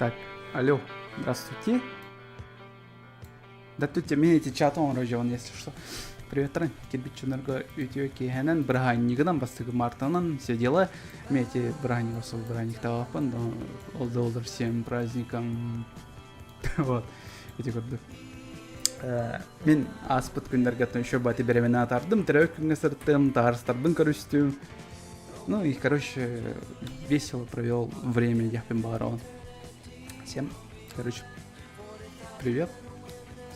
Так, алло, здравствуйте. Да тут мин эти чаты оҥорожон, если что. Привет, кирбиччинарга үтүө киэһэнэн бырааһынньыгынан бастакы мартынан все дела. Мен эти бырааһынньык сол бырааһынньыктаабаппын, ол да олор всем праздникам. Вот, ити курдук. Мин ааспыт күннэргэ еще бати беременна атардым, төрөөбүт күҥҥэ сырыттым, таарыстарбын көрүстүм. Ну и, короче, весело провел время диэхпин баҕарабын. Всем, короче, привет.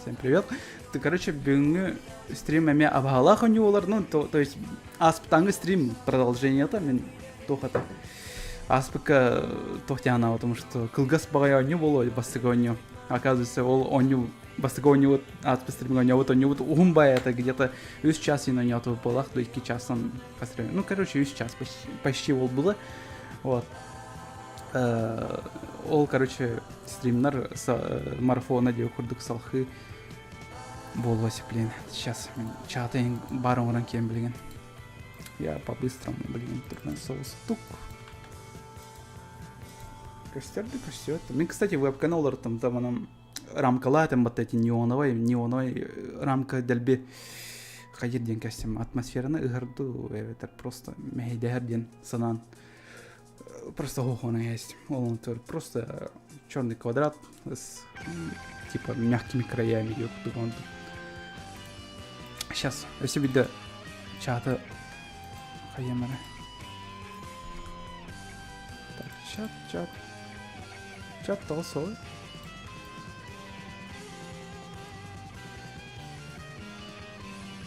Всем привет. Ты, короче, бүгүҥҥү стрим эмиэ абаһалаах оонньуулар, ну, то есть ааспытааҥҥы стрим продолжениета мин туох это ааспыкка туох диэн потому что кылгас баҕайы оонньуу буолуо бастакы оонньуу. Оказывается, ол оонньуу бастакы оонньуубут ааспыт стримҥэ оонньообут оонньуубут уһун баайы это где-то үс час иһин оонньоотубут буоллах, до икки частан ну, короче, үс час почти, почти ол было. Вот. Ол, короче, стримнар марафона диэ курдук салхыы буолуо блин. Сейчас мен чатын бар оҥорон киэн билигин. Я по-быстрому, блин, турнан соус тук. Көстөр да көстүөт. Мен, кстати, вебканы олортум, там анан рамкалаатым вот эти неоновый, неоновый рамка дэлби хайыр диэн кэстим атмосфераны ыһырду эбэтэр просто мэһэйдэһэр диэн санаан просто хохона есть ол просто черный квадрат с типа мягкими краями сейчас өссө биирдэ чаты хайыам эрэ так чат чат чат тоҕо суоҕуй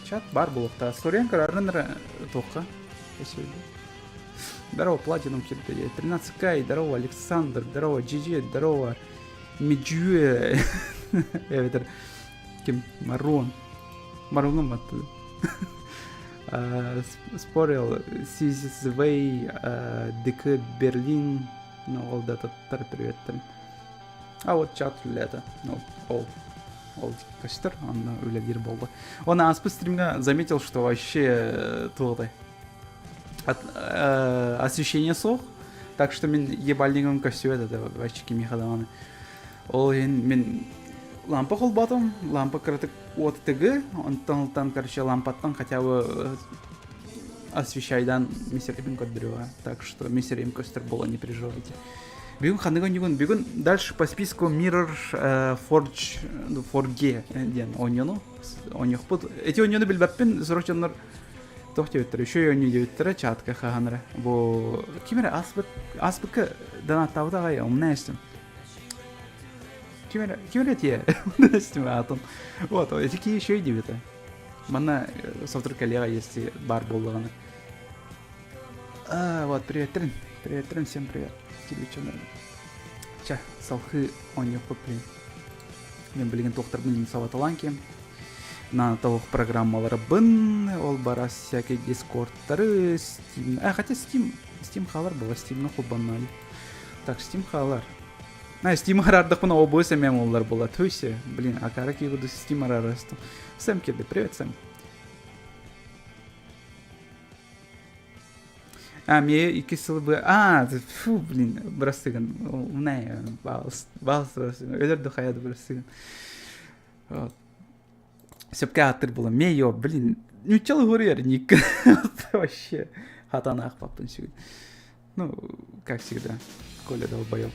чат баар буолуохтаах суруйан көрөөрүн эрэ туохха өссө Здорово, Платинум кирде. 13К, здорово, Александр, здорово, GG, здорово, Меджуэ. Эбэтэр ким? Марон. Мароҥҥа матты. Спорил, Сизвей, ДК Берлин, ну, ол да таттар приветтен. А вот чат үлэлээтэ. Ну, ол ол көстөр, онно үлэлиир буолла. Он ааспыт стримҥа заметил, что вообще туотай освещение суох. Так что мин ебальнигым көстүбэт этэ вообще кимиэхэ даҕаны. Ол иһин мин лампа холботум, лампа кыратык уоттыгы, онтон ылтан, короче, лампаттан хотя бы освещайдан мистерибин көрдөрүөҕэ. Так что мистерим көстөр буола не переживайте. Бүгүн ханнык оонньугун? Бүгүн дальше по списку Mirror Forge Forge диэн оонньууну оонньуохпут. Эти оонньууну билбэппин, сорох дьоннор Туох диэбиттэрэ, үчүгэй оонньуу диэбиттэрэ, чаатка хаһан эрэ. Бу ким эрэ ааспыт, ааспыкка донаттаабыт аҕай, умна эстим. Ким эрэ, ким эрэ этиэ, умна эстим аатын. Вот, эти киһи үчүгэй диэбитэ. Манна сотору кэлиэҕэ если баар буоллаҕына. А, вот, привет, Привет, всем привет. Телевизионер. Чэ, салхыы оонньуохпут, блин. Мен билигин туохтарбын сабаталаан киэм. Наанаталых программаларбын, ол бара всякие дискордтары, Steam... А, хотя Steam, Steam хаалар была, Steam'на холбонноли. Так, Steam хаалар. А, Steam арардахпына обоз эмэм оллар була. Туйсе, блин, акара киигуду Steam арарастым. Сэм кирди, привет, Сэм. А, мне икки сыл бы... А, фу, блин, бырастыгын. Умнай, баалыс, баалыс бырастыгын. Өлөр да хайа да бырастыгын. Вот. Сөпкө ааттыр була. Мейо, блин, нуччалы хуруйар ник. Вообще, хатан аахпаппын сүгүн. Ну, как всегда, Коля долбоеб.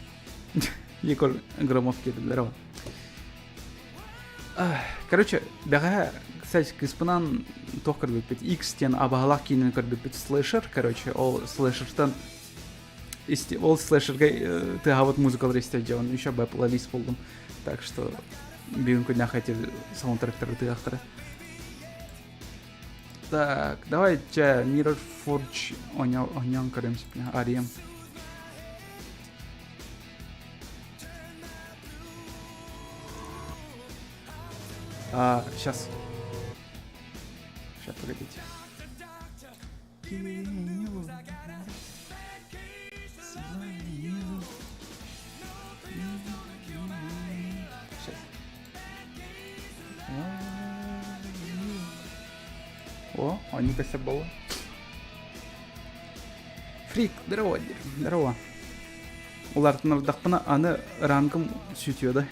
Егор Громов киирдим, здорово. Короче, бэҕэһээ, кстати, кыыспынан туох көрбүппүт, X диэн абаһалаах киинэни көрбүппүт слэшер, короче, ол слэшертан ол слэшергэ тыаһаабыт музыкалары истэ дьон еще бы плейлист булдум. Так что бүгүн күннээх эти саундтректары тыахтара. Так, давай чэ Mirror Forge оонньоон көрөм арыйам. А, сейчас. Сейчас, погодите. Сейчас. О, Аника было. Фрик, здорово, здорово. Улаатыннардахпына аны рангым сүтүө да.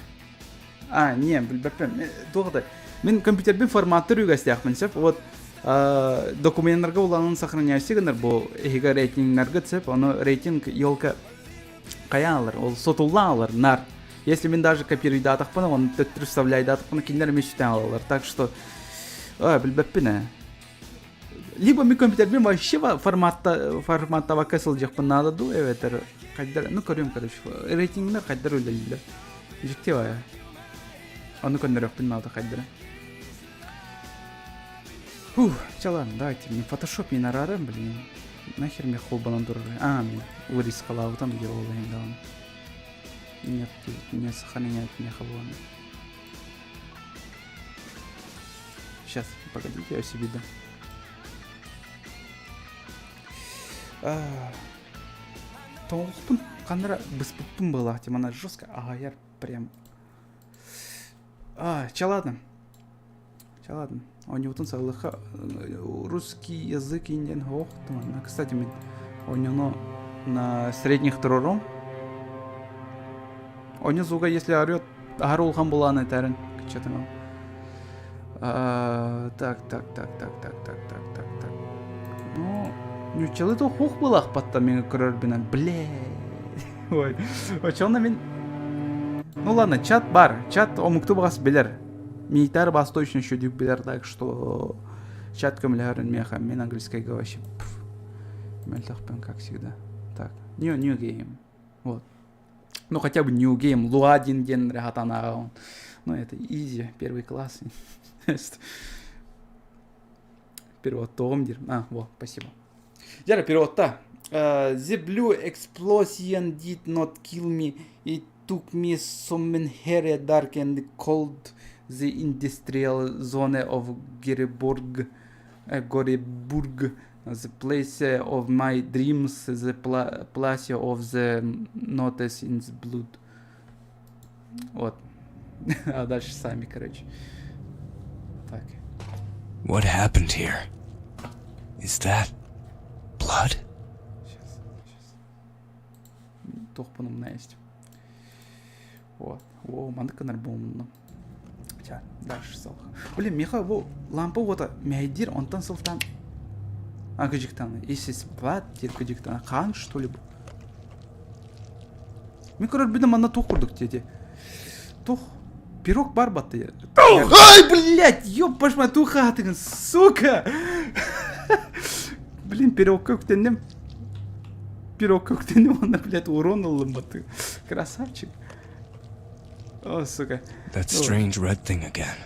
А, не, билбэппин. Туох да. Мин компьютербин форматтыр үгэстээхпин сөп. Вот документтарга улаанын сохраняйся гынар бу эһигэ рейтингнарга сөп. Ону рейтинг елка хайаан алар, ол сотуллаан алар, нар. Если мин даже копируйдаатахпына, оны төттөрү вставляйдаатахпына, кинилэр эмиэ сүтэн алалар. Так что, билбэппин ээ. Либо мин компьютербин вообще форматта форматтабакка сылдьыахпын наада дуу эбэтэр хайдар ну көрүөм короче рейтингнэр хайдар үлэлииллэр дьикти баайа ону көннөрүөхпүн наада хайдара Фух, чэ ладно, давайте мне фотошоп не нарарым, блин. Нахер мне холбанан турар. А, мен вырезкалаабытам делал даҕаны. Нет, не сохраняет мне холбаны. Сейчас, погодите, я себе дам. Тоҥхпун ханнара быспыппын была, тем она жестко ағаяр прям. А, чэ ладно. Чэ ладно. Оонньуутун саҕалыахха русский язык индиан ох Кстати, мен оонньууну на средних турорум. Оонньуу звуга если орет аһар улахан булаан этэрин кыччатымам. Так, так, так, так, так, так, так, так, так. Ну, нуччалыы то хух былаахпатта мен көрөрбүнэн, блядь. Ой, очоно мин Ну ладно, чат бар. Чат омукту баҕас билэр. Миитар бас точно еще билэр, так что чат көмөлөһөрүн миэхэ мин английскайга вообще мөлтөхпүн, как всегда. Так, new, new game. Вот. Ну, хотя бы New Game, Луадин диэн рахатанаҕа Ну, это easy, первый класс. Перевод диир. А, во, спасибо. Дьэ, переводта. The blue explosion did not kill me. It took me somewhere dark and cold. The industrial zone of Goreburg, Goreburg, the place of my dreams, the place of the notes in the blood. Вот. А дальше сами, короче. Так. What happened here? Is that blood? Сейчас, сейчас. Туохпун умна есть. Вот. О, маннык гынар буолумна. Ча, дальше салх. Блин, миэхэ бу лампа уота мэһэйдиир, онтон сылтаан А, кыдьыктан. Если спать, диир кыдьыктан. Хаан, что ли, бу? Мин көрөрбүнэ манна туох курдук диэти. Туох пирог бар батты. Ай, блядь, ёб вашу мать, туох аатыгын, сука! Блин, пирогка үктэнним. Пирогка үктэнним, уонна, блядь, урон ыллым баты. Красавчик. О, сука. That strange red thing again.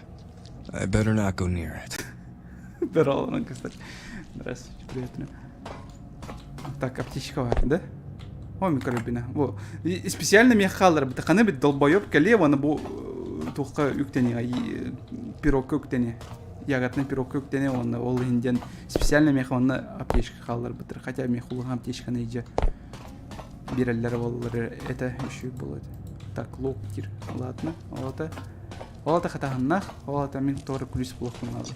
I better not go near it. Здорово, кстати. Здравствуйте, привет. Так, аптечка бар, да? О, микробина. Во. И специально миэхэ хаалларбыта. Ханы бит долбоеб кэлиэ уонна бу туохха үктэниэ пирогка үктэниэ. Ягодный пирогка үктэниэ уонна ол иһин диэн специально миэхэ онно аптечка хаалларбыттар. Хотя миэхэ улахан аптечканы илдьэ биэрэллэрэ буоллар это еще было. Так, лук диир. Ладно, ол это ол это хатаһыннаах, ол это мин тоже күлүс буолуохпун наада.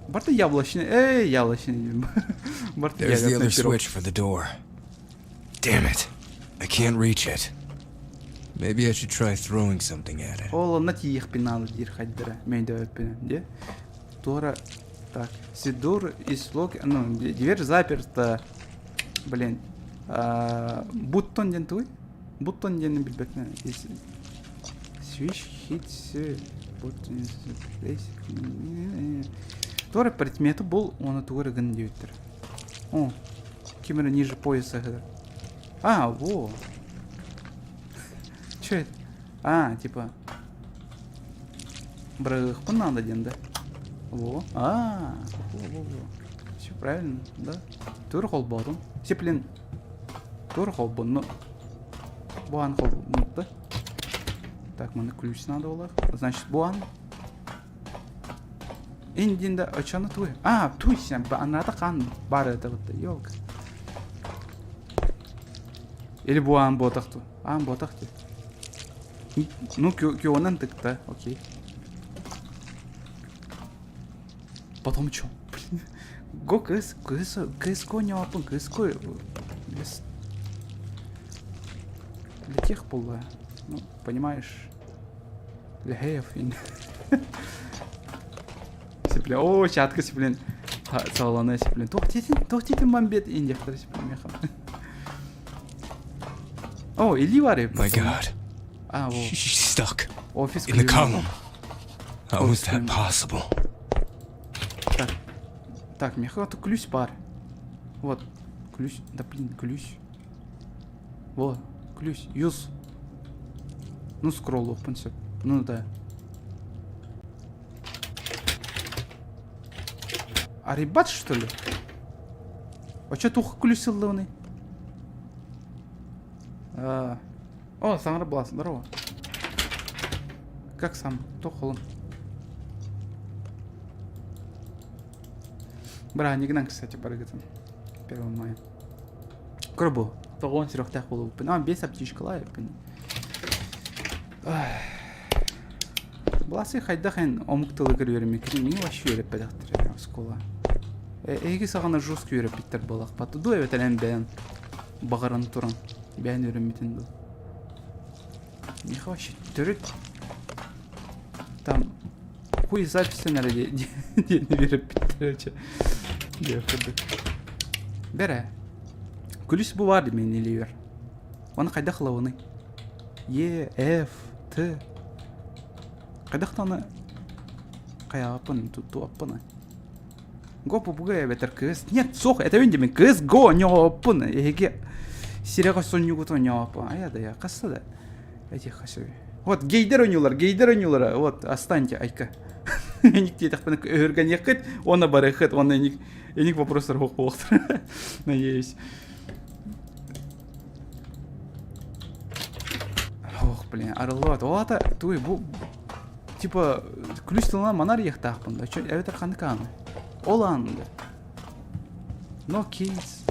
Барта яблочный, эй, яблочный. Барта There's the ягодный other пирог. switch for the door. Damn it. I can't reach it. Maybe I should try throwing something at it. Ол онно тиийиэхпин наада диир хайдара өйдөөбүппүнэн дии. Туора так, Сидур и слог, ну, дверь заперта. Блин. Button диэн тугуй? Button диэни билбэтин. Switch hits button place. Туора предметы бул, оны тугу эрэ гын диэбиттэр. О, ким эрэ ниже пояса А, во. Че это? А, типа бырыгыахпын наада диэн да? Во. А, во-во-во. Все правильно, да? Тур холбоотум. Сиплин тур холбонну. Бу аан холбоннутта. Так, маны ключ надо было. Значит, бу аан. Индинда очону туй. А, туй сен, анната хан бар это вот, елка. Или бу аан буотах ту. Аан буотах ти. Ну, кионан тыкта, окей. Потом чё? Блин. Го кыс, кыс, кыс коня, кыс ко. Для тех было, ну, понимаешь, для геев. Сипле, о, чатка сиплен, саалана сиплен. Туох титин, туох титин мамбет индехтер сиплен меха. О, или вари. My God. А, во. She's stuck Офис in the ключ. column. How is that Офис possible? Так, так, меха ключ бар. Вот, ключ, да блин, ключ. Во, ключ, юз. Ну, скролл open все. Ну да. А ребят, что ли? А чё тух ключ сыллыны? А. О, Саңра Блас, здорово. Как сам? Тух холун. Бра, не гнан, кстати, барыгытын. 1 мая. Көрбу. Тоҕуон сүрэхтээх буолубуппун. А, бес аптечкалаайыппын. Быласы хайдах эн омук тылыгар үөрэммиккин миҥ вообще үөрэппэтэхтэрэ оскуола. Эһиги саҕана жестко үөрэппиттэр буолахпат. Ду эбэтэр эн бэйэн баҕаран туран бэйэн үөрэммитин дуу. Миэхэ вообще төрүт там хуй записен эрэ диэн үөрэппиттэрэ чэ. Диэх курдук. Бэрэ. Күлүс бу баар мин илиибэр. Оны хайдах ылабыный? Е, Ф, Т. Хайдах даҕаны хайаҕаппын туттуаппын Го попугай эбэтэр кыыс. Нет, суох, этэбин диэмин кыыс го ньоҕоппун. Эһиги сирэҕэ сонньугутун ньоҕоппун. Айа да я хасса да. Этих хасыби. Вот гейдер ойнуулар, гейдер ойнуулара. Вот, останьте, айка. Эник диэтэхпинэ өһүргэниэххит, уонна барыаххыт, уонна эник эник вопростар суох буолуохтара. Надеюсь. Ох, блин, арыллыбат. Ол аата туй бу типа ключ тылынан манар иэхтаахпын да. Чё, эбэтэр ханнык ааны? Ол аанды. No keys.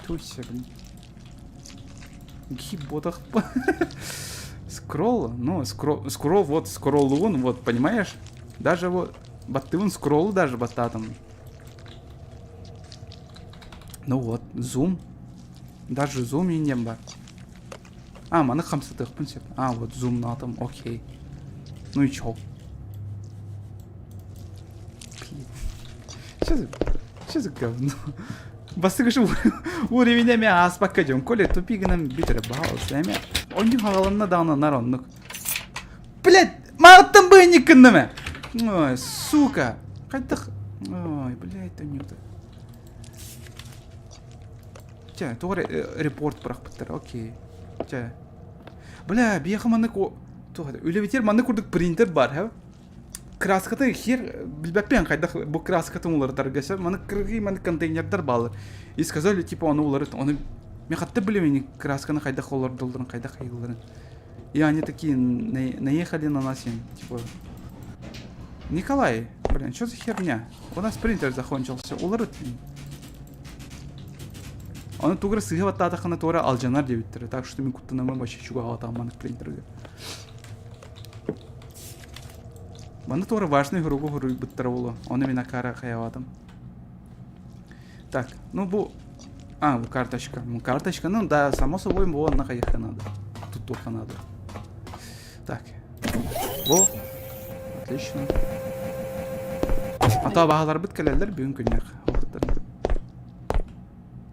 Туйся, блин. Гип ботах. Скролл, ну, скролл, скролл, вот, скроллуун, вот, понимаешь? Даже вот, баттыбын скроллу даже баттаатым. Ну вот, зум. Даже зум индем бар. А, маны хамсатыахпын сөп. А, вот зумнаатым, окей. Ну и чё? Блин. Что за, что за говно? Бастыгы шу уровень эме ааспакка дьон. Коля тупи гынан бүтэрэ баҕалыс эме. Онньу хаҕаланна даҕаны нар оннук. Блядь, мааттан быынньык гынным Ой, сука. Хайдах... Ой, блядь, онньута. Чэ, туох эрэ репорт бырахпыттар, окей. Чэ. Бля, биһиэхэ маннык туох это, үлэбитигэр маннык курдук принтер баар, һэ? Краската хер билбэппин хайдах бу краскатын уларытарга сөп. Маннык кыргый маннык контейнердар бааллар. И сказали, типа, ону уларыт, ону мен хатта билим красканы хайдах олордоллорун, хайдах айылларын. И они такие наехали на нас, им, типа, Николай, блин, что за херня? У нас принтер закончился, уларыт. Ону тугура сыыһа баттаатаххына туора алдьанар диэбиттэрэ, так что мин куттанаммын вообще чугаһаатаҕым маннык принтергэ. Манна туора важный хуругу хуруйбуттара буолуо, ону мин акаара хайаабатым. Так, ну бу... А, бу карточка. Ну, карточка, ну да, само собой, бу онно хайыахха надо. Туттуохха надо. Так. Во. Отлично. А то баһаларбыт кэлэллэр бүгүн күннэх.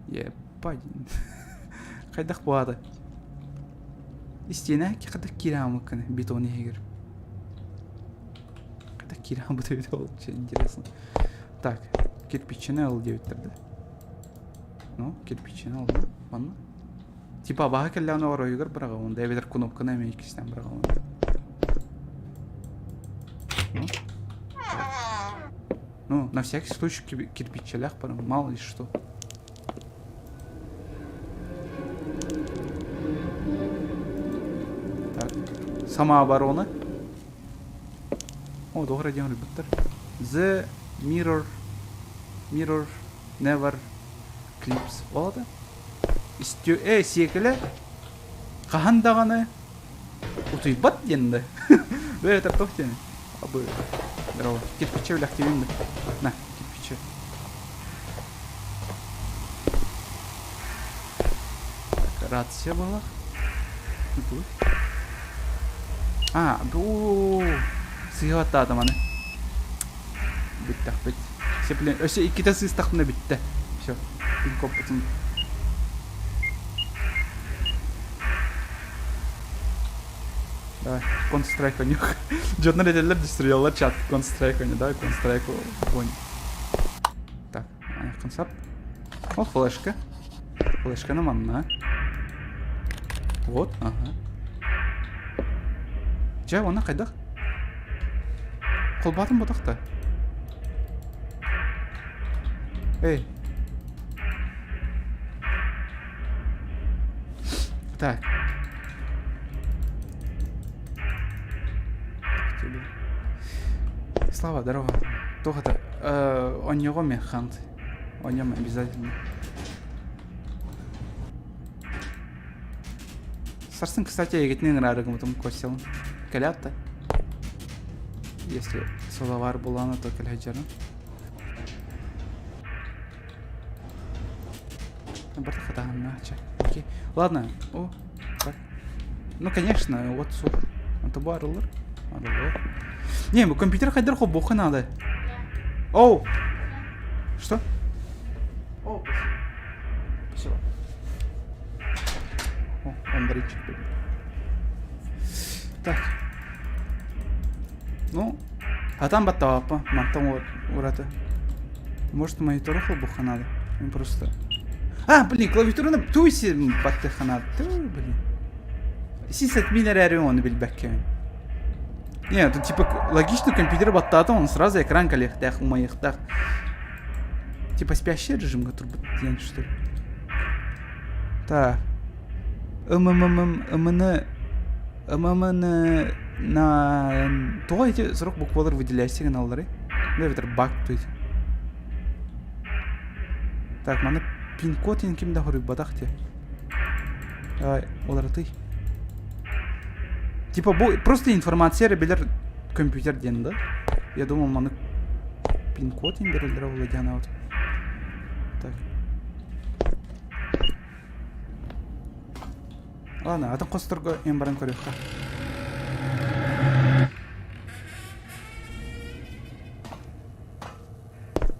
Еппа Хайдах буолаата? Истиэнэ хайдах киирэ бетон иһигэр. Хайдах киирэ хааммыт эбит ол интересно. Так, кирпичини ыл диэбиттэр да. Ну, кирпичини ыл манна. Типа абааһы кэллэҕинэ оройугар быраҕабын да эбэтэр кнопканы эмиэ иккистээн быраҕабын. Ну, ну, на всякий случай кирпиччэлээх барым, мало ли что. Так, самооборона. О, доҕор диэн ырбыттар. The Mirror Mirror Never Clips. Ол да? Истю э сиэкилэ хаһан даҕаны утуйбат диэн да. Бу это туох диэн? Абы. Здорово. Кирпичи үлэхтиибин да. На, кирпичи. Так, рация была. А, бу сыһыаттаатым аны. Бүттэхпит. Сеплен өссө иккитэ сыыстахпына бүттэ. Все, пин-коппутун. Давай, Counter-Strike ойнуох. Дьоннор этэллэр дистрияллар чат Counter-Strike ойну. Давай Counter-Strike ойн. Так, концепт. О, флешка. Флешканы манна. Вот, ага. Дьэ, уонна хайдах? Холбоотум ботох да. Эй. Так. Слава, здорово. Туох это? Онньоҕо механт. О нем обязательно. Сарсын, кстати, эгитинен ыраарыгымытым Костялын. Кэлээт да. Если соловар булана, то кэлэһэдьэрин. Барта хатаһынна, чэ. Окей. Ладно. О, так. Ну, конечно, вот сух. Это бу арылыр. Арылыр. Не, бу компьютер хайдар хобуха надо. Оу! Что? О, спасибо. О, Андрейчик. Так. Ну, а там баттааппа, мантан ураты. Может, монитору холбуха надо? Он просто... А, блин, клавиатураны туйси баттыха надо. Ту, блин. Сисадмин эрээри ону билбэккэ. Не, тут типа логично компьютер баттаата, он сразу экран кэлиэхтээх, умайыахтаах. Типа спящий режимҥа турбут диэн что ли? Так. МММ МН ММН на тоҕо ити сорох буквалар выделяйся гыналларый? Ну эбэтэр баг то Так, маны пин-код ким да хоруйбатах те. Давай, уларытый. Типа бу просто информация эрэ билэр компьютер диэн да? Я думал, маны пин-код индереллэрэ буолла диэн вот. Так. Ладно, атын хосторго эн баран көрүөххэ.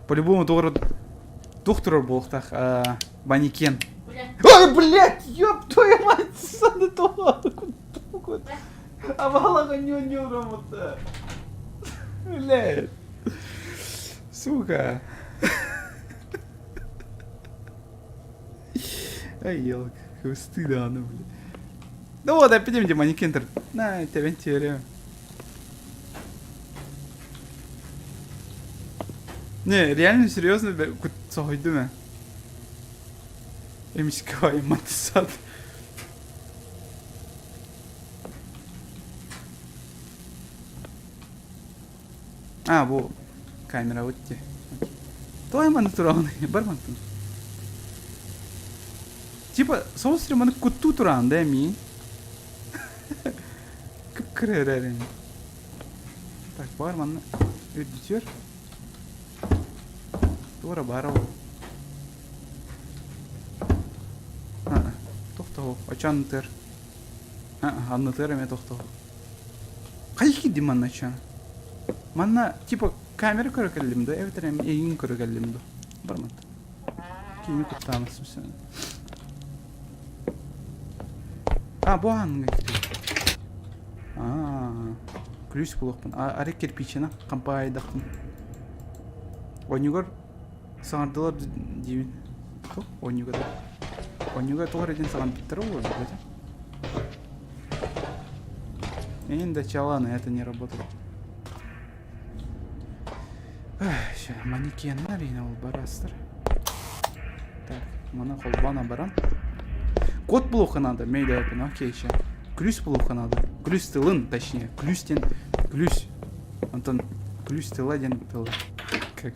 По-любому туох туох турар буолуохтаах манекен. Ой, блядь, ёб твою мать, саны Абалаға не не Блядь. Сука. Ай, елка, стыдно, блядь. Ну вот, опять манекен На, тебя теория. Не, реально серьезно, соһуйдум ээ. Эмискэ аймат А, бу камера вот те. Тоҕо манна тураҕын бар мантан. Типа соус сири маны куттуу тураҕын да эмиий. Кып-кыра эрээр Так, бар манна үрдүтүөр. Туора баара ол. Тохтоо, очон ытыар. Аннытыар эмиэ тохтоо. Хайа киирдим манна очон? Манна типа камера көрө кэллим да, эбэтэр эйигин көрө кэллим да. Бар манна. Киини куттаамассым сен. А, бу аанҥа киирдим. Аа, күлүүс булуохпун. Арай кирпичина хампаайдахпын. Онньугар саҥардылар диибин. Туох онньуга да? Онньуга туох эрэ диэн саҥарбыттара буолуо этэ. Эйин да чаланы это не работало. Ща, манекеннар иһинэ ол барастар. Так, маны холбоон абаран. Код булуохха надо, мейдээпин, окей, ща. Күлүүс булуохха надо. Күлүүс тылын, точнее, күлүүс диэн күлүүс. Онтон күлүүс тыла диэн тыл. Как...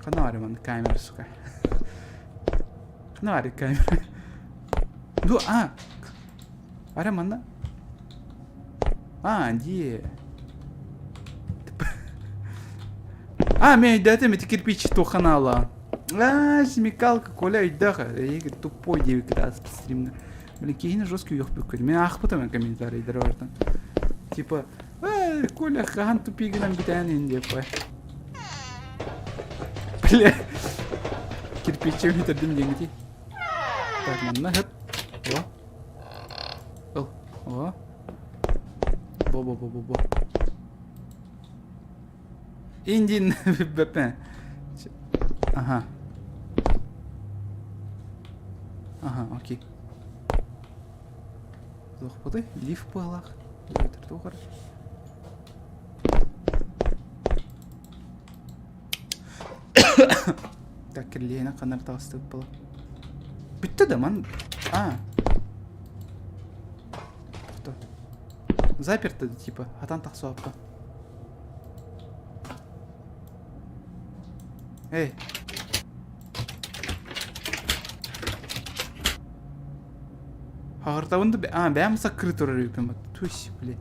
Ханна баар манна камера, сука? Ханна баар камера? Ну, а! Арай манна А, дии. А, мен өйдөөтүм ити кирпич туохханаала. Аа, смекалка, Коля өйдөөх. Эйиги тупой диэбиккит ааспыт стримҥа. Блин, киһини жестко үөхпүккүт. Мин аахпытым комментарийдары барытын. Типа, э, Коля хаһан тупигынан бүтээн иһин диэппэ. Бля, кирпиччэ бүтэрдим диэҥити. Так, манна хып. О. О. О. Бо-бо-бо-бо-бо. Индин бэпэ. Ага. Ага, окей. Туохпутуй? Лифт быһалаах. Туох Так, кирлиэһинэн ханна эрэ таҕыстыбыт буолла. Бүттэ да ман. А. Тохто. Заперто типа. Хатан тахсыбаппын. Эй. Хаҕыртабын да а бэйэм саккырыы турар эбиппин Тусь, блин.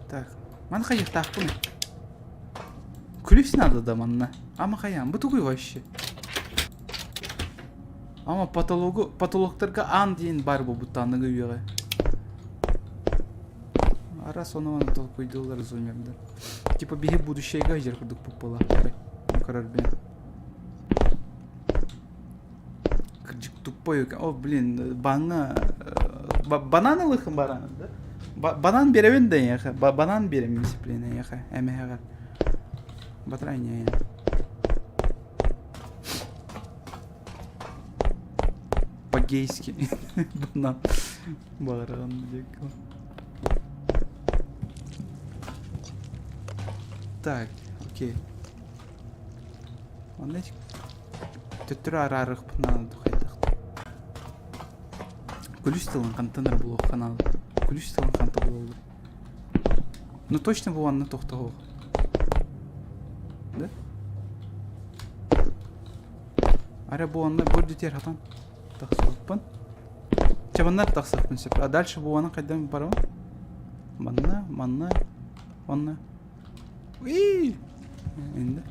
Так, маны хайыахтаахпын. Ключ надо да манна. Ама хайаан, бу тугуй вообще? Ама потологу, потолоктарга аан диэн баар буолбут аныгы үйэҕэ. Арас ону ону толкуйдууллар зумердар. Типа биһи будущейга сылдьар курдук буоллахтары. Көрөр бин. Кырдьык тупой О, блин, баҥҥа банан ылыхын баран да? Банан биэрэбин да эйиэхэ. Банан биэрэм дисциплина эйиэхэ, эмэһэҕэр. Батарайня По-гейски. Банан. Баран диэки. Так, окей. Онно төттөрү араарыахпын наада хайдах. Күлүс тылын хантан эрэ булуохха наада. Күлүс тылын ханта булаллар. Ну точно бу анна тохтоһуох. Да? Арай бу анна бу үрдүтүгэр хатан тахсыбыппын. Чэ манна тахсыахпын сөп. А дальше бу аны хайдан барабын? Манна, манна, онно. Уи! Инде.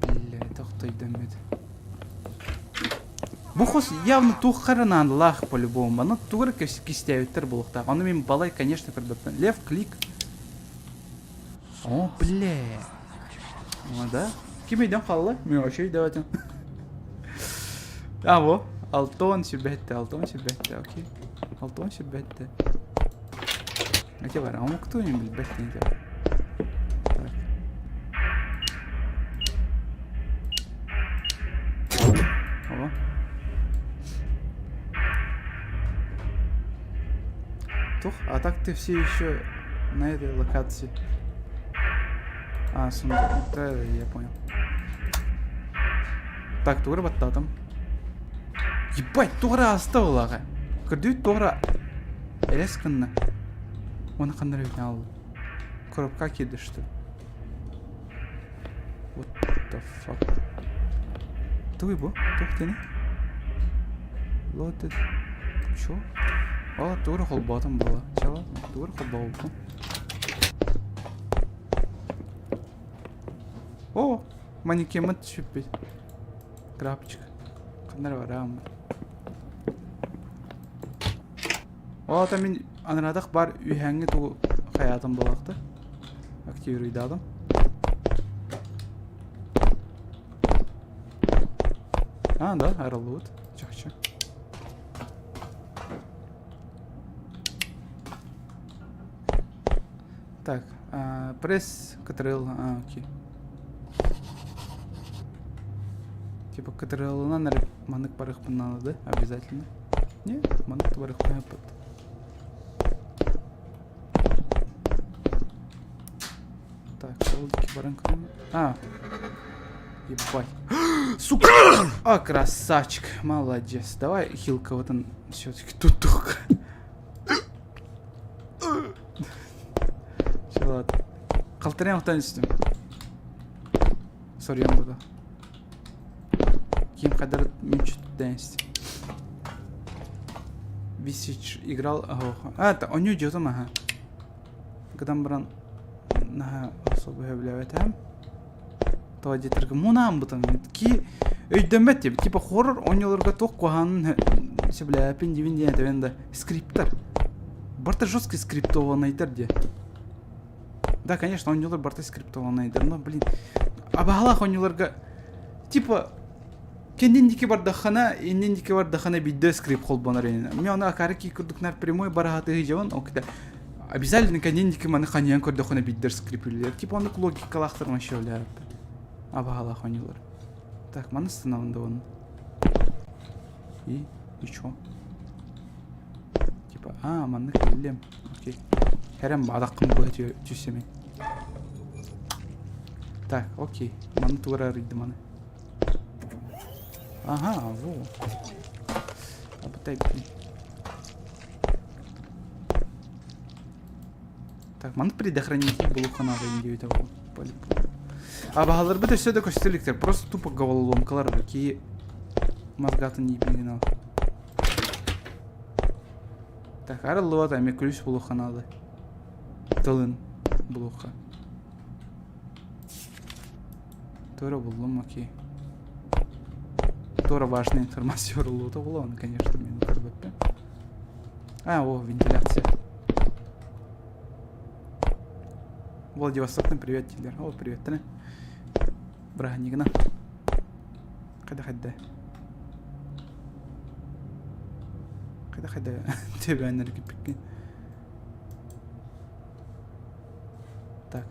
Бля, тохтойдоммут. Бу хос явно туох эрэ наадалаах по-любому. Маны тугу эрэ кистээбиттэр буолуохтаах. Ону мин балай, конечно, көрбөппүн. Лев клик. О, бля. О, да? Ким өйдөн хаалла? Мен вообще өйдөөбөтүм. А, во. Алтон сүбэттэ, Алтон сүбэттэ, окей. Алтон сүбэттэ. Эти бар, омуктуу им билбэт диэн Так. О. Тух, а так ты все еще на этой локации. А, сундук. Да, я понял. Так, тугура баттаатым. Ебать, тугура аста улаҕа. Көрдүү тугура элэс гынна. Уонна ханна эрэ бүтэн Коробка киирдэ что ли? What the fuck? Тугуй бу? Туох диэний? Loaded. Чё? О, тугу эрэ холбоотум буолла. Чэ, ладно, тугу эрэ холбообуппун. О, манекеммит сүппүт. Крапчик. Ханна эрэ барааммыт. Ол аата мин анараатах баар үһээҥҥи тугу хайаатым буолаахта. Активируйдаатым. А, да, арыллыбыт. Чахчы. Так, а, пресс КТРЛ, а, окей. Типа КТРЛ-ынан эрэ маннык барыахпын наада, да? Обязательно. Не, маннык барыахпын эппит. Так, ол баран көрөм. А, ебать. Сука! А, красавчик, молодец. Давай хилка вот он все-таки тут только. Все, ладно. Қалтырайын оқтан түстім. Соруйан буду. Ким қадар мүнчүттэн Висич играл. А, это оню дьотум аха. Гыдан баран наһаа. Особо сөбүлээбэтэҕим. Тоҕо диэтэргэ мунааммытым. Ки өйдөммөт диэбит. Типа хоррор оонньууларга туох куһаҕанын сөбүлээбэппин диибин диэн этэбин да скриптар. Барыта жесткий скриптованнайдар диэ. Да, конечно, оонньуулар барыта скриптованнайдар, но, блин, абаһалаах оонньууларга типа кэннин диэки бардаххына, иннин диэки бардаххына биирдэ скрип холбонор иннинэ. Мне ону акаары кии курдук нар прямой бараһатыһы дьабын, ол кита обязательно кэннин диэки маны ханьыйан көрдөххүнэ биирдэр скрип үлэлиир. Типа оннук логикалаахтар вообще үлэлээбиппин. Абаһалаах оонньуулар. Так, маны станабын да оны. И? И чё? Типа, а, маннык кэллим. Окей. Хэрэн баадаххын быһа түссэмин. Так, окей. Маны тугар арыйдым аны. Ага, во. Абытай блин. Так, маны предохранитель булуохха наада диэбитэ по-любому. А баһаларбыт өссө да көстө иликтэр. Просто тупо головоломкалар киһи мозгатын ииппин Так, арыллыбат эмиэ күлүс булуохха наада. Тылын булуохха. Туора буллум, окей. Туора важная информация уруллубута буолуо, конечно, мен көрбөппүн. А, о, вентиляция. Владивостоктан привет дииллэр. О, приветтэн. Бырааһынньыгынан. Хайда хайда. Хайда хайда төбөөннөр киппиккин. Так.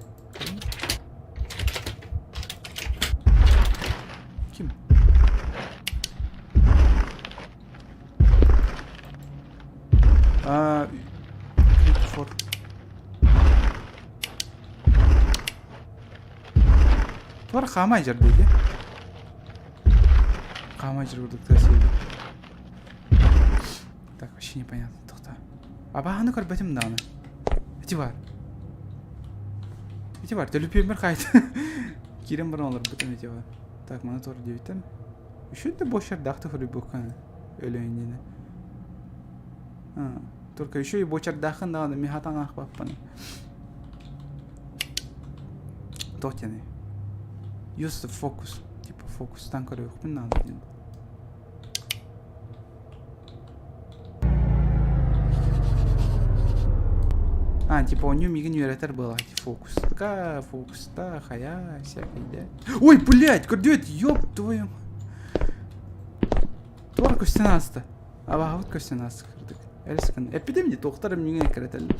Ким? А, фор. Туар хаамай жар дейді. Хаамай жар курдук Так, вообще непонятно. Тоқта. Абаһаны көрбөтүм даҕаны. Ити бар. Ити бар. Төлөпүөммэр хайт. Киирэн баран олорбутум ити бар. Так, маны туор диэбитим. Еще да буочардаах хөрүйбуккан өлөйүн диэни. Только еще и буочардааххын даҕаны ми хатан аахпаппын. Туох диэний? Use the focus. Типа фокустан көрүөхпүн наада диэн. А, типа оонньуу миигин үөрэтэр буолла. Фокуска, фокуста, хайа, всякой, да. Ой, блядь, көрдүөт, ёб твою. Туора көстөн ааста. Абаһабыт көстөн ааста кырдык. Элискин. Эппитим дии, туохтар миигин эккирэтэллэр.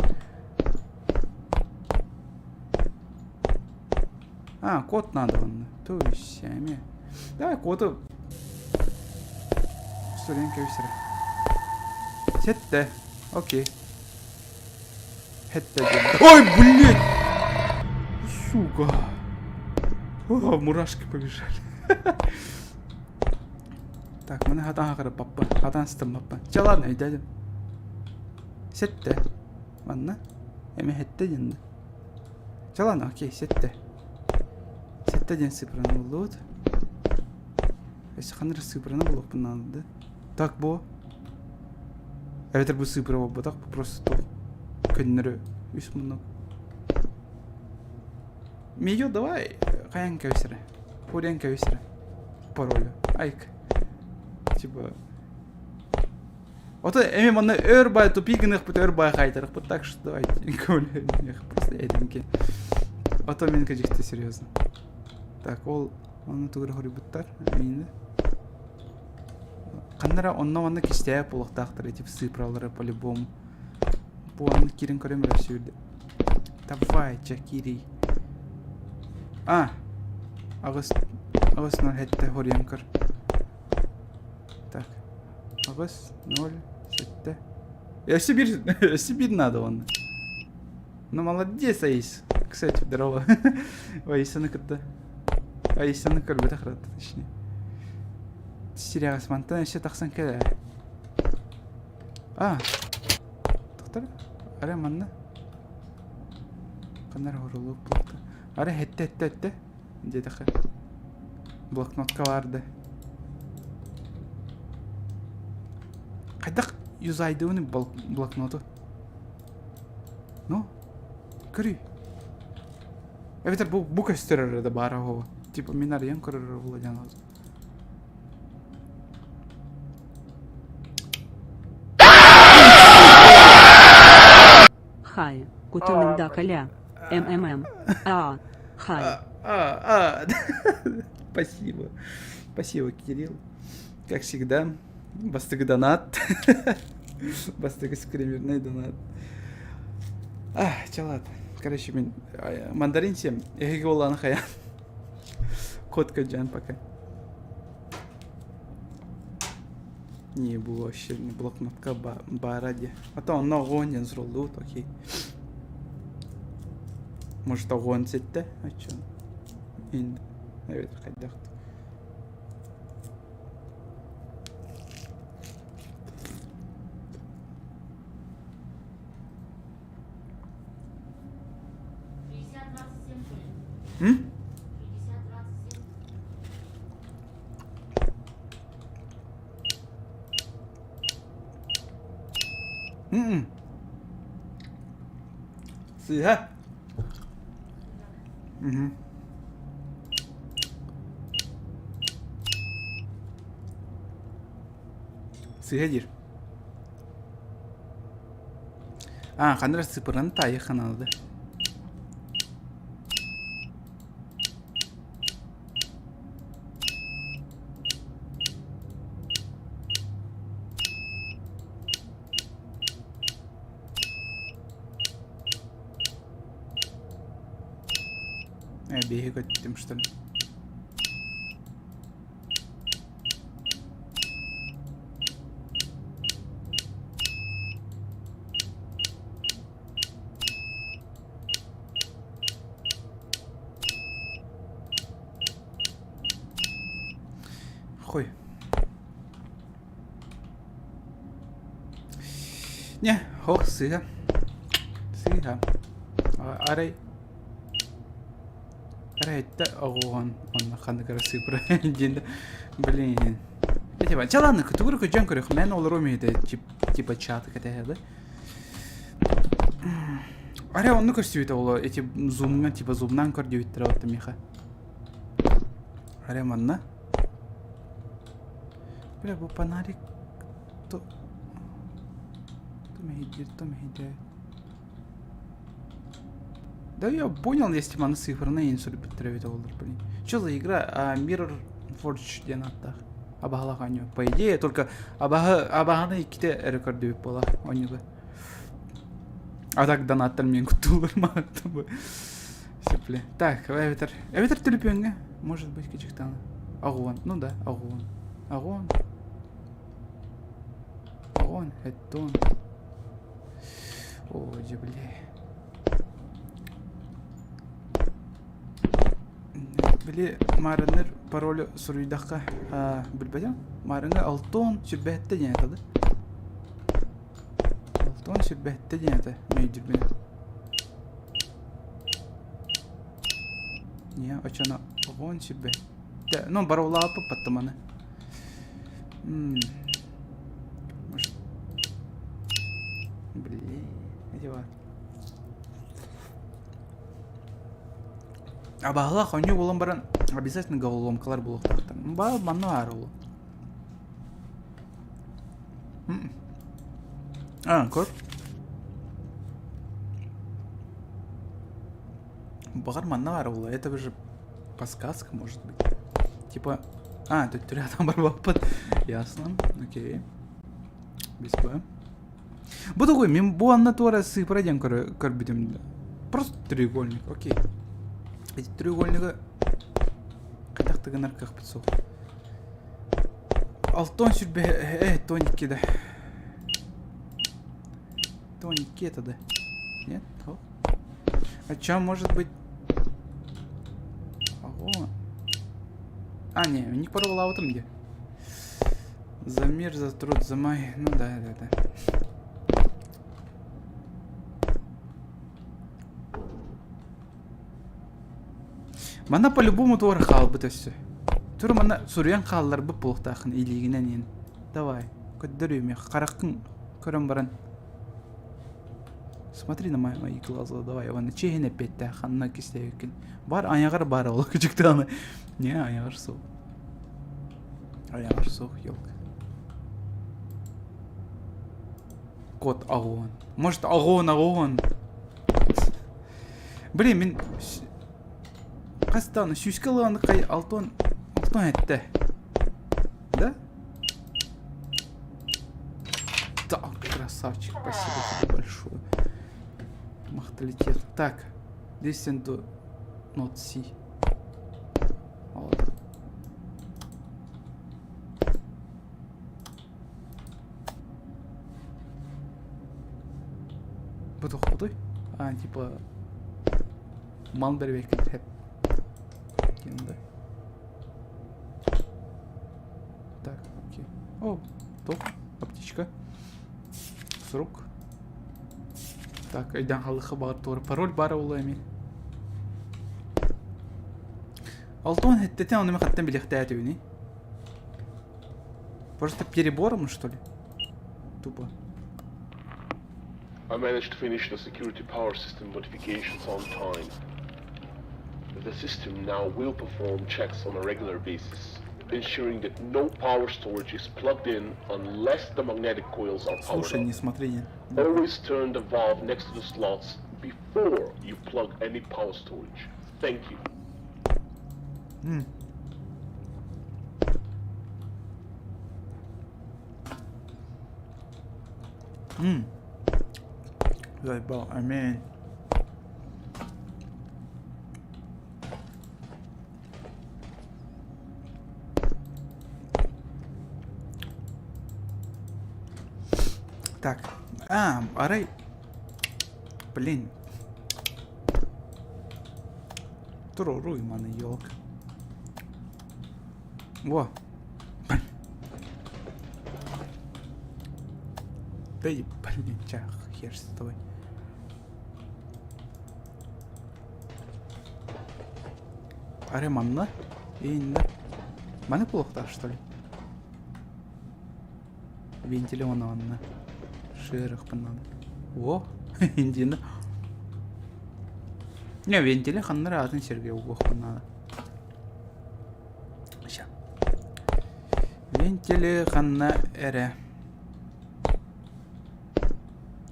А, код надо онно. То есть, эми. Давай коду суруйан кэбисэрэ. Сэттэ. Окей. Хэттэ диэн. Ой, блядь! Сука! О, мурашки побежали. Так, маны хатан хакырыппаппын. Хатан сытыммаппын. Чэ, ладно, өйдөөтүм. Сэттэ. Манна. Эми хэттэ диэн. Чэ ладно, окей, сэттэ. Сэттэ диэн сыыппараны буллубут. Өссө ханна эрэ сыыппараны булуохпун наада да. Так бу. Эбэтэр бу сыыппара буолбатах, бу просто туох көннөрү үс муннук. Мио давай хайан кэбисэрэ. Фуриан кэбисэрэ. Паролю. Айк. Типа Ото эми манна өр бай тупик гыныахпыт, өр бай хайтарахпыт, так что давайте просто эдинки. Ото мен кэдьикти серьезно. Так, ол оны тугура хоруйбуттар, миини. Ханнара онно манна кистээп буолуохтаахтар тип цифралары по-любому. Бу онно киирэн көрөм эрэ сүүрдэ. Давай, чэ, киирий. А, аҕыс, аҕыс ноль сэттэ хоруйан көр. Так, аҕыс, ноль, сэттэ. Өссө биир, өссө биир надо уонна. Ну, молодец, Аис. Кстати, здорово. Аисаны кытта. Аисаны көрбөтөх ыратта, точнее. Сирэҕэс мантан өссө тахсан кэлэ. А, тоқтар, арай манна. Ханна эрэ хорулук блокта. Арай хэттэ, хэттэ, хэттэ. Диэтэххэ. Блокнотка баар да. Хайдах юзайдыбын блокноту? Ну, көрүй. Эбэтэр бу, бу көстөр эрэ да баара оһоҕо. Типа мин арыйан көрөр була диэн Хай, кутунунда каля. МММ. А. Хай. А, а, Спасибо. Спасибо, Кирилл. Как всегда, бастыгы донат. Бастыгы скримерный донат. А, чалат. Короче, мен мандарин сем. Эһиги оланы хаян. Кот каджан пока. Не было вообще блокнотка баара дии. А то онно оҕуон диэн суруллубут, окей. Может оҕуон ситтэ, оччо. Ин эбэтэр хайдах. М? М-м. Сыыһа. Мгм. Сыыһа диир. А, ханна эрэ сыпыран таайыахха наада. Э, биһиги көттүм что ли? Хуй. Не, хох сыыһа. Сыыһа. Арай Арай этте оҕуон онно ханнык эрэ сыыпыра диэн блин. Типа, чаланы тугур көдьөн көрөх мен олору миһде типа чаты кэтэһэбэ. Арай онну көрсүбүтэ оло эти зумҥа типа зумнан көрдүбүттэрэ отто миха. Арай манна. Бля, бу фонарик то то миһидир, то миһидир. Да я понял, если маны цифраны иин суруйбуттар эбит олор, блин. Что за игра? А, Mirror Forge диэн ааттаах. Абаһалаах оонньуу. По идее, только абаһы, абаһаны иккитэ эрэ көрдүбүт буола оонньууга. А так донаттар мен куттуулар мааттабы. Сепле. Так, эбэтэр, эбэтэр төлөпүөҥҥэ, может быть, кичиктаны. Агуон, ну да, агуон. Агуон. Агуон, хэттон. О, дьэ, бля. Били маарыннар паролю суруйдахха билбэтим. Маарыҥҥа алтон сүрбэһэттэ диэн этэ да. Алтон сүрбэһэттэ диэн этэ мөйдүрбүнэ. Не, очоно оҕон сүрбэһэттэ. Ну, баролааппыт паттаманы. Может... Блин, эти вот. Абаһылаах оонньуу буолан баран обязательно головоломкалар буолуохтаахтар. Баа манна баар ол. А, көр. Баҕар манна баар ол. Это же подсказка может быть. Типа... А, тут рядом барбаппыт. Ясно. Окей. Без Б. Бу такой, мин бу анна туора сыыпара диэн көрбүтүм. Просто треугольник, окей. Эти треугольнигы хайдах да гынар кыахпыт суох. Алтон сүрбэ э, тоники да. Тоники это да. Нет? А чё, может быть... Ого. А, не, у них порвала там где. За мир, за труд, за май. Ну да, да, да. Манна по-любому туора хаалбыт өссө. Тур манна суруйан хаалларбыт буолуохтааххын илиигинэн иэн. Давай, көрдөрүөм хараххын көрөн баран. Смотри на мои, мои глаза, давай, Иван, чиһин эппиэттээх, ханна кистээбиккин. Бар айаҕар баар ол кычыктааны. Не, айаҕар суох. Айаҕар суох, елка. Кот агон. Может, агон, агон. Блин, мин хас даҕаны сүүскэ ылааны хай алтон алтон эттэ. Да? Так, красавчик, спасибо тебе большое. Махталитет. Так, listen to not see. Вот. Бу тохтуй? А, типа мал бэрбэккит хэп. Кенде. Так, окей. О, тоқ, аптечка. Срок. Так, өйдөөн халыха баар туора пароль баара буолуо эми. Алтон хэттэтин ону хаттан билиэхтээтибини. Просто перебором, что ли? Тупо. I managed to finish the security power system modifications on time. The system now will perform checks on a regular basis, ensuring that no power storage is plugged in unless the magnetic coils are powered Слушай, up. не смотри. Не. Always turn the valve next to the slots before you plug any power storage. Thank you. М. М. Заебал, аминь. Так. А, арай. Блин. Туруруй маны елка. Во. Да и, блин, чах, хер с тобой. Аре манна? Инна. Маны плохо что ли? Вентилиона онна. Шырых надо. О, индина. Не, вентили ханнара атын сирге угуохпун надо. Ща. Вентили ханна эрэ.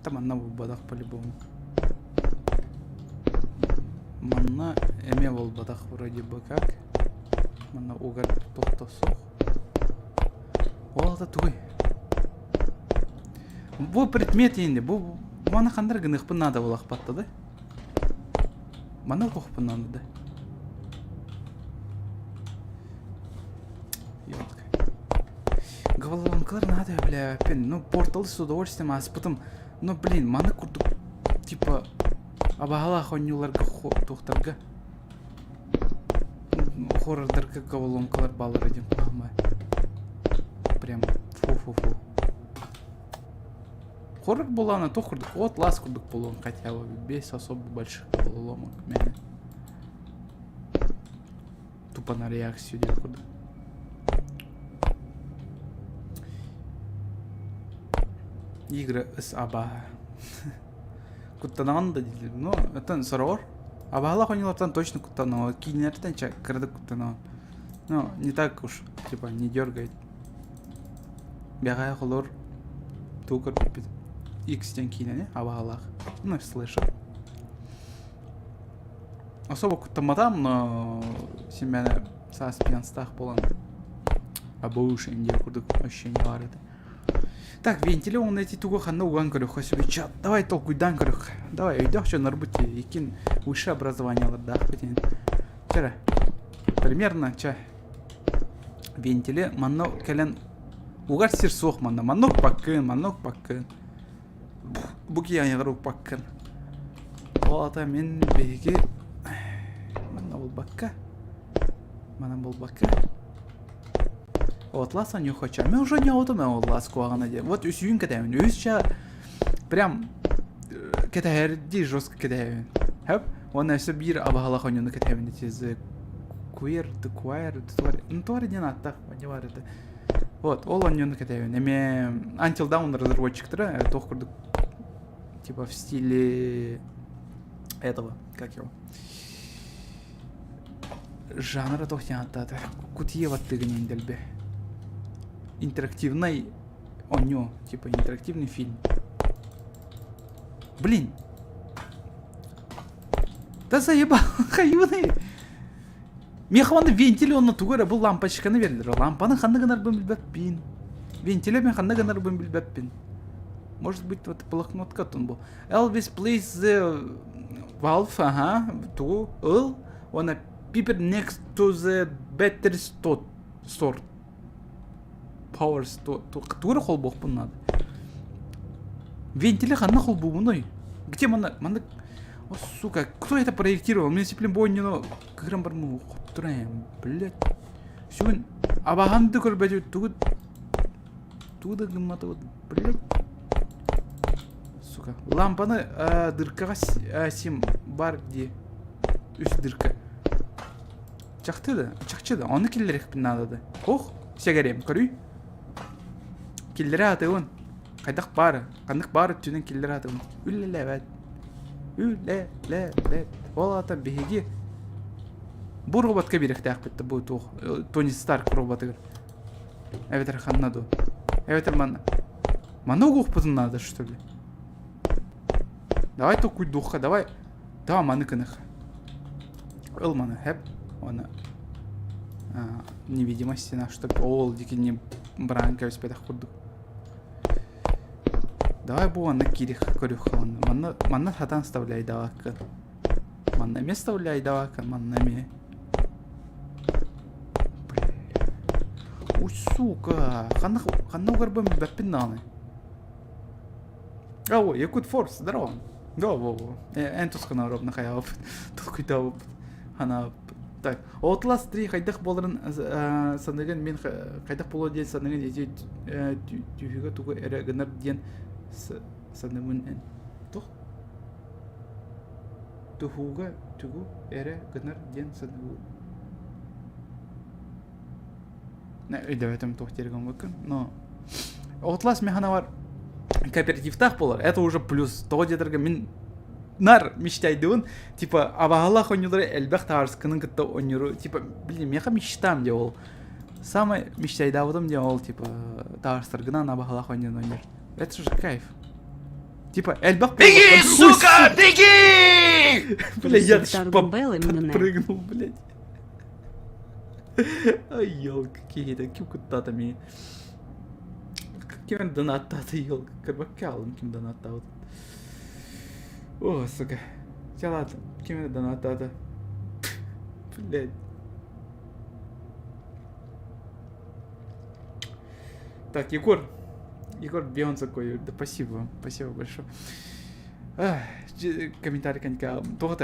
Там манна буолбатах по-любому. Манна эмиэ буолбатах вроде бы как. Манна угар тохто суох. Ол это тугуй? Бу предмет инде. Бу маны хандар гыныхпын надо булахпатта да? Маны кохпун надо да? Ёлка. Головоломкалар надо, бля, пен. Ну, портал с удовольствием аспытым. Но, блин, маны курдук, типа, абаһалаах оонньууларга туохтарга хоррордарга головоломкалар бааллара диэн куһаҕан Прям фу-фу-фу. Хоррор буоллаҕына туох курдук от лас курдук буолуон хотя бы без особо больших головоломок мээнэ. Тупо на реакцию диэн курдук. Игры с абаһа. Куттанаҕын да дииллэр. Ну, оттон сороҕор абаһалаах оонньуулартан точно куттанаҕын. Киинэлэртэн чэ кыратык куттанаҕын. Ну, не так уж, типа, не дергает. Бэҕэһээ холор тугу көрбүппүт X диэн киинэни абаһалаах. Ну, слышал. Особо куттамматам, но син мээнэ саас пьянстаах буолан обоушен диэн курдук ощущение баар этэ. Так, вентили уонна ити тугу ханна уган көрүөххэ сөбүй? Чат, давай толкуйдаан көрүөх. Давай, өйдөөх дьоннорбут иккин высшее образованиелардаахпыт иһин. Чэ примерно чэ вентили манна кэлэн угар сир суох манна. Манна укпаккын, манна укпаккын. Бу киһи укпаккын. Ол ата мин биһиги манна булбакка. Манан булбакка. Отлас нюхача. Мен уже не отум Отлас куһаҕана диэн. Вот үсүүн кэтэһэбин. Үс ча прям кэтэһэрдии жестко кэтэһэбин. Хөп. Уонна өссө биир абаһалах оонньууну кэтэһэбин ити Queer, The Queer, ну туар диэн ааттаах не бар это. Вот, ол оонньууну кэтэһэбин. Эмиэ Until Dawn разработчиктара туох курдук. Типа в стиле этого, как его? Жанра туох диэн ааттаата? Кутие баттыгын дэлби. Интерактивный оонньуу, типа интерактивный фильм. Блин! Да заебал, хайваны! Миэхэ уонна вентиль уонна тугу эрэ бу лампочканы биэрдилэр. Лампаны ханна гынарбын билбэппин. Вентили мен ханна гынарбын билбэппин. Может быть, вот блокнотка тун бу. Elvis plays the valve, ага, тугу, ыл, уонна Piper next to the better sort. Power тугу эрэ холбуохпун наада. Вентили ханна холбуубунуй? Где манна маннык О, сука, кто это проектировал? Мен сиплин бу оонньууну кыыран бармын хоттураем, блядь. Сүгүн абаһанды көрбөтү тугу тугу да гымматыбыт, блядь. Сука. Лампаны э, дыркаҕа э, сим бар дии. Үс дырка. Чахты да, чахчы да, ону киллэриэхпин наада да. Ох, сэгэриэм, көрүй. Киллэрэ атыбын. Хайдах баар, ханнык баар өттүнэн киллэрэ атыбын. Үлэлээбэт. Үлэлээбэт. Ол аата биһиги бу роботка биэриэхтээхпит да бу туох Тони Старк роботыгар. Эбэтэр ханна дуу? Эбэтэр манна. Манна угуохпутун наада, что ли? Давай токуйдуохха, давай. Давай маны кыныха. Ыл маны хэп. Оны невидимая стена, чтобы ол дикини быраан кэбиспэтэх курдук. Давай бу манна киирих көрүөххэ манна. Манна манна сатаан вставляйдаабаккын. Манна эмиэ вставляйдаабаккын, манна эмиэ. Бля. Ой, сука! Ханна ханна угарбын билбэппин даҕаны. О, Якут Форс, здорово. Да, во, во. Эн тускана ровно хайаабыт. Толкуйдаабыт. Ханаабыт. Так, Outlast 3 хайдах буоларын саныгын мин хайдах буолуо диэн саныгын ити түһүгэ тугу эрэ гынар диэн саныбын эн. Тух? Туһуга тугу эрэ гынар диэн саныбын. Өйдөөбөтүм туох диэри гыммыккын, но Outlast механавар кооперативтаах буолар. Это уже плюс. Тоҕо диэтэргэ мин нар мечтайдыбын типа абаһалаах оонньуулары элбэх таарыскынын кытта оонньууру типа блин миэхэ мечтам диэ ол самый мечтайдаабытым диэ ол типа таарыстаргынан абаһалаах оонньууну оонньуур это же кайф типа элбэх Беги, сука, беги! Бля, я подпрыгнул, блядь. Ай, елка, киһитэ ким куттаата миигин? Ким донаттаата елка? Көрбөккө хааллым ким донаттаабыт. О, сука. Чэ ладно, ким эрэ донаттаата. Блядь. Так, Егор. Егор Бейонсе такой, да спасибо, спасибо большое. Комментарий конька. Туох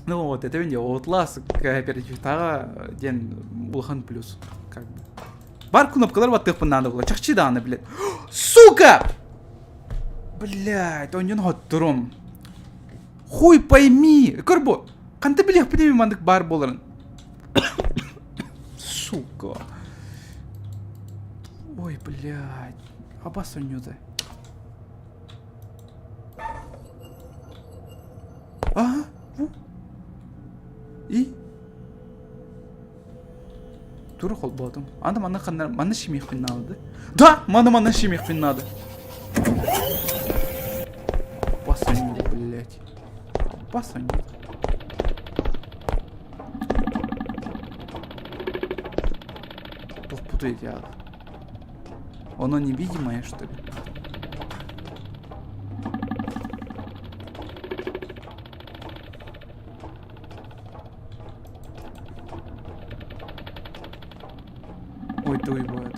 Ну вот, это не Outlast кооперативтаҕа диэн улахан плюс. Как бы. Бар кнопкалар баттыахпын наада була. Чахчы даҕаны, блядь. Сука! Блядь, онньон хотторум. Хуй пойми! Көр бу, ханта билиэхпин маннык баар буоларын. Сука. Ой, блядь. Абас онньута. Ага, бу. И? Тура холбоотум. Анда манна ханна манна симиэхпин наада. Да, маны манна симиэхпин наада. Опасно, блядь. Опасно. Туох путаете, Оно невидимое, что ли? Ой, туй будет.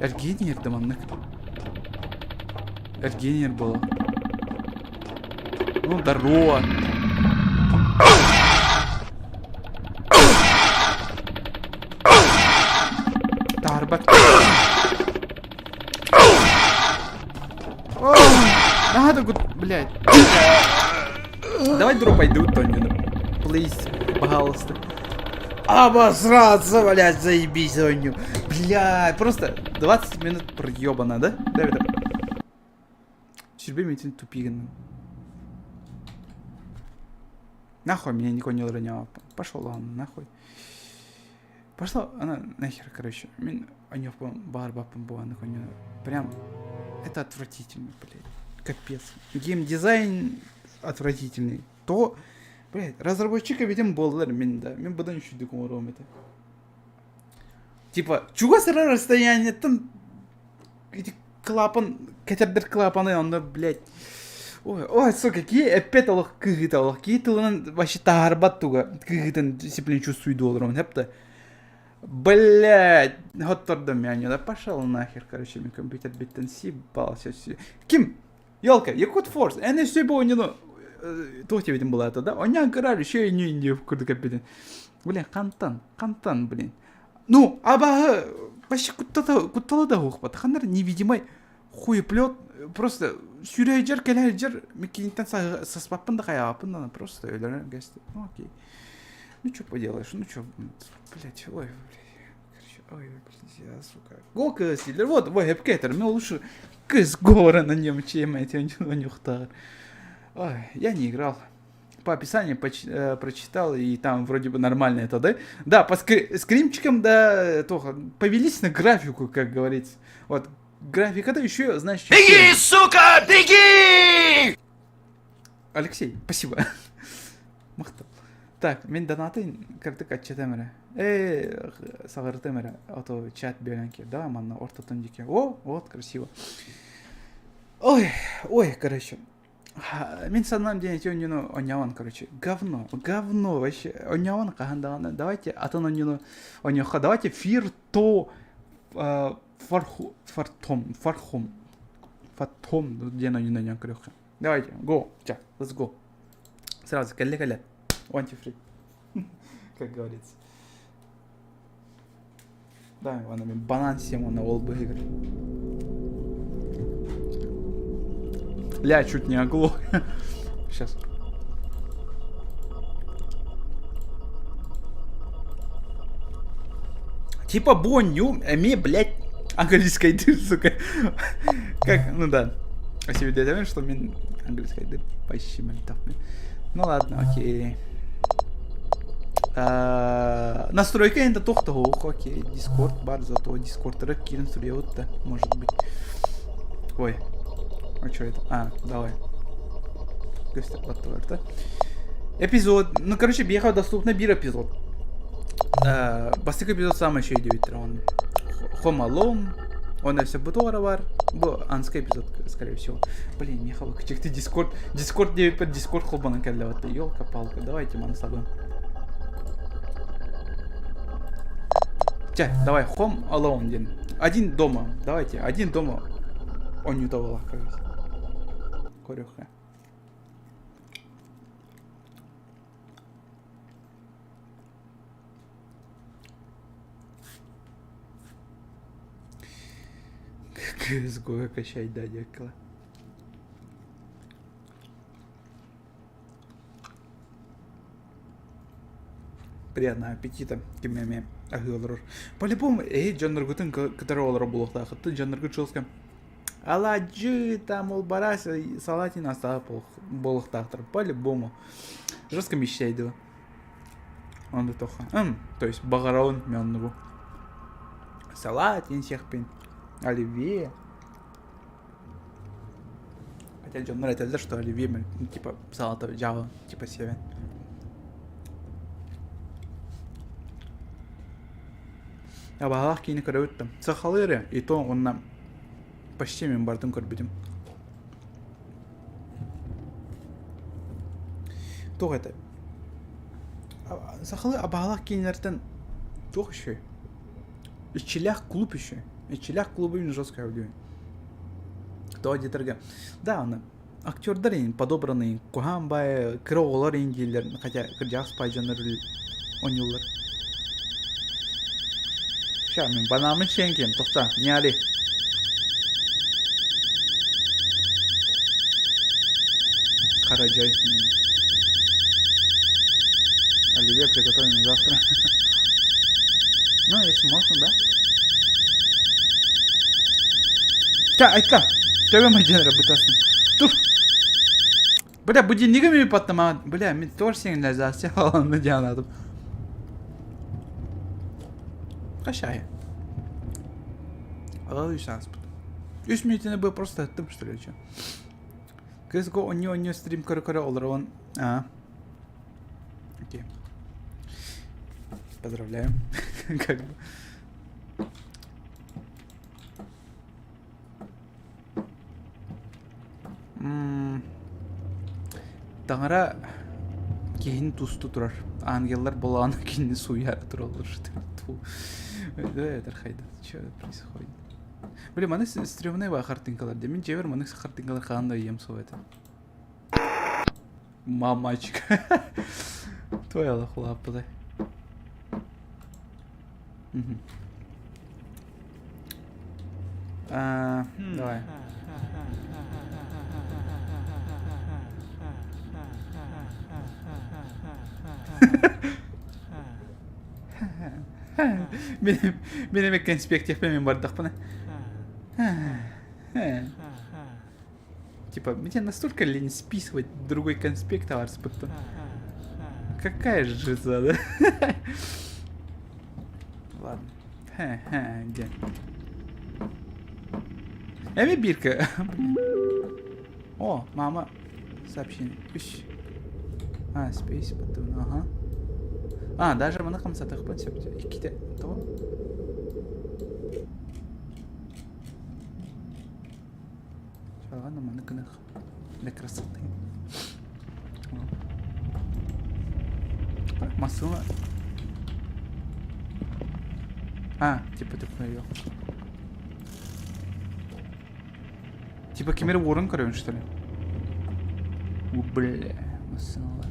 Эргиэн да маннык. Эргиэн было. Ну, здорово. Таарбат. Надо, блядь. Давай дропай дут, Тоню. Please, пожалуйста. Обосраться, блядь, заебись ойню. Бля, просто 20 минут проебано, да? Да, это. Сүрбэ митин тупигин. Нахуй меня никто не ронял. Пошел он, нахуй. Пошла она нахер, короче. Мин бар баппын буаны Прям это отвратительно, блядь. Капец. Геймдизайн отвратительный. То, блядь, разработчика видим боллар мин да. Мин будан үчүйдүк оҥоруом этэ. Типа, чугас эрэ расстояниеттан ити клапан, кэтэрдэр клапаны, онно, блядь, Ой, ой, сука, кии эппет олох кыһыыта олох. Кии тылынан вообще таһаарбат туга кыһыытын дисциплин чувствуйду олором, хепта. Блядь, хоттордом меня, да пошел нахер, короче, мен компьютер биттен съебался. Ким? Елка, Якут Форс, эн өссө бу оонньууну туох диэбитим буолаата да? Оонньоон көрөр үчүгэй ньүү ньүү курдук эппитин. Блин, хантан, хантан, блин. Ну, абааһы вообще куттата, куттала да суохпат. Ханнар невидимый хуеплет просто сүүрэ кэлэ сылдьар миккиниттэн саспаппын да хайаабаппын да просто өлөрөн кэсти. Ну окей. Ну что поделаешь, ну что, блядь, ой, блядь. Ой, блядь, сука. Го силер. Вот, ой, эпкетер, мен лучше кыс говора на нем, чем эти нюхтар. Ой, я не играл. По описанию прочитал, и там вроде бы нормально это, да? Да, по скримчикам, да, только повелись на графику, как говорится. Вот, графика это еще, знаешь... Беги, сука, беги! Алексей, спасибо. Махтал. Так, мен донаты кырдык аччатам эрэ. Э, саҕырытым эрэ, а то чат биэрэн да, манна ортотун диэки. О, вот, красиво. Ой, ой, короче. Мин санаам диэн ити оонньууну оонньообон, короче, говно, говно вообще. Оонньообон хаһан даҕаны. Давайте атын оонньууну оонньуохха. Давайте Fear to Фарху, Фартом, Фархум, Фатом диэн оонньууну оонньоон көрүөххэ. Давайте, go, ча, let's go. Сразу кэллэ-кэлэ. One, two, three. Как говорится. Да, аны мен банан сиэм уонна ол быһыгар. Ля, чуть не оглох. Сейчас. Типа боню, эми, блядь, английской ты, сука. Как, ну да. А себе дядя, что мен английской ты почти Ну ладно, окей. Настройка это тохтоох, окей. Дискорд бар, зато Дискорд киирэн суруйабыт да, может быть. Ой, а что это? А, давай. Да? Эпизод, ну короче, биэхэ доступно биир эпизод. Бастакы эпизод самый еще идет он. Home Alone, он все бутора бар. Бу анскай эпизод, скорее всего. Блин, Михаил, ты Дискорд, Дискорд диэбиппэр Дискорд холбонон кэллэ Елка-палка, давайте маны сабын. Чэ, давай, Home Alone диэн. Один дома, давайте, один дома. Оонньуута буолла, короче. Көрүөххэ. CSGO качать, да, дьякла. Приятного аппетита, ким эмэ аһыы олорор. По-любому, эй, дьонноргутун кытары олорор буолуохтаахыт. Дьонноргут жестко аладжы там ол барась салатин астаах буолуохтаахтар. По-любому. Жестко мечтайдыба. Онду тоха. То есть баҕарабын мен оннугу. Салат сиэхпин. Оливье. Хотя дьоннор этэллэр, что оливье типа салата дьаҕы типа сиэбэн. Абаһалаах киинэ көрөбүт да. Сахалыы эрэ, и то уонна почти мин барытын көрбүтүм. Туох это? Сахалыы абаһалаах киинэлэртэн туох еще? Иччилээх клуб еще. Иччилээх клубу мин жестко өйдүүбүн. Тоҕо диэтэргэ, да, аны актердар иһин подобранный куһаан баайы кыра оҕолор иһин дииллэр, хотя кырдьаҕас баай дьоннор оонньууллар. Ща, мин банааммын сиэн киэм, тохтоо, не али. Хара дьай. Оливье приготовим завтра. Ну, если можно, да. Ча, айка. Төбөм айдьанара бытасын. Тур. Бля, будильнигым ми паттама. Бля, мин тоже сигнализация аланны дианадым. Кашай. Алалы шанс. Үс мүнүүтүнэ бы просто аттым, что ли, что? CSGO онньо-онньо стрим көрө-көрө олоробун. Аа. Окей. Поздравляю. Как бы. Таҥара киһини тусту турар. Ангеллар болааны кинини сууйаары тураллар. Это хайда? Что происходит? Блин, маны стрёмные хартыҥкалар дии. Мин дьиэбэр маннык хартыҥкалар хаһан да ийэм суох этэ. Мамочка. Твоя лаппытай. А, давай. Мин мин эмэ конспектиэхпин мин бардахпына. Типа, мне настолько лень списывать другой конспект арспыттан. Какая же жиза, да? Ладно. Хе-хе, где? Эми бирка. О, мама. Сообщение. Үш. А, Space потом, ага. А, даже маны хамсатыахпын сөп. Иккитэ. Тоҕо? Чалҕан маны гынах для красоты. Массыына. А, типа тупой. Типа ким эрэ уоран көрөбүн что ли? У, бля, массыыналар.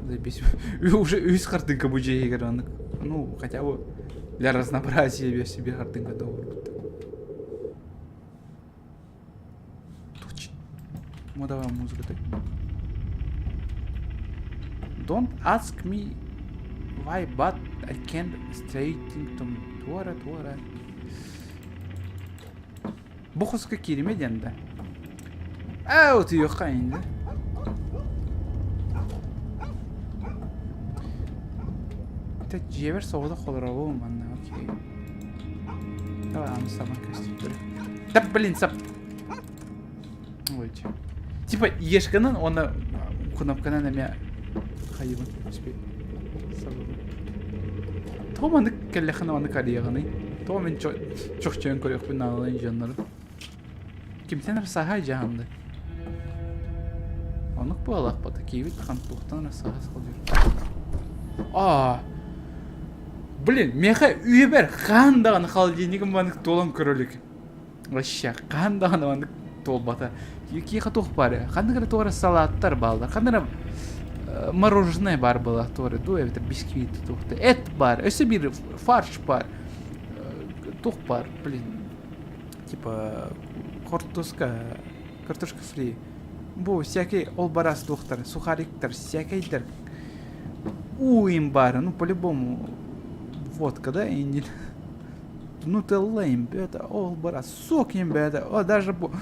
Заебись. Уже үс хартыҥка бу дьиэ иһигэр оннук. Ну, хотя бы для разнообразия я себе хартыҥка доҕорбут. Ну давай музыка так. Don't ask me why, but I can't straighten to туора туора. Бу хоско кииримэ диэн да. Ээ, утуйуохха инде. Это дьиэбэр соҕотох олоробун манна, окей. Давай, аны сабан көстүктөрү. Да блин, сап. Ой, Типа ешканан уонна кнопканан эмиэ хайыбын успей. Сабабын. Тоҕо маннык кэллэххинэ маннык арыйаҕыный? Тоҕо мин чохчойон көрүөхпүн наадалай дьоннору? Кимтэн эрэ саһа дьаһанды. Оннук буоллахпыт, киһибит хантуохтан эрэ саһа сылдьар. Аа, блин, миэхэ үйэбэр хаан даҕаны холодильнигым маннык туолан көрө илик. Вообще, хаһан даҕаны маннык туолбата. Киһиэхэ туох баар Ханнык эрэ туох эрэ салааттар бааллар. Ханнык эрэ мороженое баар буолла туох эрэ дуу эбэтэр бисквит туох да эт баар. Өссө биир фарш баар. Туох баар, блин. Типа хортуска, картошка фри. Бу всякий ол барас туохтар, сухариктар, всякийдер. Уу им баар, ну по-любому водка, да, инди. Нутелла им бэта, ол бара, сок им бэта, о, даже бу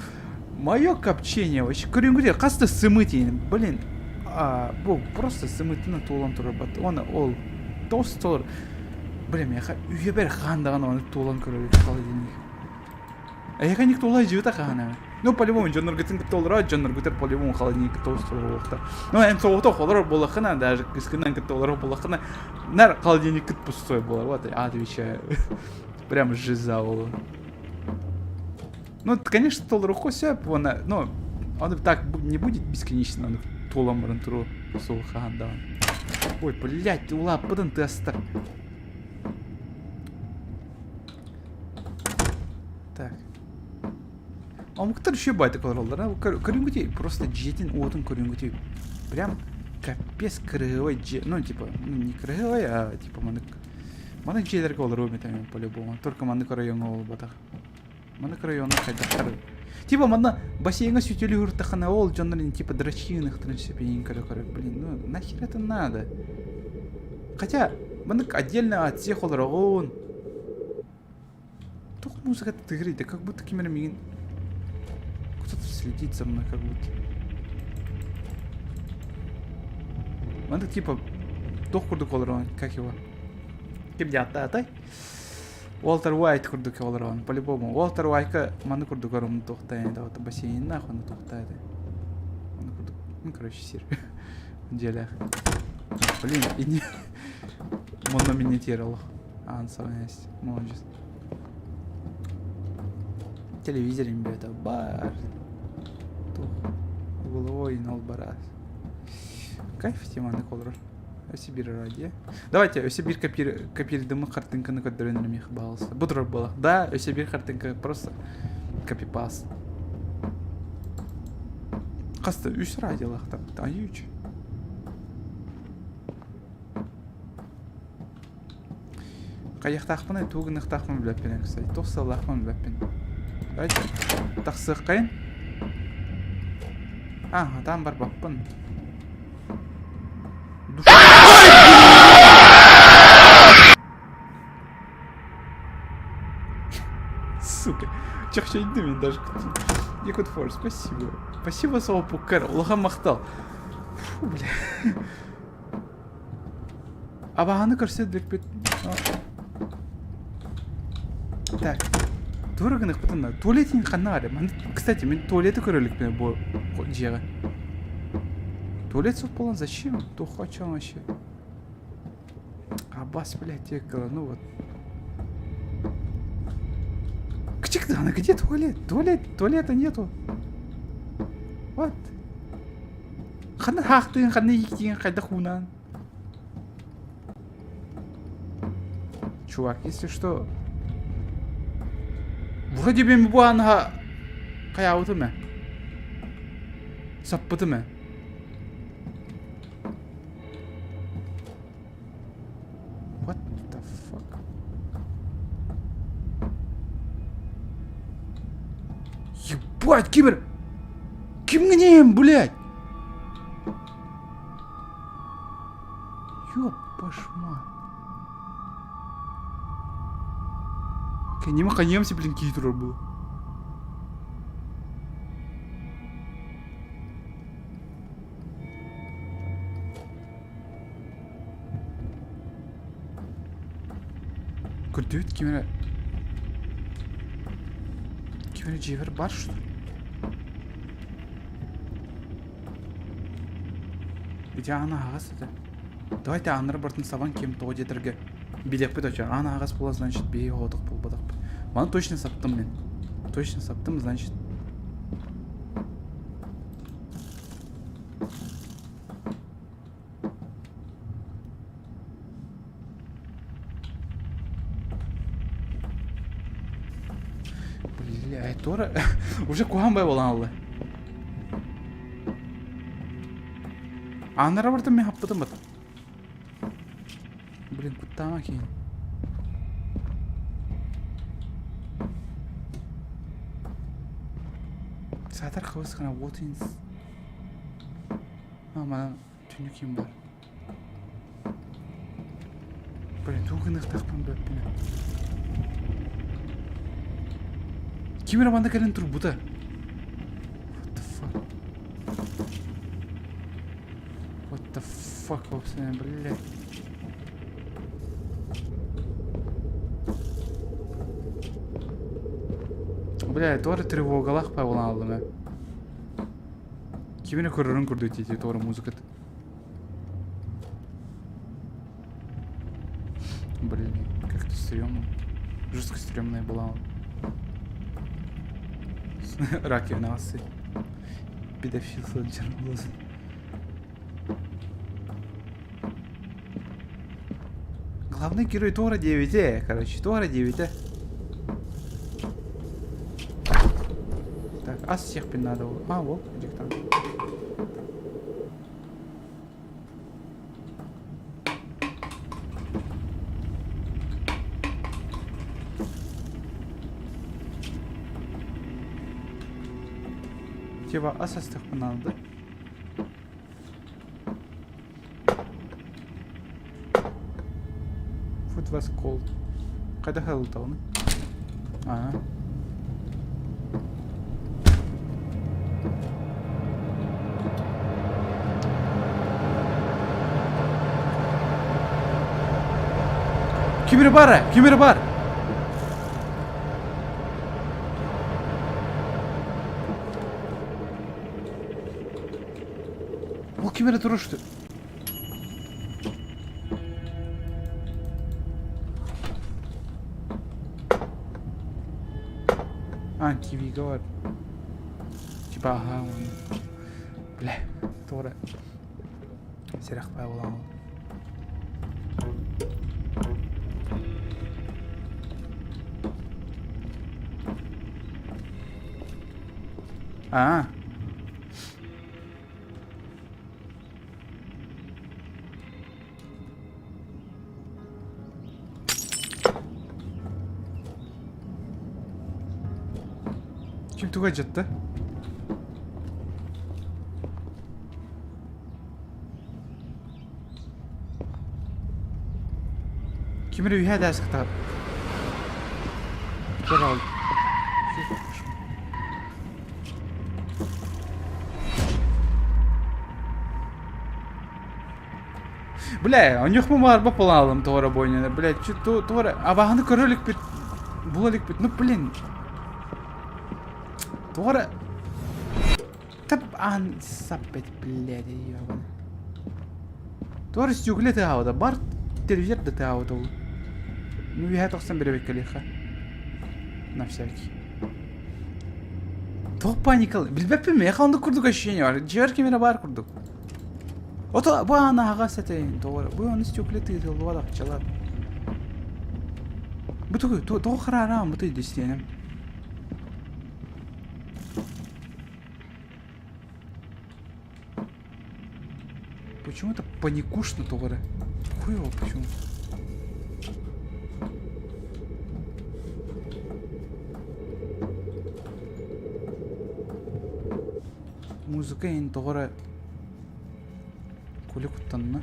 мое копчение вообще көрүҥҥүтэ хас да сымыт иин, блин, а, бу просто сымытынан туолан турар бат, оны ол тост толор, блин, миэхэ үйэбэр хаан даҕаны оны туолан көрөр холодильник. Эһиэхэ никто олай дьиэбитэ хаһан эмэ. Ну, по-любому, дьонноргутун кытта олорор, дьонноргутар по-любому холодильник тоҕус толоруохтар. Ну, эн соҕотох олорор буоллаххына, даже кыскынан кытта олорор буоллаххына, нар холодильниккыт пустой буолар. Вот, отвечаю. Прям жиза буолуо. Ну, конечно, толоруохха сөп, уонна, ну, он так не будет бесконечно, он туолан баран туруо суох хаһан даҕаны. Ой, блядь, улааппытын тыастар. Так. Омуктар еще байтык олороллор. Көрүҥҥүтүй просто дьиэтин уотун көрүҥҥүтүй. Прям капец кырыһыабай дьиэ. Ну, типа, ну, не кырыһыабай, а типа маннык маннык дьиэлэргэ олоруом этэ по-любому. Только маннык райоҥҥа буолбатах. Маннык райоҥҥа хайдахтар. Типа манна бассейҥҥа сүтүлүһүртаххына ол дьоннор типа дрочиныхтарын сөп көрө-көрө. Блин, ну нахер это надо? Хотя. Маннык отдельно от всех олороҕун. Туох музыка тыгырыйда, как будто ким эрэ миигин кто-то следит за мной, как будто. Маннык типа туох курдук олороҕун, как его? Ким диаттаатай? Уолтер Уайт курдук олороҕун, по-любому. Уолтер Уайка маннык курдук орум туохтаан это бассейннаах онно туохтааты. Онно курдук, ну короче, сир. Дьиэлээх. Блин, и не... Мунна минитер олох. Аан саҕа Молодец. Телевизор ребята, бар. Туох угловой нол барас. Кайф теманы олорор. Өссө биир радио. Давайте өссө биир копир копирдымы хартыҥканы көрдөрөн эрэ миэхэ баҕалса. Бу турар буолах. Да, өссө биир хартыҥка просто копипаст. Хаста үс радиолаах таппыт. Айыыч. Хайыахтаахпыный, тугу гыныахтаахпын билбэппин, кстати. Туох сыаллаахпын билбэппин. Давайте тахсыаххайын. А, там барбаппын. Сука. Чахчайды мен даже. Якут Форс, спасибо. Спасибо, Слава Пуккер. Улахан махтал. Фу, бля. Абаһаны көрсө иликпит. Так. Туора гыныахпытын туалет иһин ханна баар? Кстати, мин туалеты көрө иликпин бу дьиэҕэ. Туалет суох буолан зачем? Туох очоҥ вообще? Абас, блядь, текала, ну вот. Кчик, где туалет? Туалет, туалета нету. Вот. Ханна хаахтыын, ханна ииктиин, хайдах уунаан? Чувак, если что... Вроде бы бу анаха хайаабытым ээ. Саппытым ээ. What the fuck? Ебать, кибер! Кимҥиниэм, блядь? Ёб вашу мать. Кэнним хайыам блин киһи турар буолуо. Көрдүбүт ким эрэ ким эрэ дьиэбэр бар что Ити аан аһаҕас этэ. Давайте ааннары барытын сабан ким тоҕо диэтэргэ билиэхпит очо. Аан аһаҕас буола значит биһиги оҕотох буолбатахпыт. Маны точно саптым мин. Точно саптым, значит Бля, Тора уже куһаҕан бай буолан алла. Ааннара бартым мен хаппытым бат. Блин, куттаама киин. Саатар хабыс гына Уотинс. А, манан түннүк ким бар. Блин, тугу гыныахтаахпын билбэппин. Ким эрэ манна кэлэн турбута. What the fuck? What the fuck, вообще, блядь. Бля, туора тревогалаах пай буолан ааллым ээ. Ким эрэ көрөрүн курдук дии туора музыката. Блин, как-то стрёмно. Жестко стрёмная была. Раковина осы. Педофил сылдьар буолсын. Главный герой Тора 9, короче, Тора 9. Так, ас всех надо. А, вот, где там. Типа ас астыахпын наада. It was cold. Хайдах ылытаҕыный? Аа. Ким эрэ баар ээ? Ким эрэ баар? Ол ким эрэ турушту. А, ТВ-га бар. Типа аха, бля, туора. Сэрэх баа буолан. Аа. Ким туга дьатта? Ким эрэ үһээ дааскытаҕар. Бля, оньох мумаарба полаалым туора бойнаны. Бля, туора абаһаны көрө иликпит, була иликпит. Ну, блин. Туора Тап аан саппет, блядь, ебаный. Туора стекле тыаһаабыта, бар телевизор да тыаһаабыта ол. Ну, үһэ тохсон бирэбиккэлиэххэ. На всякий. Туох паникал? Билбэппин миэхэ оннук курдук ощущение бар. Дьиэбэр ким эрэ баар курдук. Ото бу аан аһаҕас этэ тоҕо бу аны стекле тыытыллыбат акчалар. Бу тугу тоҕо хараараан бу истиэнэм. Почему-то паникушно тоҕо эрэ. Хуево почему. Музыка иһин тоҕо эрэ Куля куттанна.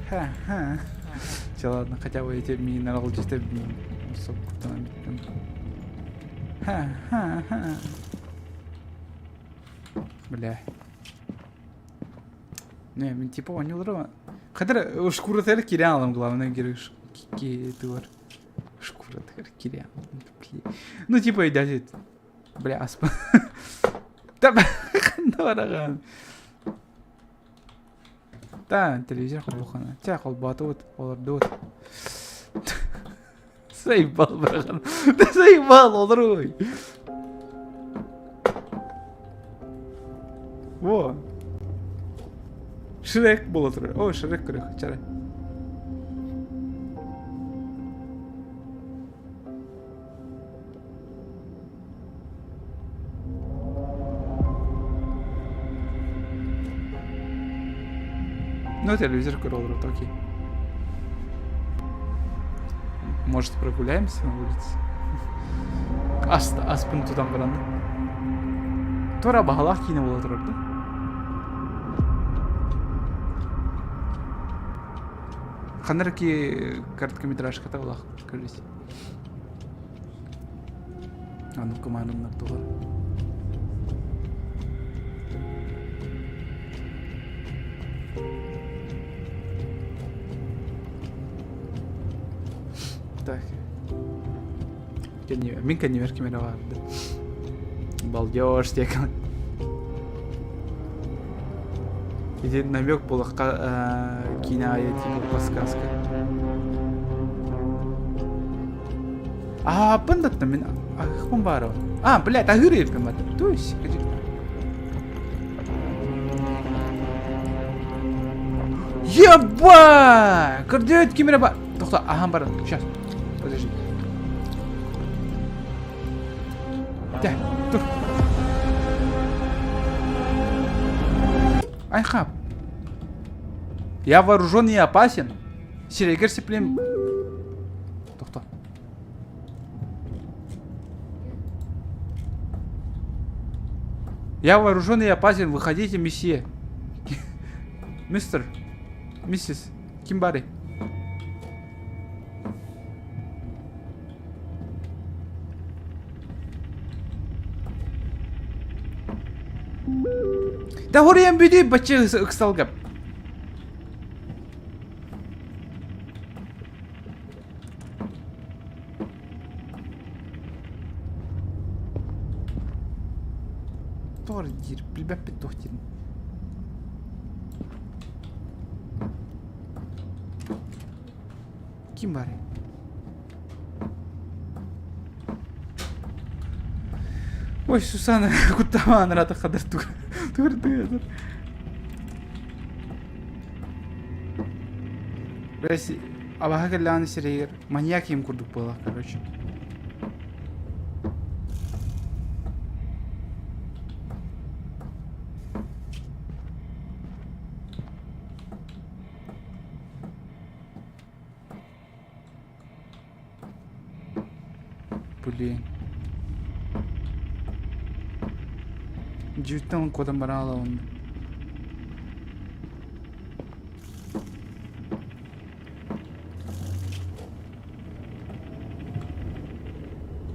Ха-ха. Чэ ладно, хотя бы эти миин аралдьыта миин особо куттанан бүттүм. Ха-ха-ха. Бля. Не, мин типа оонньуулара Хатыр шкуратыгар киирэн алым главное киһитигэр. Шкуратыгар киирэн Ну типа өйдөөтүт. Бля, аспа. Ханна бараҕын? Та, телевизор холбоххуна. Чэ, холбоотубут, олордубут. Заебал, брахан. Да заебал, олоруй. Во. Шрек буола турар. О, Шрек көрүөх, чара. Ну, телевизор көрө олорор, окей. Может, прогуляемся на улице? Ас, аспын тутан баран. Тура баһалаах киинэ буола турар да? Ханна эрэ ки короткометражката булах көрүс. Аны кумаарыннар тула. Так. Мин кэннибэр ким эрэ баарды. Балдеж диэки. Ити намек буолахха киинэ аайы типа подсказка. Ааппын да мин аһыахпын баара. А, блядь, аһыыр эбиппин бата. То есть, Еба! Көрдөөт ким эрэ ба... Тохто, аһан баран. Сейчас. Подожди. Дэ, тур. Айхап. Я вооружен и опасен. Сирэйгэр сиплем... Тохто. Я вооружен и опасен. Выходите, месье. Мистер. Миссис. Ким баарый? Да хоруйан бүтүй бачча ыксалга. Тоҕо диир, билбэппит туох диирин. Ким баарый? Ой, Сусана, куттамаан рата хадар тугар тугар. Бэс абаһа кэллэҕинэ сирэйигэр маньяк им курдук буолар, короче. Блин. Дьүүттэн куотан баран алабын.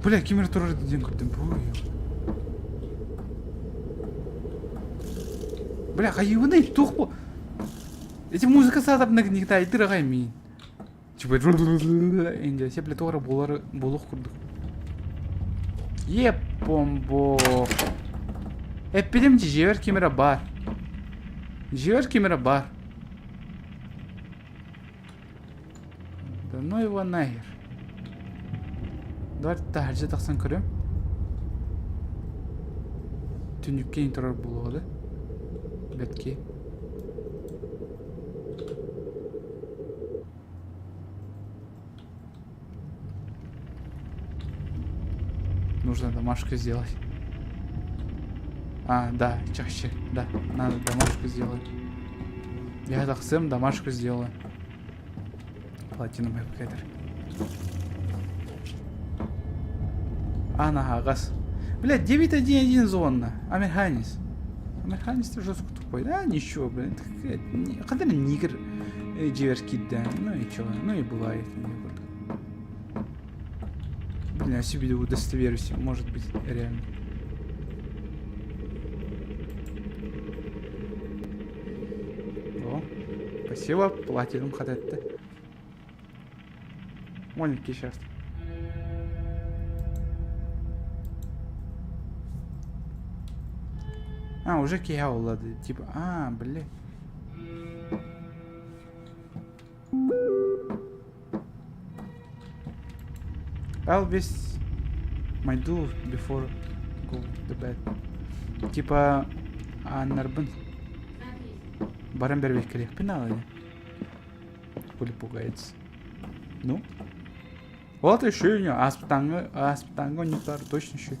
Бля, ким эрэ турар диэн көрдүм. Бля, хайыбыный туох бу? Эти музыка саатар нагнетает аҕай миин. Типа инде сепле туора булар булух курдук. Еппомбо. Эппитим дьиэбэр ким эрэ баар. Дьиэбэр ким эрэ баар. Да ну его нахер. Давай таһырдьа тахсан көрөм. Түннүккэ турар буолуо да. Бэтки. Нужно домашку сделать. А, да, чаще, да, надо домашку сделать. Я тахсым домашку сделаю. Платину кэтэр. Ана газ. Блядь, 9.1.1 зонна. Амерханис. Амерханис ты жестко тупой. Да, ничего, блин. Когда нигер дьиэбэр киирдэ. Ну и чё, ну и бывает. Блин, я себе удостоверюсь, может быть, реально. О, спасибо, платинум хатетте. Маленький сейчас. А, уже киһи улады. Типа, а, бля. Always my do before go to bed. Типа, аннарбын баран бэрбэккэлиэхпин наада. Хули пугается. Ну? Вот еще не аспытаҥҥа аспытаҥҥа онньутаар точно еще.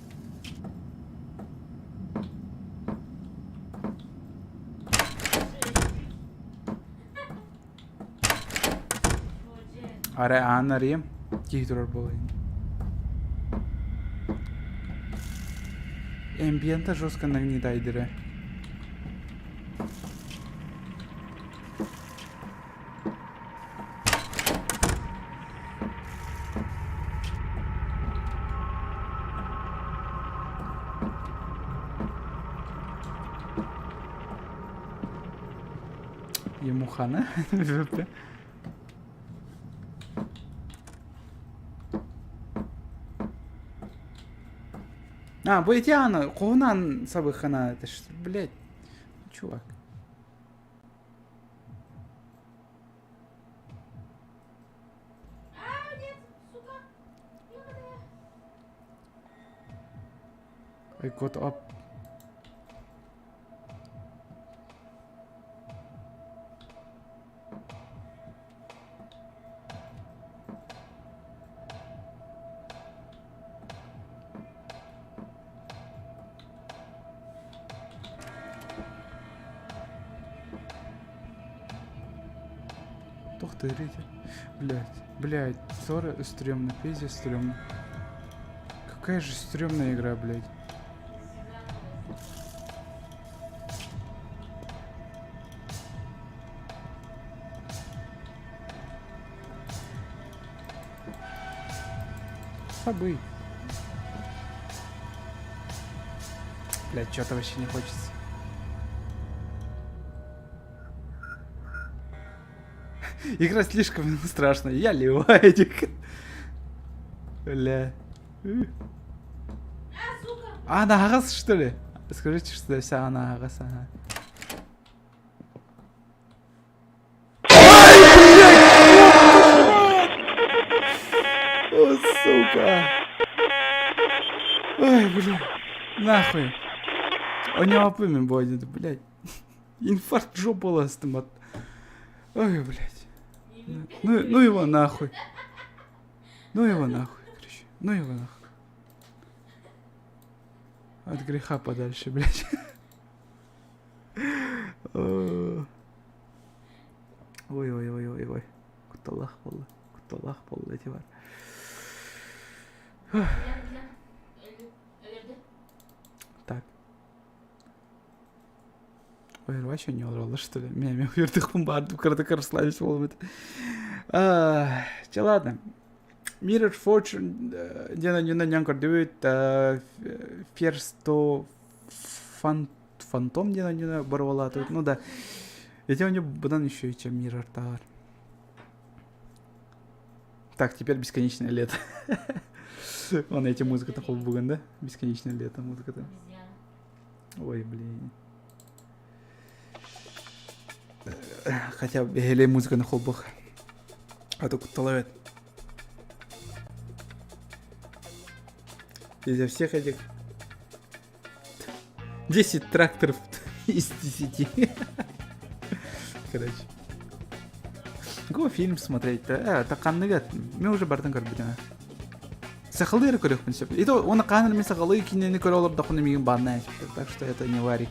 Арай аан арыйым киһи турар буолайын. Эмбиента жестко нагнетайдыра. Ему хана. А, бу эти аны, хоһунан сабыххана, это ж, блядь, чувак. I got up. Туох тыырый Блять, блять, соры стрёмно, пиздец стрёмно. Какая же стрёмная игра, блядь. Собы. Блять, что-то вообще не хочется. Игра слишком страшная. Я ливайдик. Бля. А, она агас, что ли? Скажите, что вся она агас, ага. О, сука. Ой, бля. Нахуй. У него пымем будет, блядь. Инфаркт жопа ластым. Ой, блядь. Ну, ну его нахуй. Ну его нахуй, короче. Ну его нахуй. От греха подальше, блядь. Ой, ой, ой, ой, ой. Кутталлах буолла. Кутталлах буолла ити бар. Так. Ой, вообще не олороллор что ли? Меня мен уйырдыкпын баардым кырдык расслабить болбут. Че ладно. Mirror Fortune диэн онньунан ньон көрдүбүт Ферсто Фантом диэн онньуна боруолаатыбыт. Ну да. Эти онньу быдан еще чем Mirror таар. Так, теперь бесконечное лето. Он эти музыка-то холбуган, да? Бесконечное лето музыка-то. Ой, блин. Хотя бэһэлэй музыканы холбох. А то кутталабет. Из-за всех этих 10 тракторов из 10. Короче. Го фильм смотреть-то. Э, таканныгат. Мен уже бартын көрбүтүм. Сахалыы эрэ көрүөхпүн сөп. И то уонна хаһан эрэ мин сахалыы киинэни көрө олордохпуна миигин бааннаан сөптөр. Так что это не варик.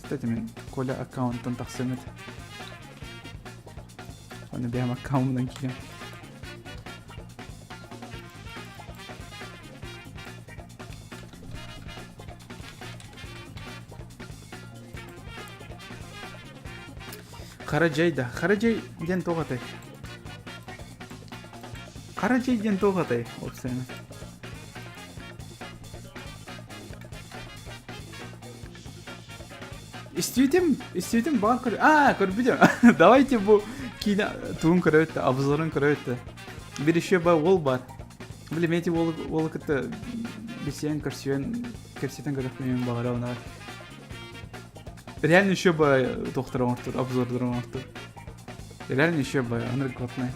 Кстати, мин Коля аккаунтан тахсыам этэ. Оны бэйэм аккаунтунан киирэн. Хара дьай да. Хара дьай диэн туох этэй? Хара дьай диэн туох этэй, уопсайынан? Истибитим, истибитим баар көр... Аа, көрбүтүм. Давайте бу киинэ тугун көрөбүт да, обзорун көрөбүт да. Бир еще ба уол бар. Блин, эти уолу кытта билсиэн, көрсүөн, кэпсэтэн көрөхпүн мен баҕарабын Реально еще бы доктор оҥортур, обзордор оҥортур. Реально еще бы, ынырык годный.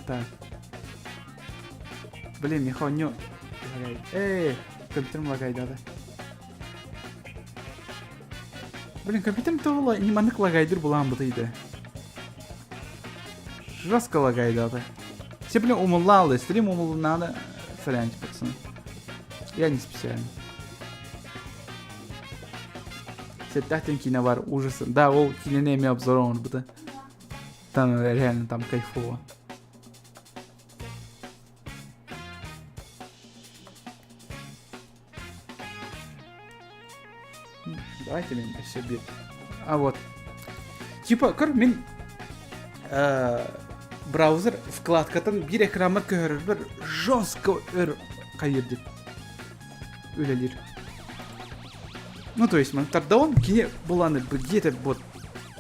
Так. Блин, миэхэ онньу лагай. Эй, компьютерым лагайдады. Блин, компьютерым тоҕо не маннык лагайдыр булаан бытыйды. Жестко лагайдады. Все, блин, умуллаалы, стрим умуллааны сорян, пацаны. Я не специально. Сеттахтен киинэ бар ужасы. Да, ол киинэни эмиэ обзор оҥорбута. Там реально там кайфово. Давайте мен өссө bir. А вот. Типа, көр мин э, браузер вкладкатын биир экраммар көһөрөрбөр жестко өр хайыр дип үлэлиир. Ну, то есть, тардаон кини буланы где-то вот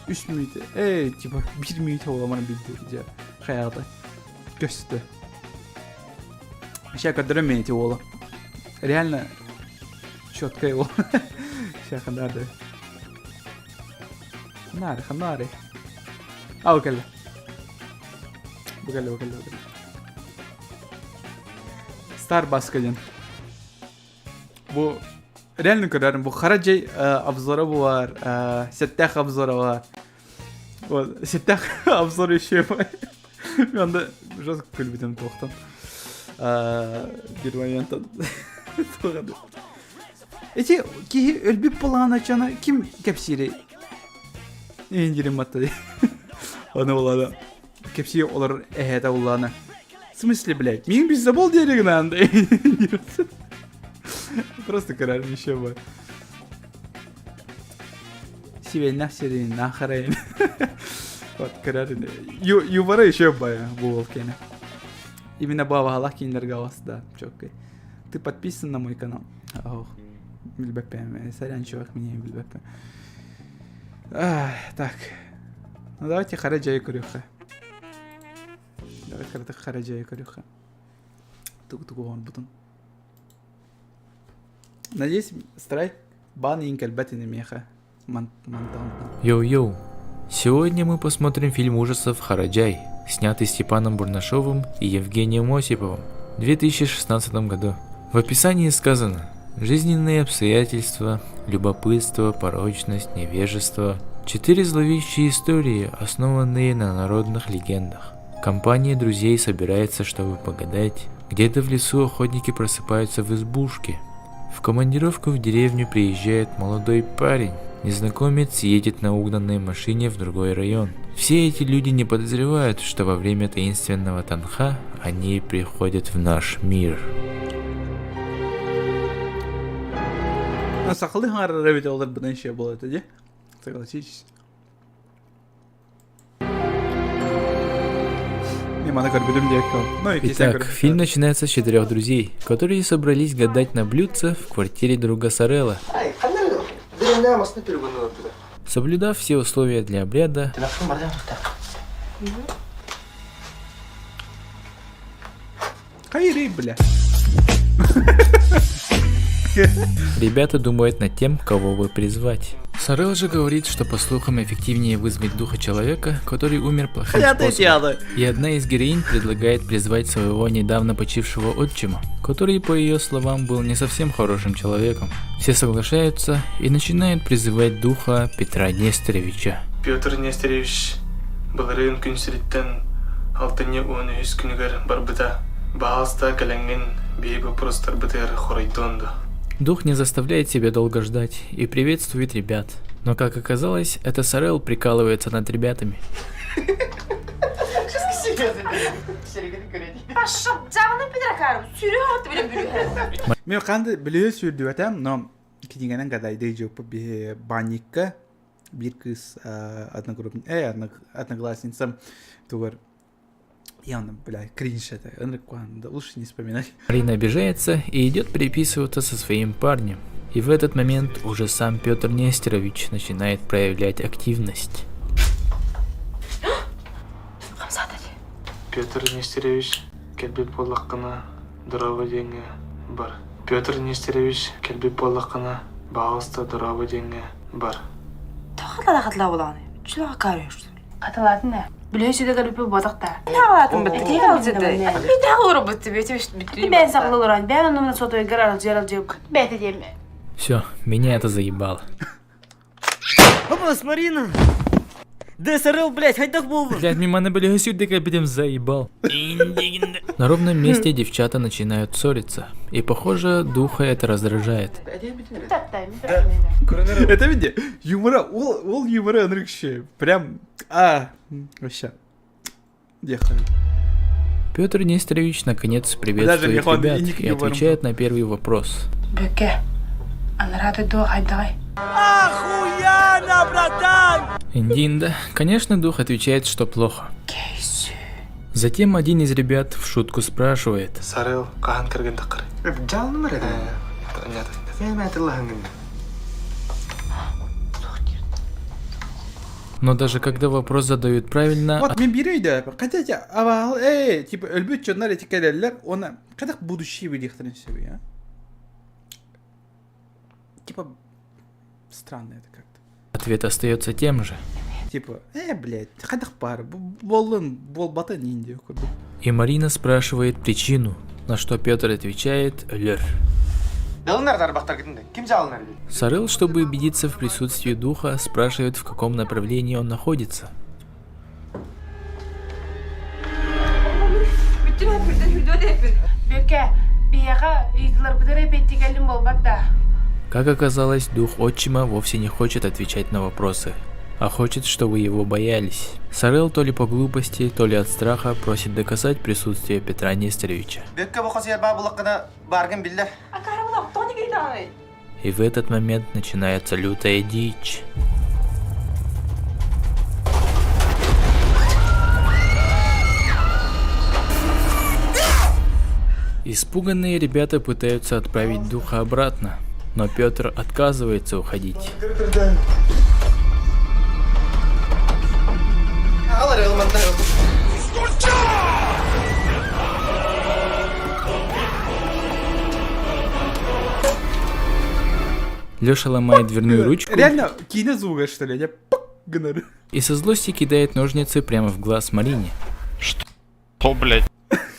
үс мүнүүтэ, эй, типа, биир мүнүүтэ буоламан билди, дьэ, хайаата, көстө. Ща көрдөрөм мен эти уола. Реально четко его. Ща ханары. Ханары, ханары. А, бу кэллэ. Бу кэллэ, бу кэллэ, бу кэллэ. Starbucks диэн. Бу реально көрөрүм. Бу хара дьай обзора буолар, сэттээх обзора бар. Вот, сэттээх обзор еще бар. Мен анда жестко күлбүтүм туохтан. Биир моменттан. Эти киһи өлбүт буолаҕына чана ким кэпсиирий? Индирим матта Оны булады. Кэпсии олор эһээтэ буллаана. В смысле, блядь? Миин пиздобол диэри гынаан Просто көрөр еще бы. Сибэннэх сирин нахарайын. Вот көрөр. Юбара еще бая бу кене. Именно бабалах кинилерге да, четкой. Ты подписан на мой канал? Ох. Билбэппин. Сорян, чувак, меня билбэппин. Так. Ну давайте хара дьайы көрүөххэ. Давай кыратык хара дьайы көрүөххэ. Тугу-тугу оҥорбутун. Надеюсь, страйк бан иин кэлбэт ини миэхэ. Йоу-йоу! Сегодня мы посмотрим фильм ужасов «Хараджай», снятый Степаном Бурнашовым и Евгением Осиповым в 2016 году. В описании сказано «Жизненные обстоятельства, любопытство, порочность, невежество – четыре зловещие истории, основанные на народных легендах. Компания друзей собирается, чтобы погадать. Где-то в лесу охотники просыпаются в избушке. В командировку в деревню приезжает молодой парень. Незнакомец едет на угнанной машине в другой район. Все эти люди не подозревают, что во время таинственного танха они приходят в наш мир. Ну, сахалыы хаҥарара эбитэ олор быдан ишиэ буолуо этэ дии. Согласитесь. Итак, фильм начинается с четырех друзей, которые собрались гадать на блюдце в квартире друга Сорелла. Соблюдав все условия для обряда, Ребята думают над тем, кого бы призвать. Сорел же говорит, что по слухам эффективнее вызвать духа человека, который умер плохим способом. И одна из героинь предлагает призвать своего недавно почившего отчима, который, по ее словам, был не совсем хорошим человеком. Все соглашаются и начинают призывать духа Петра Нестеровича. Петр Нестерович былырыын күн сириттэн алтынньы уон үһүс күнүгэр барбыта. Баһаалыста кэлэҥҥин биһи боппуруостарбытыгар хоруйдуон дуо? Дух не заставляет себя долго ждать и приветствует ребят. Но, как оказалось, это Сорел прикалывается над ребятами. Мен ханды билиһи сүүрдүбэтем, но кинигэнэн гадайды дьыппы биһи банникка биир кыыс одногруппник, одноклассницам тугар явно, бля, кринж это, да лучше не вспоминать. Марина обижается и идет переписываться со своим парнем. И в этот момент уже сам Петр Нестерович начинает проявлять активность. Петр Нестерович кэлбит буоллаххына дорообо диэҥҥэ бар. Петр Нестерович кэлбит буоллаххына баҕалыста дорообо диэҥҥэ бар. Хатылаатын ээ. Билэ сүдэ кэлбиппит буотах да. Хаалаатын бытты тиһэ алжыды. Битэ олоробут тебе Бэйэн сахалы олорон бэйэн оннумна сотуйгар аралдьыйар алдьыйбыт бэйэтэ диэм. Все, меня это заебало. Опа, Марина! Да, сарыл, блядь, хайдах буолбут. Блядь, мимо на будем заебал. На ровном месте девчата начинают ссориться. И похоже, духа это раздражает. Это види, юмора, ол, ол юмора ынырыкшы. Прям, а, вообще. Ехали. Петр Нестерович наконец приветствует ребят и отвечает на первый вопрос. Бүкэ, анараа дойдуга хайдаҕай? Охуенно, братан! Индинда, конечно, дух отвечает, что плохо. Затем один из ребят в шутку спрашивает. Сарыл, хаһан кэргэн таххар. Жалным эрэ. Мэ Но даже когда вопрос задают правильно... Вот мин биир өйдөөппүн. Хотя авал, эй, типа өлбүт дьоннор эти кэлэллэр, уонна хайдах будущее билиэхтэрин сөбүй, а? Типа странно это как-то. Ответ остается тем же. Типа, блядь, хайдах баар, буоллун, буолбатын Индия курдук. И Марина спрашивает причину, на что Петр отвечает «Өлөр». Сарыл, чтобы убедиться в присутствии духа, спрашивает, в каком направлении он находится. Бүкэ, биһиэхэ ыйытыыларбытыгар эпиэттии буолбат да. Как оказалось, дух отчима вовсе не хочет отвечать на вопросы, а хочет, чтобы его боялись. Сарел то ли по глупости, то ли от страха просит доказать присутствие Петра Нестеровича. И в этот момент начинается лютая дичь. Испуганные ребята пытаются отправить духа обратно, Но Петр отказывается уходить. Леша ломает дверную ручку. Реально, киинэ звуга, что ли? Я пук гынар. И со злости кидает ножницы прямо в глаз Марине. Что, блядь?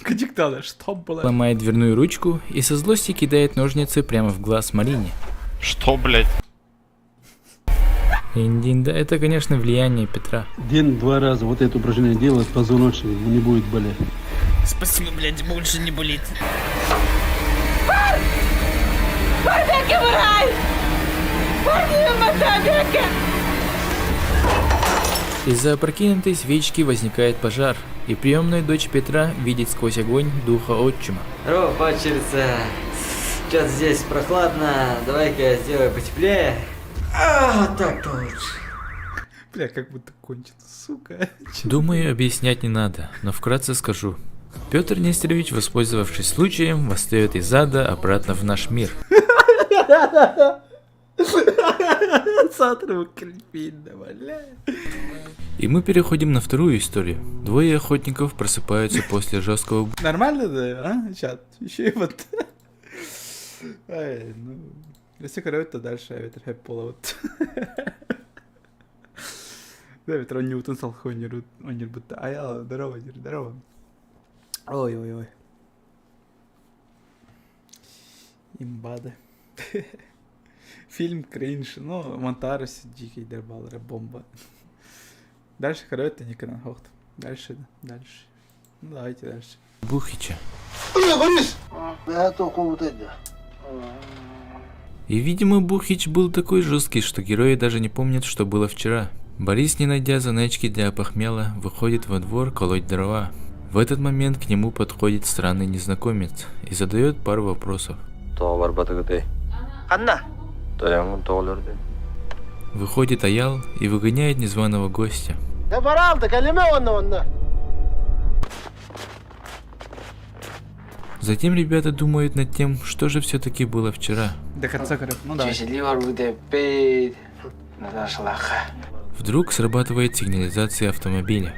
Кадиктана, что было? Ломает дверную ручку и со злости кидает ножницы прямо в глаз Марине. Что, блядь? Индинда, это, конечно, влияние Петра. День-два раза вот это упражнение делать, позвоночник не будет болеть. Спасибо, блядь, больше не болит. Из-за опрокинутой свечки возникает пожар, и приемная дочь Петра видит сквозь огонь духа отчима. Здорово, падчерица. Что-то здесь прохладно. Давай-ка я сделаю потеплее. А, так-то лучше. Бля, как будто кончится, сука. Думаю, объяснять не надо, но вкратце скажу. Петр Нестерович, воспользовавшись случаем, восстает из ада обратно в наш мир. И мы переходим на вторую историю. Двое охотников просыпаются после жесткого Нормально, да, а? Чат, еще и вот. Ай, ну, если короче, дальше ветер хэп вот. Да, ветер Ньютон салхонер, он будто. А я здорово, здорово. Ой-ой-ой. Имбады. Фильм кринж, ну, монтаж дикий дербал, бомба. Дальше короче, не канал. Дальше, дальше. Ну, давайте дальше. Бухича. И, видимо, Бухич был такой жесткий, что герои даже не помнят, что было вчера. Борис, не найдя заначки для опохмела, выходит во двор колоть дрова. В этот момент к нему подходит странный незнакомец и задает пару вопросов. Выходит Аял и выгоняет незваного гостя. Затем ребята думают над тем, что же все-таки было вчера. До конца, короче. Ну да. Вдруг срабатывает сигнализация автомобиля.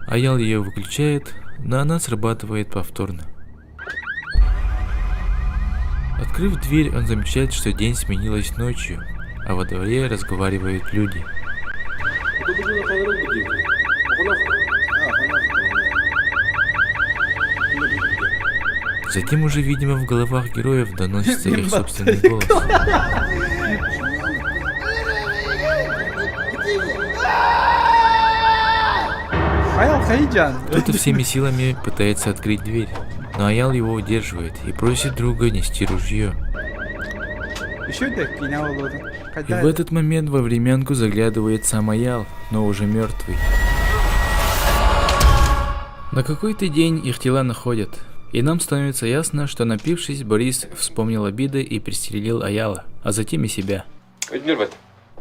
Аял ее выключает, но она срабатывает повторно. Открыв дверь, он замечает, что день сменилась ночью, а во дворе разговаривают люди. Затем уже, видимо, в головах героев доносится их собственный голос. Аял Хайджан. Кто-то всеми силами пытается открыть дверь, но Аял его удерживает и просит друга нести ружье. Еще это И в этот момент во времянку заглядывает сам Аял, но уже мертвый. На какой-то день их тела находят, и нам становится ясно, что напившись, Борис вспомнил обиды и пристрелил Аяла, а затем и себя.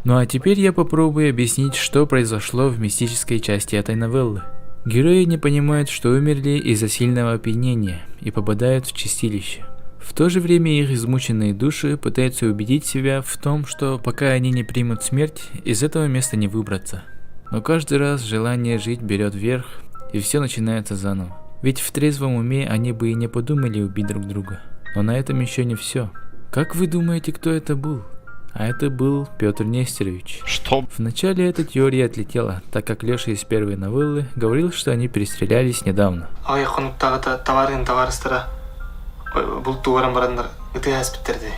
Ну а теперь я попробую объяснить, что произошло в мистической части этой новеллы. Герои не понимают, что умерли из-за сильного опьянения и попадают в чистилище. В то же время их измученные души пытаются убедить себя в том, что пока они не примут смерть, из этого места не выбраться. Но каждый раз желание жить берет верх, и все начинается заново. Ведь в трезвом уме они бы и не подумали убить друг друга. Но на этом еще не все. Как вы думаете, кто это был? А это был Петр Нестерович. Что? Вначале эта теория отлетела, так как Леша из первой новеллы говорил, что они перестрелялись недавно. Ай хонуктагыта товарын товарыстара бултуу баран бараннар ытыаспиттерди.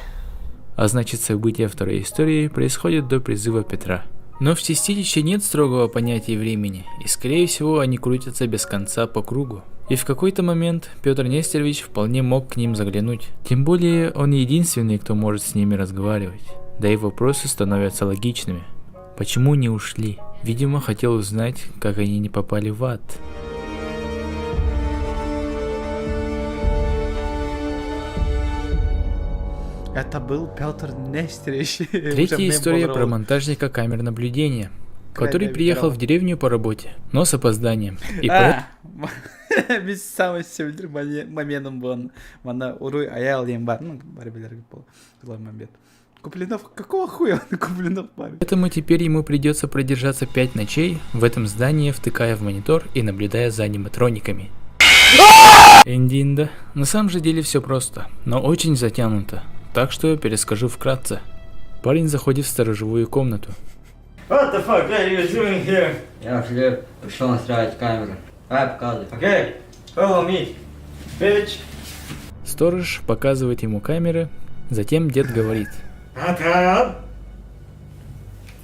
А значит, события второй истории происходят до призыва Петра. Но в Чистилище нет строгого понятия времени, и скорее всего они крутятся без конца по кругу. И в какой-то момент Петр Нестерович вполне мог к ним заглянуть. Тем более он единственный, кто может с ними разговаривать. Да и вопросы становятся логичными. Почему не ушли? Видимо, хотел узнать, как они не попали в ад. Это был Петр Нестерович. Третья история про монтажника камер наблюдения. Который приехал в деревню по работе, но с опозданием. И А, Мин саамай сөбүлүүр моменым буолан манна уруй айаал диэн баар ну бары билэргит буолар момент Куплинов какого хуя он Куплинов баар Поэтому теперь ему придется продержаться пять ночей в этом здании, втыкая в монитор и наблюдая за аниматрониками. Эндинда. На самом же деле все просто, но очень затянуто. Так что я перескажу вкратце. Парень заходит в сторожевую комнату. What the fuck are you doing here? Я вообще пришел настраивать камеру. Давай показывай. Okay, follow me, bitch. Сторож показывает ему камеры, затем дед говорит. Братан!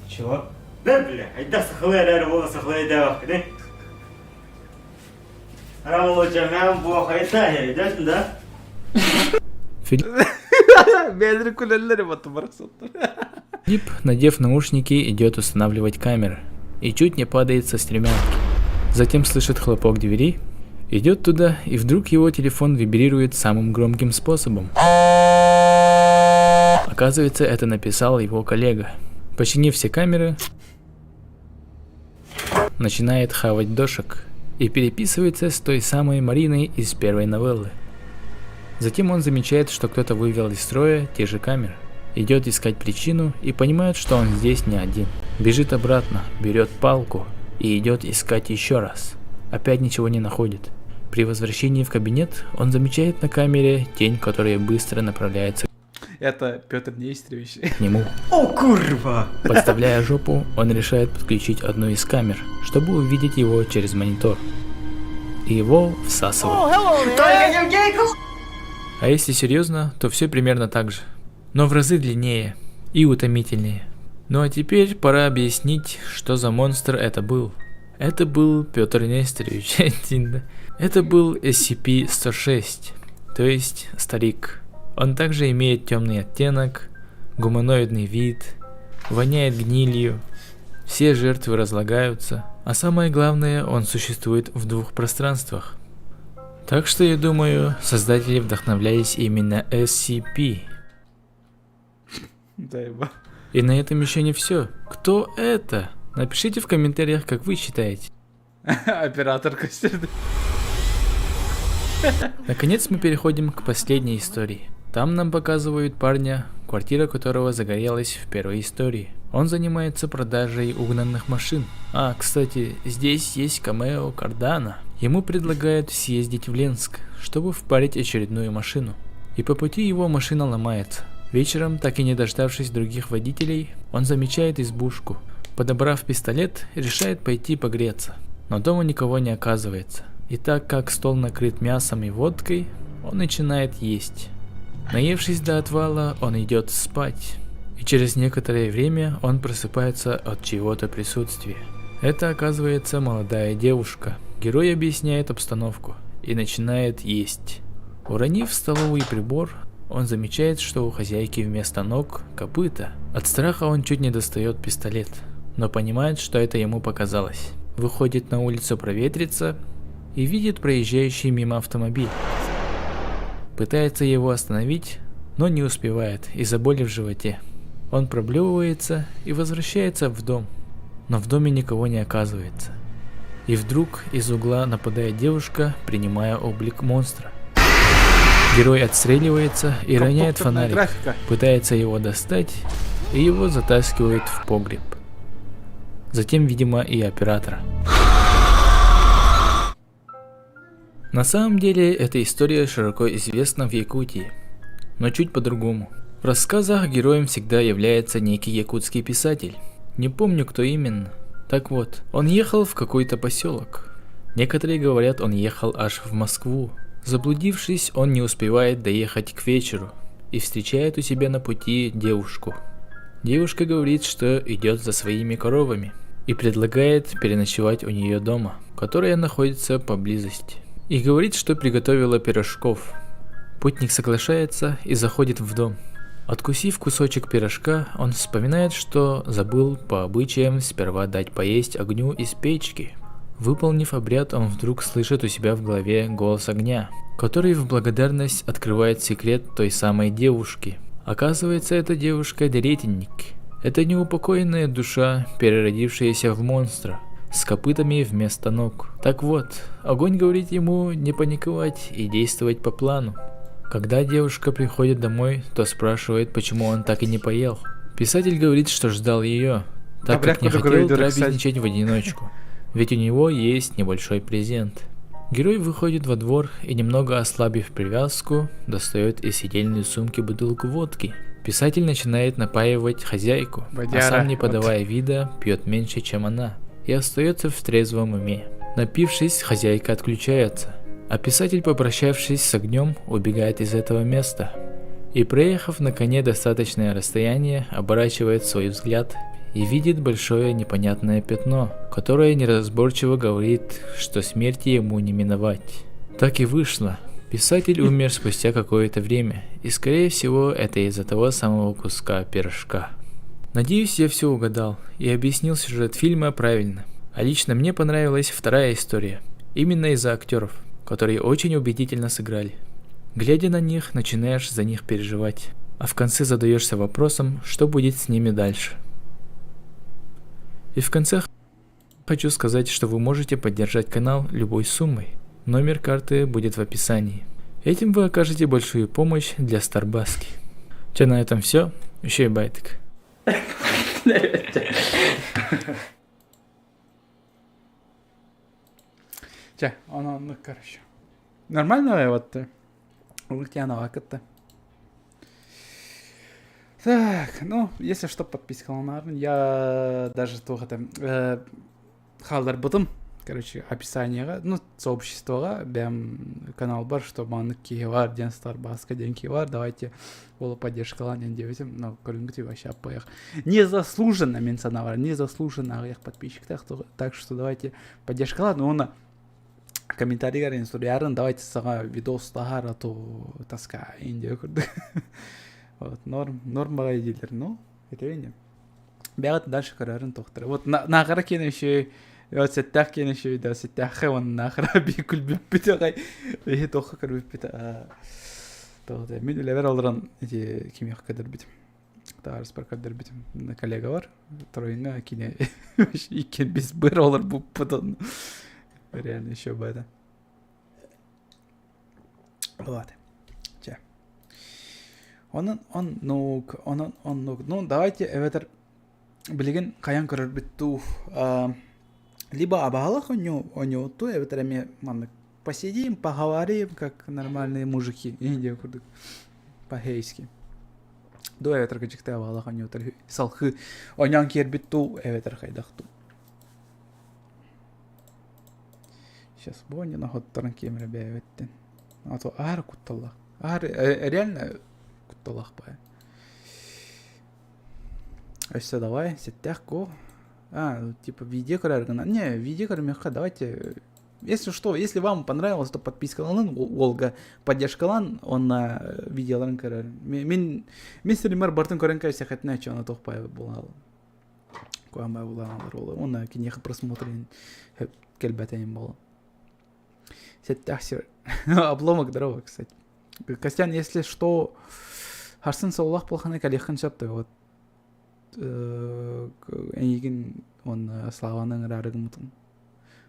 Чего? Да, бля, айда сахалай рар вола сахалай да вахты. Равло джамям бо хайта идешь, да? Филипп, Бэйэлэрин күлэллэр батым барахсаттар. надев наушники, идет устанавливать камеры и чуть не падает со стремянки. Затем слышит хлопок двери, идет туда, и вдруг его телефон вибрирует самым громким способом. Оказывается, это написал его коллега. Починив все камеры, начинает хавать дошик и переписывается с той самой Мариной из первой новеллы. Затем он замечает, что кто-то вывел из строя те же камеры. Идет искать причину и понимает, что он здесь не один. Бежит обратно, берет палку и идет искать еще раз. Опять ничего не находит. При возвращении в кабинет он замечает на камере тень, которая быстро направляется Это Петр Нестерович. к нему. О, курва! Подставляя жопу, он решает подключить одну из камер, чтобы увидеть его через монитор. И его всасывает. Только не в гейку! А если серьезно, то все примерно так же. Но в разы длиннее и утомительнее. Ну а теперь пора объяснить, что за монстр это был. Это был Петр Нестерович. Это был SCP-106, то есть старик. Он также имеет темный оттенок, гуманоидный вид, воняет гнилью, все жертвы разлагаются, а самое главное, он существует в двух пространствах. Так что я думаю, создатели вдохновлялись именно SCP. Заеба. И на этом еще не все. Кто это? Напишите в комментариях, как вы считаете. Оператор костюм. Наконец мы переходим к последней истории. Там нам показывают парня, квартира которого загорелась в первой истории. Он занимается продажей угнанных машин. А, кстати, здесь есть камео Кардана. Ему предлагают съездить в Ленск, чтобы впарить очередную машину. И по пути его машина ломается. Вечером, так и не дождавшись других водителей, он замечает избушку. Подобрав пистолет, решает пойти погреться. Но дома никого не оказывается. И так как стол накрыт мясом и водкой, он начинает есть. Наевшись до отвала, он идет спать. И через некоторое время он просыпается от чьего-то присутствия. Это оказывается молодая девушка. Герой объясняет обстановку и начинает есть. Уронив столовый прибор, он замечает, что у хозяйки вместо ног копыта. От страха он чуть не достает пистолет, но понимает, что это ему показалось. Выходит на улицу проветриться и видит проезжающий мимо автомобиль. Пытается его остановить, но не успевает из-за боли в животе. Он проблевывается и возвращается в дом, но в доме никого не оказывается. И вдруг из угла нападает девушка, принимая облик монстра. Герой отстреливается и роняет Компьютерная фонарик, графика. пытается его достать, и его затаскивают в погреб. Затем, видимо, и оператора. На самом деле, эта история широко известна в Якутии, но чуть по-другому. В рассказах героем всегда является некий якутский писатель. Не помню, кто именно. Так вот, он ехал в какой-то поселок. Некоторые говорят, он ехал аж в Москву. Заблудившись, он не успевает доехать к вечеру и встречает у себя на пути девушку. Девушка говорит, что идет за своими коровами и предлагает переночевать у нее дома, которая находится поблизости. И говорит, что приготовила пирожков. Путник соглашается и заходит в дом. Откусив кусочек пирожка, он вспоминает, что забыл по обычаям сперва дать поесть огню из печки. Выполнив обряд, он вдруг слышит у себя в голове голос огня, который в благодарность открывает секрет той самой девушки. Оказывается, эта девушка деретенник. Это неупокоенная душа, переродившаяся в монстра, с копытами вместо ног. Так вот, огонь говорит ему не паниковать и действовать по плану. Когда девушка приходит домой, то спрашивает, почему он так и не поел. Писатель говорит, что ждал ее, так как не хотел трапезничать в одиночку, ведь у него есть небольшой презент. Герой выходит во двор и, немного ослабив привязку, достает из седельной сумки бутылку водки. Писатель начинает напаивать хозяйку, а сам, не подавая вида, пьет меньше, чем она, и остается в трезвом уме. Напившись, хозяйка отключается, а писатель, попрощавшись с огнем, убегает из этого места. И проехав на коне достаточное расстояние, оборачивает свой взгляд и видит большое непонятное пятно, которое неразборчиво говорит, что смерти ему не миновать. Так и вышло. Писатель умер спустя какое-то время, и скорее всего это из-за того самого куска пирожка. Надеюсь, я все угадал и объяснил сюжет фильма правильно. А лично мне понравилась вторая история, именно из-за актеров, которые очень убедительно сыграли. Глядя на них, начинаешь за них переживать, а в конце задаешься вопросом, что будет с ними дальше. И в конце хочу сказать, что вы можете поддержать канал любой суммой. Номер карты будет в описании. Этим вы окажете большую помощь для Старбаски. Че на этом все. Еще и байтик. Чэ, ону короче. Нормально вот Ультяна кытта. Так, ну, если что, подпискаланарын. Я даже туох это хаалларбытым короче описаниеҕа ну сообществоҕа бэм канал бар что маннык киһи бар диэн Старбаска диэн киһи бар давайте уолу поддержкалаан диэн диэбитим но көрүҥҥүт вообще аппайах незаслуженно мин санаабар незаслуженно аҕыйах подписчиктаах так что давайте поддержкалаан уонна комментарийгар суруйарын давайте саҥа видос таһаар а то тоска индия курдук вот норм норм баҕайы дииллэр ну это Бэҕэт дальше көрөрүн тохтор. Вот наахара киэн еще вот сэттээх киэн еще да сэттэххэ уонна наахара бии күлбүппүт аҕай биһи туохха көрбүппүт тоҕо мин үлэбэр олорон ити кимиэхэ көрдөрбүтүм таарыспар көрдөрбүтүм коллега бар Троиҥҥа кини иккиэн бис быр олорбуппут онно реально еще бы это Вот. Чэ. Онон оннук, онон оннук. Ну, давайте эбэтэр билигин хайан көрөрбүт дуу. Либо абаһалах оонньууту, эбэтэр эмиэ маннык посидим, поговорим, как нормальные мужики. Индия курдук. По-хейски. Дуу эбэтэр кыдьыкты абаһалах оонньуутар салхы оонньоон киэрбит дуу, эбэтэр хайдах дуу. Сейчас Бонина хотторон киэмэрэ бэйэбиттэн. А то аһары кутталлаах. Аһары реально кутталлаах баайа. Өссө давай, сэттээх го. А, типа видео көрөр гына. Не, видео көрүмүөххэ давайте. Если что, если вам понравилось, то подпискаланын уолга поддержкалан, онна видеоларын көрөр. Мин мин стример бартын көрөн кэсэхэтинэ чона тохпай буолал. Куһаҕан буланалар ол уонна киниэхэ просмотр кэлбэтэ буолан. Сэттээх сир. Обломок здорово, кстати. Костян, если что, харсын соллах буолхана кэлиэххин сөп да вот эйигин он Славаны ыҥыраары гыммытым.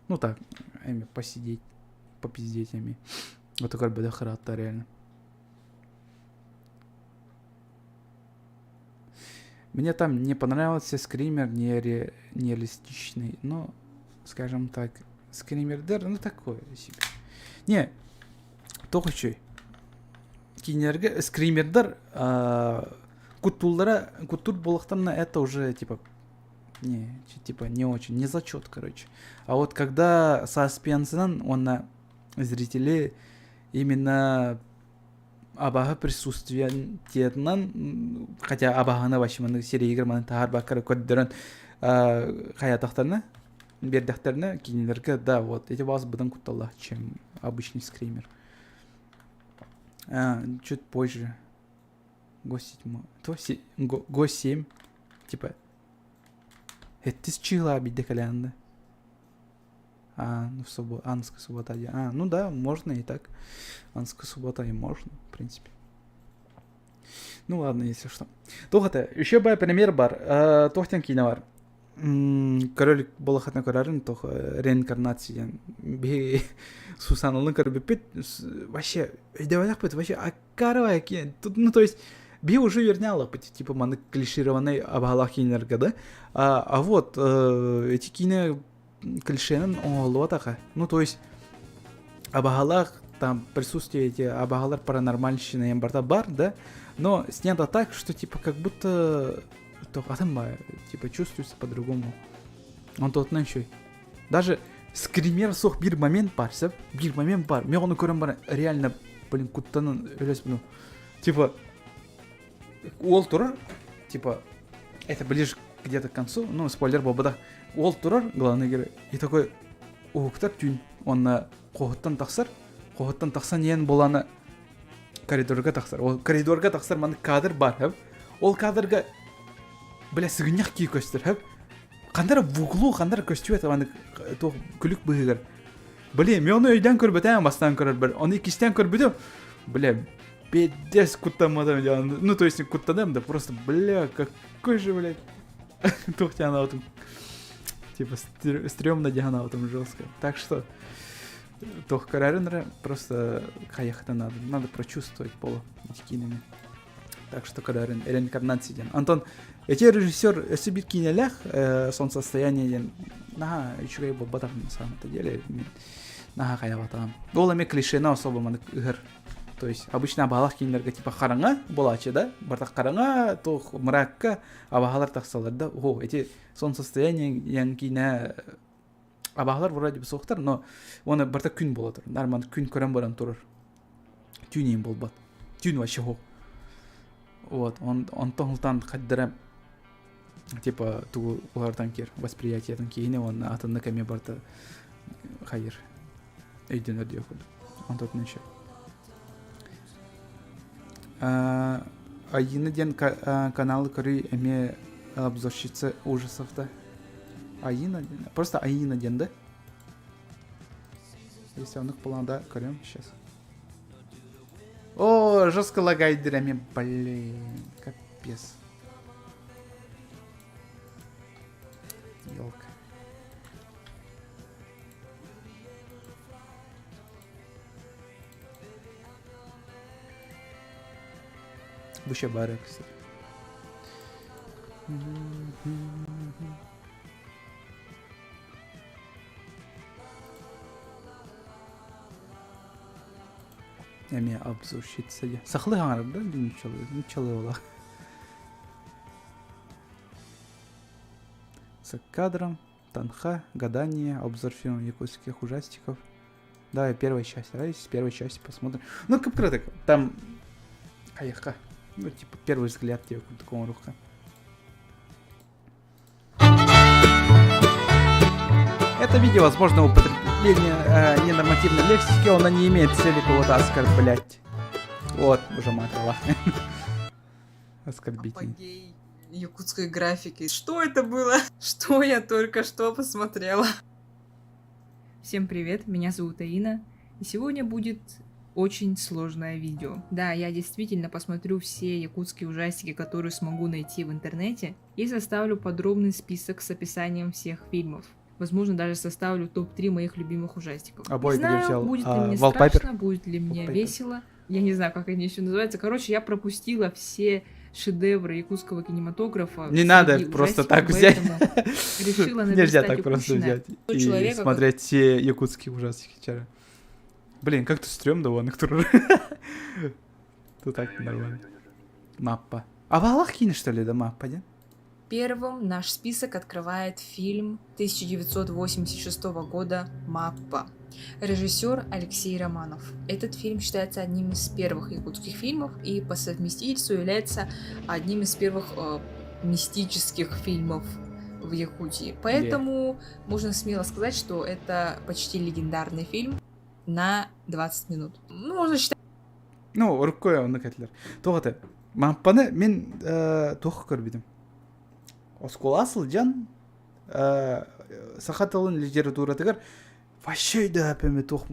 Ну так, эми посидеть, попиздеть эми. Вот көрбөтөх ыраатта реально. Мне там не понравился скример нере нереалистичный, но, скажем так, скримердэр, ну такое себе. Не, туох үчүгэй. Киинэлэргэ скримердэр куттууллара куттуур буоллахтарына это уже типа не, типа не очень, не зачет, короче. А вот когда саспенсынан уонна зрители именно абааһы присутствиетынан хотя абааһыны вообще маннык сирэйигэр маннык таһаарбакка көрдөрөн хайаатахтарына биэрдэхтэринэ кинилэргэ да вот эти вас быдан кутталлаах чем обычный скример а, чуть позже го седьмой то го, го семь типа эттис чыла биирдэ кэлээннэ А, ну в субботу. Анская суббота. А, ну да, можно и так. Анская суббота и можно, в принципе. Ну ладно, если что. Туох это? Еще бай пример бар. Э, Туох диэн киинэ бар. Король буолахатына көрөрүн туох реинкарнация диэн биһи Сусаналын көрбүппүт вообще өйдөбөтөхпүт вообще аккарывая киин ну то есть биһи уже үөрнэ типа маны клишированный абаһалаах киинэлэргэ да а, а вот э, эти киинэ клишенин оҥоһуллубатаха ну то есть абаһалаах там присутствие эти абаһалар паранормальщина барта бар да но снято так что типа как будто атын типа чувствуется по-другому он тотунан еще даже скример суох биир момент баар сөп биир момент баар мен ону көрөн баран реально блин куттанан өлөспүн типа уол турар типа это ближе где-то к концу ну спойлер буолбатах уол турар главный герой и такой уһуктар түүн уонна хоһуттан тахсар хоһуттан тахсан иһэн буолана коридорга тахсар ол коридорга тахсар маннык кадр баар хөп ол кадрга бля сыгынньах кии көстөр хөп ханна эрэ в углу ханна эрэ көстүбэт маннык туох күлүк быыһыгар блин мен ону өйдөөн көрбөтөм бастаан көрөрбөр ону иккистээн көрбүтүм бля пиздец куттамматым ну то есть куттаным да просто бля какой же блядь туох диэн типа стрёмно диэн жестко так что туох көрөрүн эрэ просто хайахта надо надо прочувствовать полу киинэни так что көрөрүн реинкарнация диэн Антон эти режиссер өссө биир киинэлээх э, солнцестояние диэн наһаа үчүгэй буолбатах на самом-то деле мен наһаа хайабатаҕым ол эмиэ клишені особо маннык ыһар то есть обычно абаһалаах киинэлэргэ типа хараҥа буолааччы да бартах хараҥа туох мракка абаһалар тахсаллар да о эти солнцестояние диэн киинэ Абаһалар вроде бы суохтар, но оны барыта күн буола турар. Нормально күн көрөн баран турар. Түүн иин буолбат. Түүн вообще суох. Вот, он онтон хылтан хайдара типа тугу улардан киэр восприятиетын киһини уонна атыннык эмиэ барыта хайыр өйдөнөр диэх курдук. Онтон еще. Айыны диэн каналы көрүй эмиэ обзорщица ужасов да. Аина, просто Аина диэн да? Если оннук буолан көрөм сейчас. О, жестко лагает эмиэ, блин, капец. Елка. Бу бары, кстати. Эмиэ обзорщица дии. Сахалыы хаҥарар да нуччалыы нуччалыы буолар. С кадром, Танха, гадание, обзор фильмов якутских ужастиков. Давай первая часть, давай с первой части посмотрим. Ну, как краток, там Хайха. Ну, типа, первый взгляд тебе такого рука. Это видео, возможно, употребление э, ненормативной лексики, оно не имеет цели кого-то оскорблять. Вот, уже мат Оскорбить. Апогей якутской графики. Что это было? Что я только что посмотрела? Всем привет, меня зовут Аина, и сегодня будет очень сложное видео. Да, я действительно посмотрю все якутские ужастики, которые смогу найти в интернете, и составлю подробный список с описанием всех фильмов. Возможно, даже составлю топ-3 моих любимых ужастиков. Обои не знаю, взял, будет ли а, мне wallpaper? страшно, будет ли мне Wallpaper. весело. Я не знаю, как они еще называются. Короче, я пропустила все шедевры якутского кинематографа. Не надо среди просто ужастиков, так взять. поэтому решила Нельзя наверстать так просто упущенное. взять У и человека, смотреть все якутские ужастики вчера. Блин, как-то стрёмно вон их Тут так нормально. Маппа. А в Аллах что ли, да маппа, да? Первым наш список открывает фильм 1986 года «Маппа». Режиссер Алексей Романов. Этот фильм считается одним из первых якутских фильмов и по совместительству является одним из первых э, мистических фильмов в Якутии. Поэтому можно смело сказать, что это почти легендарный фильм на 20 минут. Ну, можно считать Ну, урукку оннук этилэр. Туох этэ? Маппаны мин э, туох көрбүтүм. Оскуола сылдьан э, саха тылын литературатыгар. Вообще өйдөөпөмү туох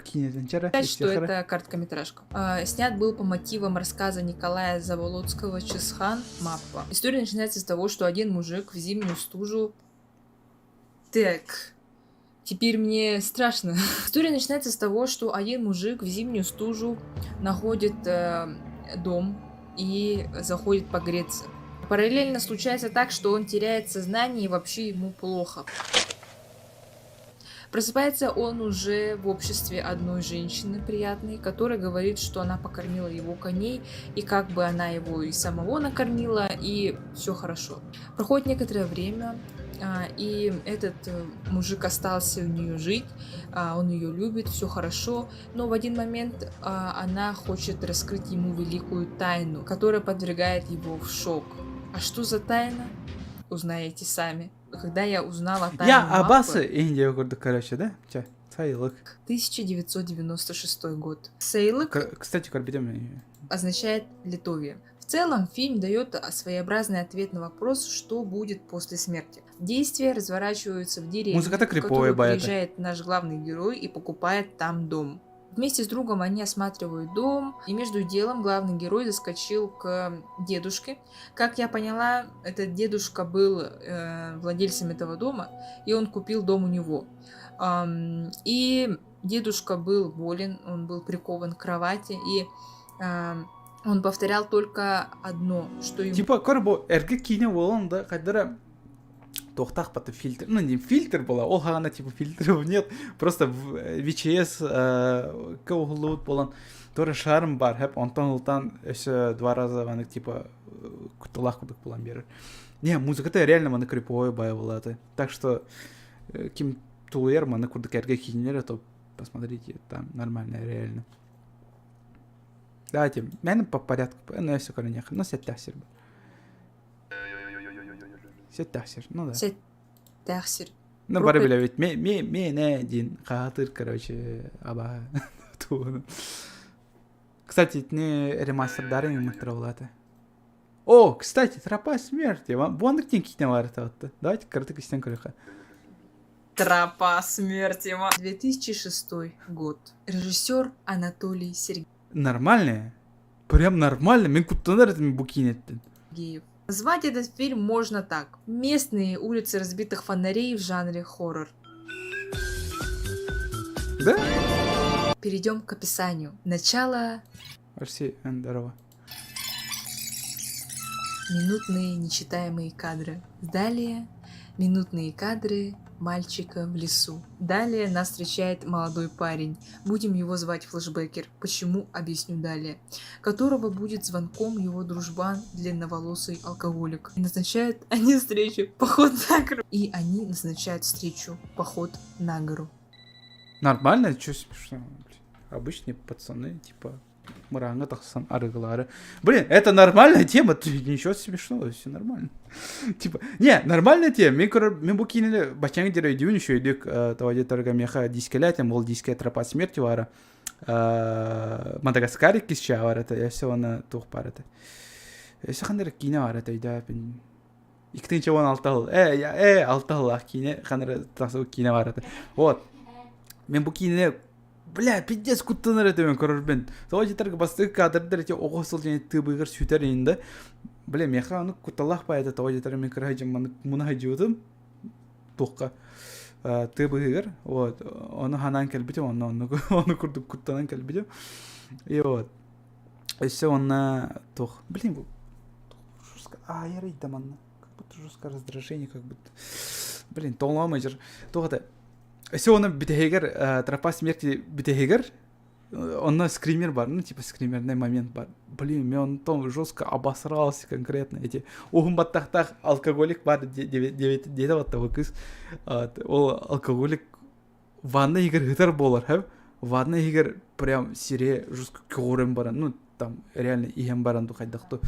киинэтин чара. Что это короткометражка. А, снят был по мотивам рассказа Николая Заболоцкого «Чисхан Маппа». История начинается с того, что один мужик в зимнюю стужу... Так, Теперь мне страшно. История начинается с того, что один мужик в зимнюю стужу находит э, дом и заходит погреться. Параллельно случается так, что он теряет сознание и вообще ему плохо. Просыпается он уже в обществе одной женщины приятной, которая говорит, что она покормила его коней, и как бы она его и самого накормила, и все хорошо. Проходит некоторое время, а, и этот э, мужик остался у нее жить, а, он ее любит, все хорошо, но в один момент а, она хочет раскрыть ему великую тайну, которая подвергает его в шок. А что за тайна? Узнаете сами. Когда я узнала тайну Я маппы, абасы Индия курдук короче, да? Чэ, сайылык. 1996 год. Сейлык Кстати, көрбүтүм. означает Литовия. В целом фильм дает своеобразный ответ на вопрос, что будет после смерти. Действия разворачиваются в деревне, Музыка-то в криповая которую баята. приезжает наш главный герой и покупает там дом. Вместе с другом они осматривают дом, и между делом главный герой заскочил к дедушке. Как я поняла, этот дедушка был э, владельцем этого дома, и он купил дом у него. Ам, и дедушка был болен, он был прикован к кровати, и ам, он повторял только одно, что ему Типа көр бу эргэ киинэ буолан да хайдах эрэ туохтаах бата фильтр ну не фильтр была ол хаҕана типа фильтров нет просто VHS ка уһуллубут буолан тоже шарм бар хэп онтон ылтан өссө два раза маннык типа кутталаах курдук буолан биэрэр не музыката реально маны криповой баайы буолаата так что ким тулуйар маны курдук эргэ киинэлэр то посмотрите там нормально реально давайте мен по порядку ну все көрүнүөх ну сэттээх сир Сэттээх сир, ну да. Сэттээх сир. Ну бары билэбит. Ме ме миэнэ диэн хаатыр, короче, абаа тугун. Кстати, итини ремастердары ымыттырабылаата. О, кстати, Тропа смерти. Буаннык диэн киинэ баар этэ Давайте кыратык истэн көрүөххэ. Тропа смерти. 2006 год. Режиссер Анатолий Сергеев. Нормальная. Прям нормально. Мин куттанар этим бу киинэттэн. Назвать этот фильм можно так. Местные улицы разбитых фонарей в жанре хоррор. Да? Перейдем к описанию. Начало Арси, здорово. Минутные нечитаемые кадры. Далее минутные кадры мальчика в лесу. Далее нас встречает молодой парень. Будем его звать Флэшбэкер. Почему, объясню далее. Которого будет звонком его дружбан, длинноволосый алкоголик. И назначают они встречу поход на гору. И они назначают встречу поход на гору. Нормально, что смешно? Обычные пацаны, типа, мырааҥҥа тахсан арыгылаары. Блин, это нормальная тема, ничего смешного, все нормально. Типа, не, нормальная тема. Мин көрөр, мин бу киинэни баччааҥҥа диэри өйдүүбүн үчүгэйдик тоҕо диэтэргэ миэхэ дискэлээтим, ол дискэ тропа смерти баара. Мадагаскар иккис чаа баар этэ, өссө уонна туох баар этэ. Өссө ханна эрэ киинэ баар этэ өйдөөпүн. 2016 сыл. Э, э, алта сыллаах киинэ, ханна эрэ тахсыбыт киинэ баар этэ. Вот. Мин бу киинэни Бля, пиздец куттанар этим көрөрбүн. Тоҕо диэтэргэ бастакы кадрдар эти оҕо сылдьан тыыбыгар сүтэр иһин да. Бля, миэхэ ону кутталлаах баайата тоҕо диэтэр мин кыра сылдьан муна сылдьыбытым туохха тыа быһыгар вот ону ханаан кэлбитим онно онну ону курдук куттанан кэлбитим и вот өссө онно туох блин бу жестко аайар ыйда манна как будто жестко раздражение как будто блин тоҥолоом дьэр туох это Өссө оны бүтэһигэр тропа смерти бүтэһигэр онно скример бар, ну типа скримерный момент бар. Блин, мен онтон жестко обосрался конкретно. Эти уһун баттахтаах алкоголик бар диэтэ баттабы кыз. Ол алкоголик ванна иһигэр ытар буолар, хэп. Ванна иһигэр прям сире жестко көҕүрэн баран, ну там реально иһэн баран хайдахту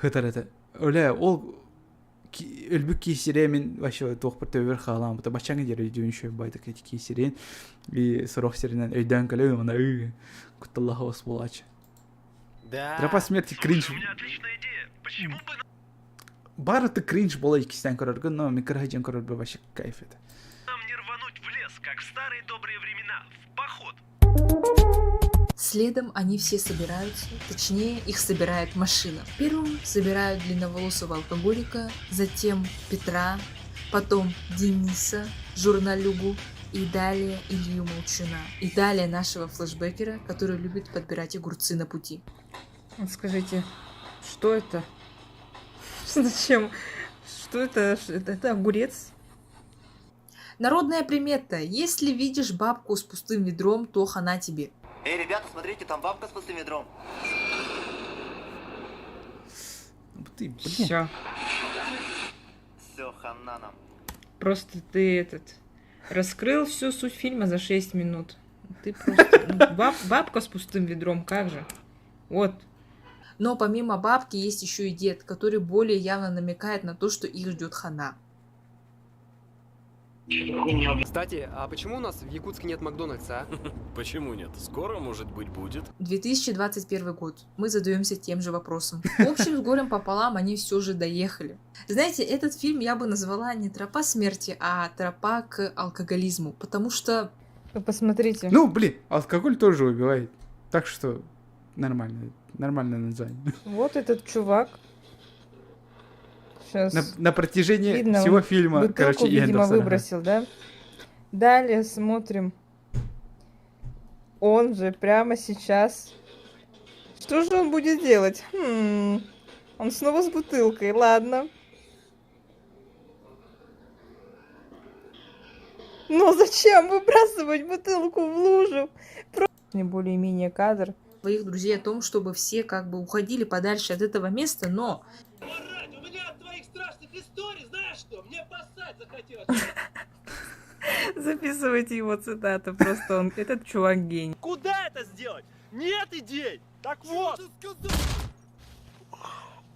ытар этэ. Өле ол өлбүт киисирээ мин вообще туохпар төбөр хаалаабыта баччаҥа диэри өйдүүн үчүгэй байдык эти киисириин и сорох сиринэн өйдөөн кэлэбин уонна ыы кутталлаах оҕус буолааччы Да. Тропа смерти кринж Бары ты кринж буола иккистээн көрөргө но мин кыра сылдьан көрөрбө вообще кайф это Нам не рвануть в лес? как в старые добрые времена, в поход. Следом они все собираются, точнее их собирает машина. Первым собирают длинноволосого алкоголика, затем Петра, потом Дениса, журналюгу, и далее Илью Молчуна. И далее нашего флешбекера, который любит подбирать огурцы на пути. Вот скажите, что это? Зачем? Что это? Это, это огурец? Народная примета. Если видишь бабку с пустым ведром, то хана тебе. Эй, ребята, смотрите, там бабка с пустым ведром. Ты, блин. Все. Все, хана нам. Просто ты этот раскрыл всю суть фильма за 6 минут. Ты просто ну, баб, бабка с пустым ведром, как же? Вот. Но помимо бабки есть еще и дед, который более явно намекает на то, что их ждет хана. Кстати, а почему у нас в Якутске нет Макдональдса, а? Почему нет? Скоро, может быть, будет. 2021 год. Мы задаемся тем же вопросом. В общем, с горем пополам они все же доехали. Знаете, этот фильм я бы назвала не «Тропа смерти», а «Тропа к алкоголизму», потому что... Вы посмотрите. Ну, блин, алкоголь тоже убивает. Так что нормально, нормальное название. Вот этот чувак. Сейчас. На, на протяжении Видно, всего он фильма, бутылку, короче, видимо, Иэн Довсон, ага. выбросил, да? Далее смотрим. Он же прямо сейчас. Что же он будет делать? Хм. Он снова с бутылкой, ладно. Но зачем выбрасывать бутылку в лужу? Про... Более-менее кадр. Своих друзей о том, чтобы все как бы уходили подальше от этого места, но У меня от твоих страшных историй, знаешь что? Мне поссать захотелось. Записывайте его цитату, просто он, этот чувак гений. Куда это сделать? Нет идей! Так вот!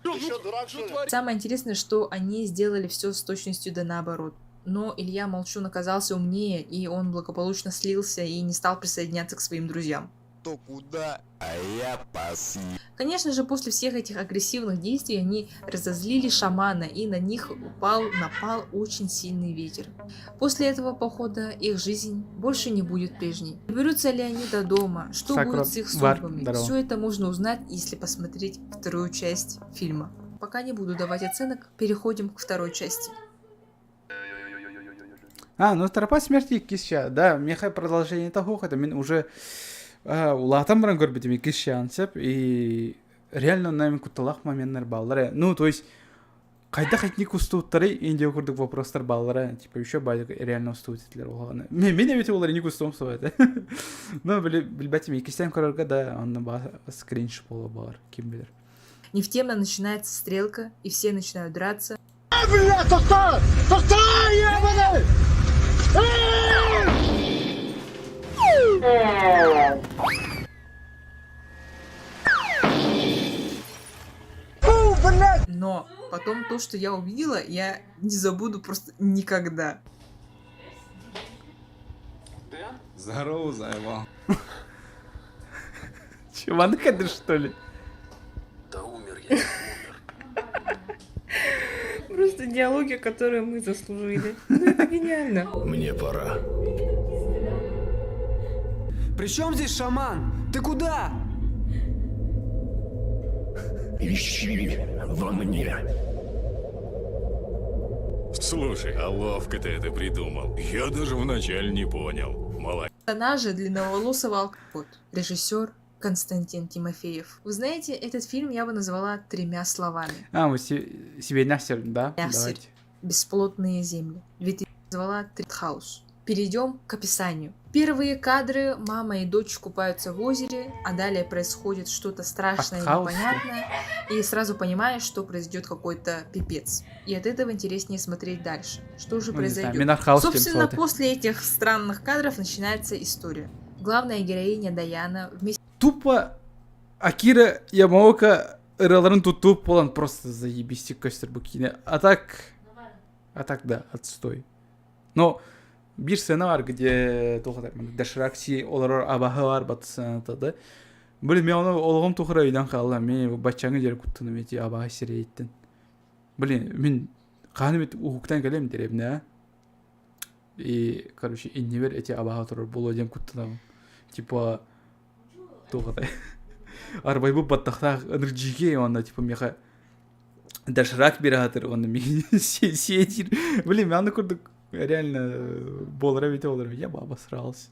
Ты что, дурак, что ли? Самое интересное, что они сделали все с точностью да наоборот. Но Илья Молчун оказался умнее, и он благополучно слился и не стал присоединяться к своим друзьям. То куда, а я пас. Конечно же, после всех этих агрессивных действий они разозлили шамана, и на них упал, напал очень сильный ветер. После этого похода их жизнь больше не будет прежней. Доберутся ли они до дома, что Сакура, будет с их Вар, судьбами, здорово. все это можно узнать, если посмотреть вторую часть фильма. Пока не буду давать оценок, переходим к второй части. А, ну тропа смерти кисча, да, меха продолжение того, это мен уже улаатан баран көрбүтүм иккис шанс и реально нам кутталаах моменттар бааллар ну то есть хайдах итинник устубуттарый индия курдук вопростар бааллара типа еще баайдык реально устубут этилер улаҕана мен мен эбити олар инник устуом суох этэ но билбэтим иккистээн көрөргө да онно баа скринш буолуо баҕар ким билэр Не в тему начинается стрелка, и все начинают драться. Бля, тоқтар! Тоқтар, ебаный! Но потом то, что я увидела, я не забуду просто никогда. Здорово, заебал. Чего, это что ли? Да умер я, Просто диалоги, которые мы заслужили. Ну это гениально. Мне пора. При чем здесь шаман? Ты куда? Ищи во мне. Слушай, а ловко ты это придумал. Я даже вначале не понял. Молодец. Персонажа длинноволосого алкоголь. Режиссер Константин Тимофеев. Вы знаете, этот фильм я бы назвала тремя словами. А, мы себе нахер, да? Давайте. Бесплотные земли. 2000 назвала Тритхаус. Перейдем к описанию. Первые кадры мама и дочь купаются в озере, а далее происходит что-то страшное и Артхаус, непонятное, и сразу понимаешь, что произойдет какой-то пипец. И от этого интереснее смотреть дальше. Что же Ну, не знаю, произойдет? мен артхаус тем Собственно, соты. после этих странных кадров начинается история. Главная героиня Даяна вместе Тупо Акира Ямаока ырыаларын туттубут буолан просто заебись көстөр бу киинэ. А так... А так да, отстой. Но биир сцена баар, где туох доширак сии олорор абаһы баар бат сцената да. Блин, мен ону олоҕум тухары өйдөөн хаалла. Мен баччаҥҥа диэри куттанным ити абаһы сирэйиттэн. Блин, мин хаһан эмит уһуктан кэлиэм дэриэбинэ, а? И, короче, иннибэр эти абааһы турар буолуо диэн куттанабын. Типа, туох этэй? Арбайбыт баттахтаах ынырдьыыкэй уонна типа миэхэ доширак биэрэ сатыыр уонна миигин сиэтиир. Блин, аны курдук реально буолара эбитэ буолар я бы обосрался.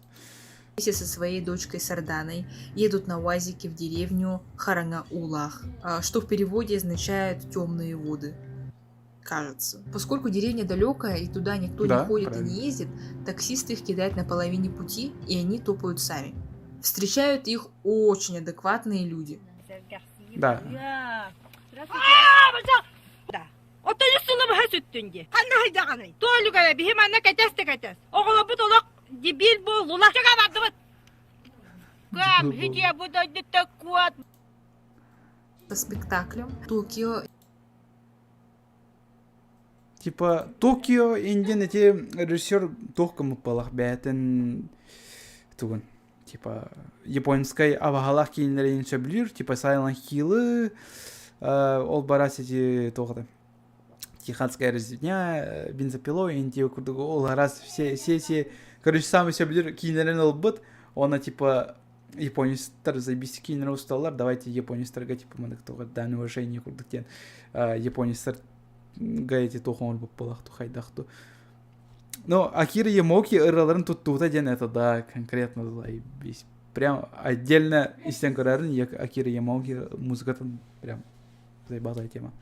Вместе со своей дочкой Сарданой едут на УАЗике в деревню Харанга-Улах, что в переводе означает «темные воды» кажется. Поскольку деревня далекая и туда никто Да, не ходит и правильно. не ездит, таксисты их кидают на половине пути, и они топают сами. Встречают их очень адекватные люди. Да. Оттон үс сылы быһа сүттүн дии. Ханна хайдаҕаный? Туолугара биһи манна кэтэс да кэтэс. Оҕолорбут олох дебил буоллулар. Чөкө бардыбыт. Кам, хидия бу дойдута куот. По спектаклям Токио Типа Токио Индиан эти режиссер туох гыммыт бэйэтин тугун типа японскай абаһалаах киинэлэрин сөбүлүүр типа Silent Hill'ы ол барас эти туох это Тиханская резня бензопилой Индия курдук ол раз все все эти короче самый сөбүлүүр киинэлэрин ылбыт уонна типа японецтар заебись киинэлэр усталлар давайте японецтарга типа маннык туох дань уважение курдук диэн японецтар эти туох оҥорбут буолах хайдах ту но Акира Ямоки ырыаларын туттуута диэн это да конкретно заебись прям отдельно истэн көрөрүн Акира Ямоки музыкатын прям заебатая тема.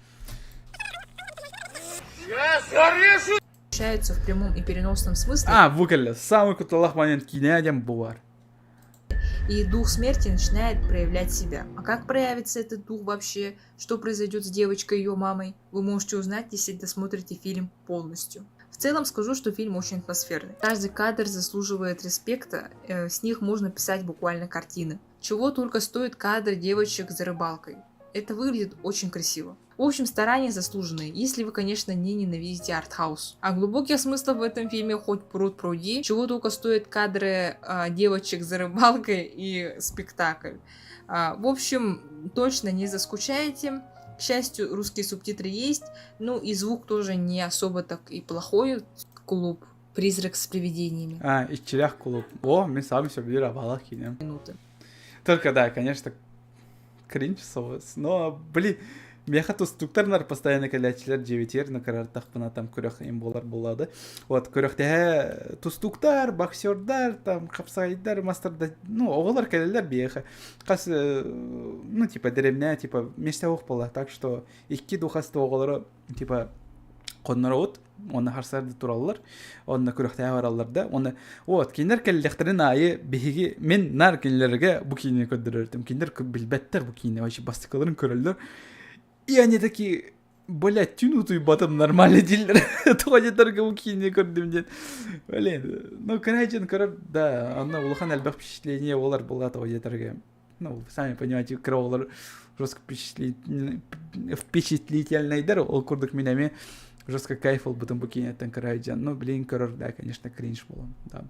Общаются в прямом и переносном смысле. А, бу кэллэ. Самый кутталлаах момент киинэ диэн бу бар. И дух смерти начинает проявлять себя. А как проявится этот дух вообще? Что произойдет с девочкой и ее мамой? Вы можете узнать, если досмотрите фильм полностью. В целом скажу, что фильм очень атмосферный. Каждый кадр заслуживает респекта, с них можно писать буквально картины. Чего только стоит кадр девочек за рыбалкой. Это выглядит очень красиво. В общем, старания заслуженные, если вы, конечно, не ненавидите артхаус. А глубоких смыслов в этом фильме хоть пруд пруди, чего только стоят кадры девочек за рыбалкой и спектакль. В общем, точно не заскучаете. К счастью, русские субтитры есть, ну и звук тоже не особо так и плохой. Клуб «Призрак с привидениями». А, Иччилээх кулууп. О, мин саамай сөбүлүүр абаһалаах киинэм. Минуты. Только да, конечно, кринж соҕус. Но, блин, миэхэ тустууктар нар постоянно кэлээччилэр дьиэбитигэр накарартахпына там күрэх им буолар буоллаады. Вот күрэхтэһэ тустууктар, боксердар, там хапсайдар, мастердар, ну, оҕолор кэлэллэр биһиэхэ. Хас, ну, типа, дэриэбинэ, типа, миэстэ суох буолла. Так что икки духас оҕолоро, типа, хонноробут уонна харсарды тураллар онно күрэхтэһэ бараллар да уонна вот кинилэр кэллэхтэрин аайы биһиги мин наар кинилэргэ бу киинэни көрдөрөртүм кинилэр билбэттэр бу киинэ вообще бастакыларын көрөллөр и они такие блядь түүн утуйбатым нормально дииллэр тоҕо диэтэргэ бу киинэни көрдүм диэн блин ну короче көрөр да онно улахан элбэх впечатление буолар буолла тоҕо диэтэргэ ну, сами понимаете, кыра оҕолор жестко впечатлительнайдар, ол курдук мин эмиэ жестко кайф ылбытым бу киинэттэн кыра Ну, блин, көрөр, да, конечно, кринж буолан, да.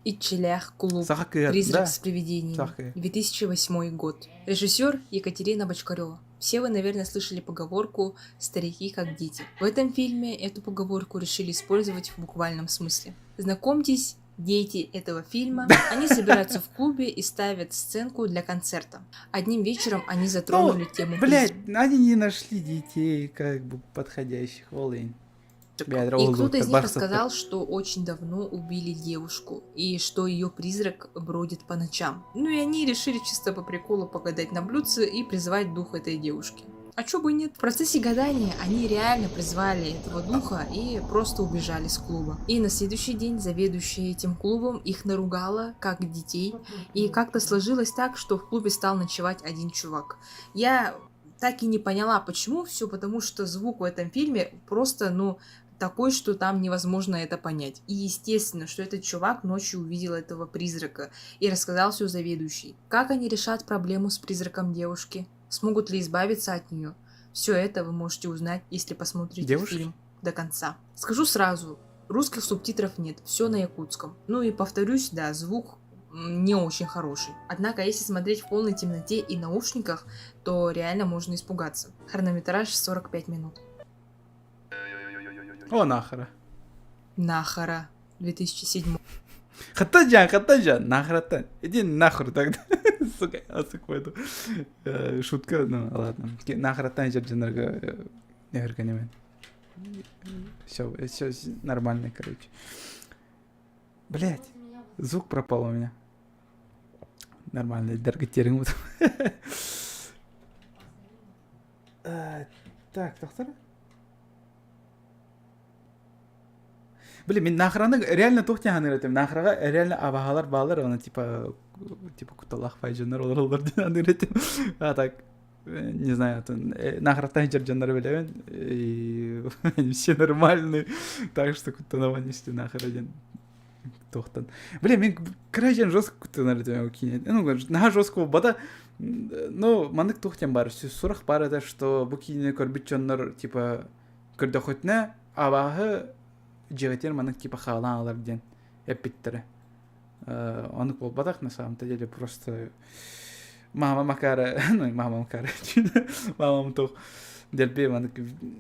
Иччилээх кулууп. Саха кыыһа, Призрак да. с привидениями. Саха 2008 год. Режиссер Екатерина Бочкарева. Все вы, наверное, слышали поговорку «старики как дети». В этом фильме эту поговорку решили использовать в буквальном смысле. Знакомьтесь, дети этого фильма, они собираются в клубе и ставят сценку для концерта. Одним вечером они затронули Ну, тему блядь, они не нашли детей, как бы, подходящих, волынь. И кто-то из них рассказал, что очень давно убили девушку, и что ее призрак бродит по ночам. Ну и они решили чисто по приколу погадать на блюдце и призвать дух этой девушки. А чё бы и нет? В процессе гадания они реально призвали этого духа и просто убежали с клуба. И на следующий день заведующая этим клубом их наругала, как детей. И как-то сложилось так, что в клубе стал ночевать один чувак. Я так и не поняла, почему все, потому что звук в этом фильме просто, ну, такой, что там невозможно это понять. И естественно, что этот чувак ночью увидел этого призрака и рассказал все заведующей. Как они решат проблему с призраком девушки? Смогут ли избавиться от нее? Все это вы можете узнать, если посмотрите Девушки? фильм до конца. Скажу сразу, русских субтитров нет, все на якутском. Ну и повторюсь, да, звук не очень хороший. Однако, если смотреть в полной темноте и наушниках, то реально можно испугаться. Хронометраж 45 минут. О, нахара. Нахара, 2007. Хаттаджан, хаттаджан, нахраттан. Иди нахуй тогда. Сука, асык пойду. Э, шутка, ну ладно. Нахраттан жер нехерген Все, все нормально, короче. Блять, звук пропал у меня. Нормально, дәргеттерің э, Так, доктор. Блин, мин нахраны реально туох диэн саныыр этим. Нахраға реально абаһалар баалар, оны типа типа куталах файжаннар олороллор диэн саныыр этим. А так, э, не знаю, э, нахраттан сылдьар дьоннору билэбин, и они все нормальные, так что куттанабын исти нахара диэн туохтан. Блин, мин кыра дьон жестко куттанар этим киинэ. Ну, наһаа жестко буолбата, ну, маннык туох диэн баар, сурах баар этэ, что бу киинэни көрбүт дьоннор типа Көрдөххүтүнэ, абааһы дьиэҕитигэр маннык типа хаалаан ылар диэн эппиттэрэ. Э, оннук буолбатах на самом-то деле просто мама Макара, ну мама Макара, мамам туох дэлби маннык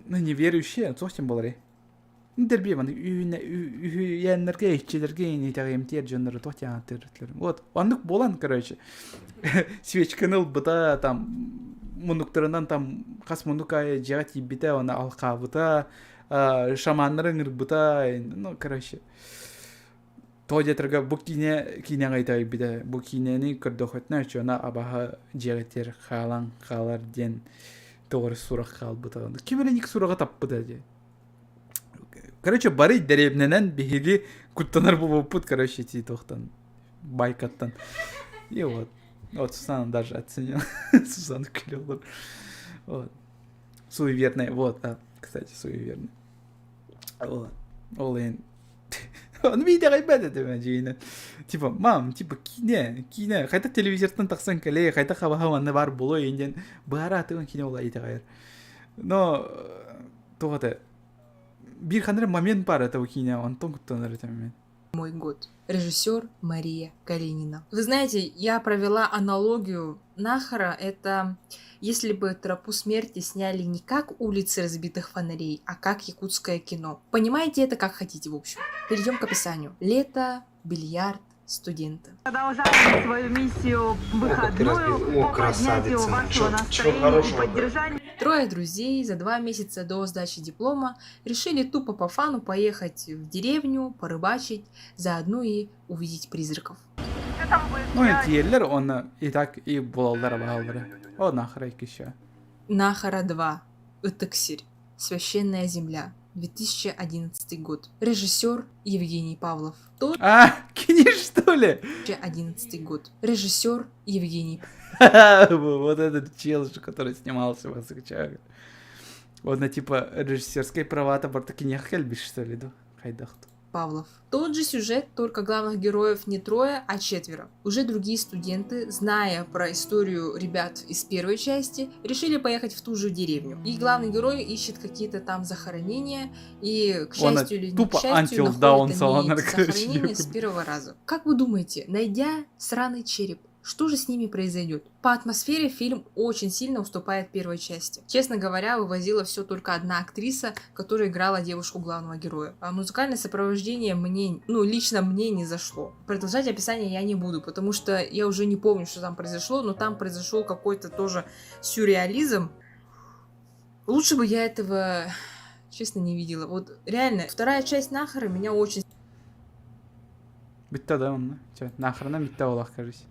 ну неверующие, туох диэн буоларый? Ну дэлби маннык үһүйээннэргэ, иччилэргэ итэҕэйимтиэр дьоннору туох диэн ааттыыр Вот, оннук буолан, короче, свечканы ылбыта, там, муннуктарынан там хас муннук аайы дьиэҕэ тиийбитэ, оны алхаабыта, шаманнары ыҥырбыта, ну, короче, то диэтэргэ бу киинэ киинэҕэ итэҕэйбитэ, бу киинэни көрдөхөтүнэ оччоҕуна абаһа дьиэҕитигэр хаалан хаалар диэн тоҕо эрэ сурах хаалбыта. Ким эрэ ник сураҕы таппыта дии. Короче, бары дэриэбинэнэн биһиги куттанар буолбуппут, короче, ити туохтан байкаттан. И вот. Вот Сусана даже оценила. Сусана күле Вот. Суеверная. Вот, да, кстати, суеверная. Вот. Ол эн Ону биитэҕэйбэт этим дьиҥинэн. Типа, мам, типа, киинэ, киинэ, хайта телевизортан тахсан кэлээ, хайта хабаха манна баар буолуой диэн быһаара атыгын киинэ була итэҕэйэр. Но туох этэ биир ханна момент баар этэ бу киинэ онтон куттанар этим мен. Мой год. Режиссер Мария Каренина. Вы знаете, я провела аналогию Нахара. Это если бы «Тропу смерти» сняли не как «Улицы разбитых фонарей», а как якутское кино. Понимаете это как хотите, в общем. Перейдем к описанию. Лето, бильярд, студенты. Продолжаем свою миссию выходную О, по поднятию красавица. вашего Чё, чё настроения и хорошего-то? поддержанию Трое друзей за два месяца до сдачи диплома решили тупо по фану поехать в деревню, порыбачить, заодно и увидеть призраков. Ну, тиэллэр уонна и так и буолаллара баһаллара. О, нахрай еще. Нахара 2. Ытык сир. Священная земля. 2011 год. Режиссер Евгений Павлов. Тот А, кини что ли? 2011 год. Режиссер Евгений Вот этот чел же, который снимался в Асыкчах. Он на типа режиссерской права-то бартакинех кэлбит, что ли, да? Хайдах Павлов. Тот же сюжет, только главных героев не трое, а четверо. Уже другие студенты, зная про историю ребят из первой части, решили поехать в ту же деревню. И главный герой ищет какие-то там захоронения, и, к Он счастью или не к тупо счастью, Until находит Dawn они салонар, эти короче, захоронения с первого раза. Как вы думаете, найдя сраный череп, что же с ними произойдет? По атмосфере фильм очень сильно уступает первой части. Честно говоря, вывозила все только одна актриса, которая играла девушку главного героя. А музыкальное сопровождение мне, ну, лично мне не зашло. Продолжать описание я не буду, потому что я уже не помню, что там произошло, но там произошел какой-то тоже сюрреализм. Лучше бы я этого, честно, не видела. Вот реально, вторая часть Нахара меня очень Бүттэ да онно. Чэ, нахрена бүттэ буолах кажись.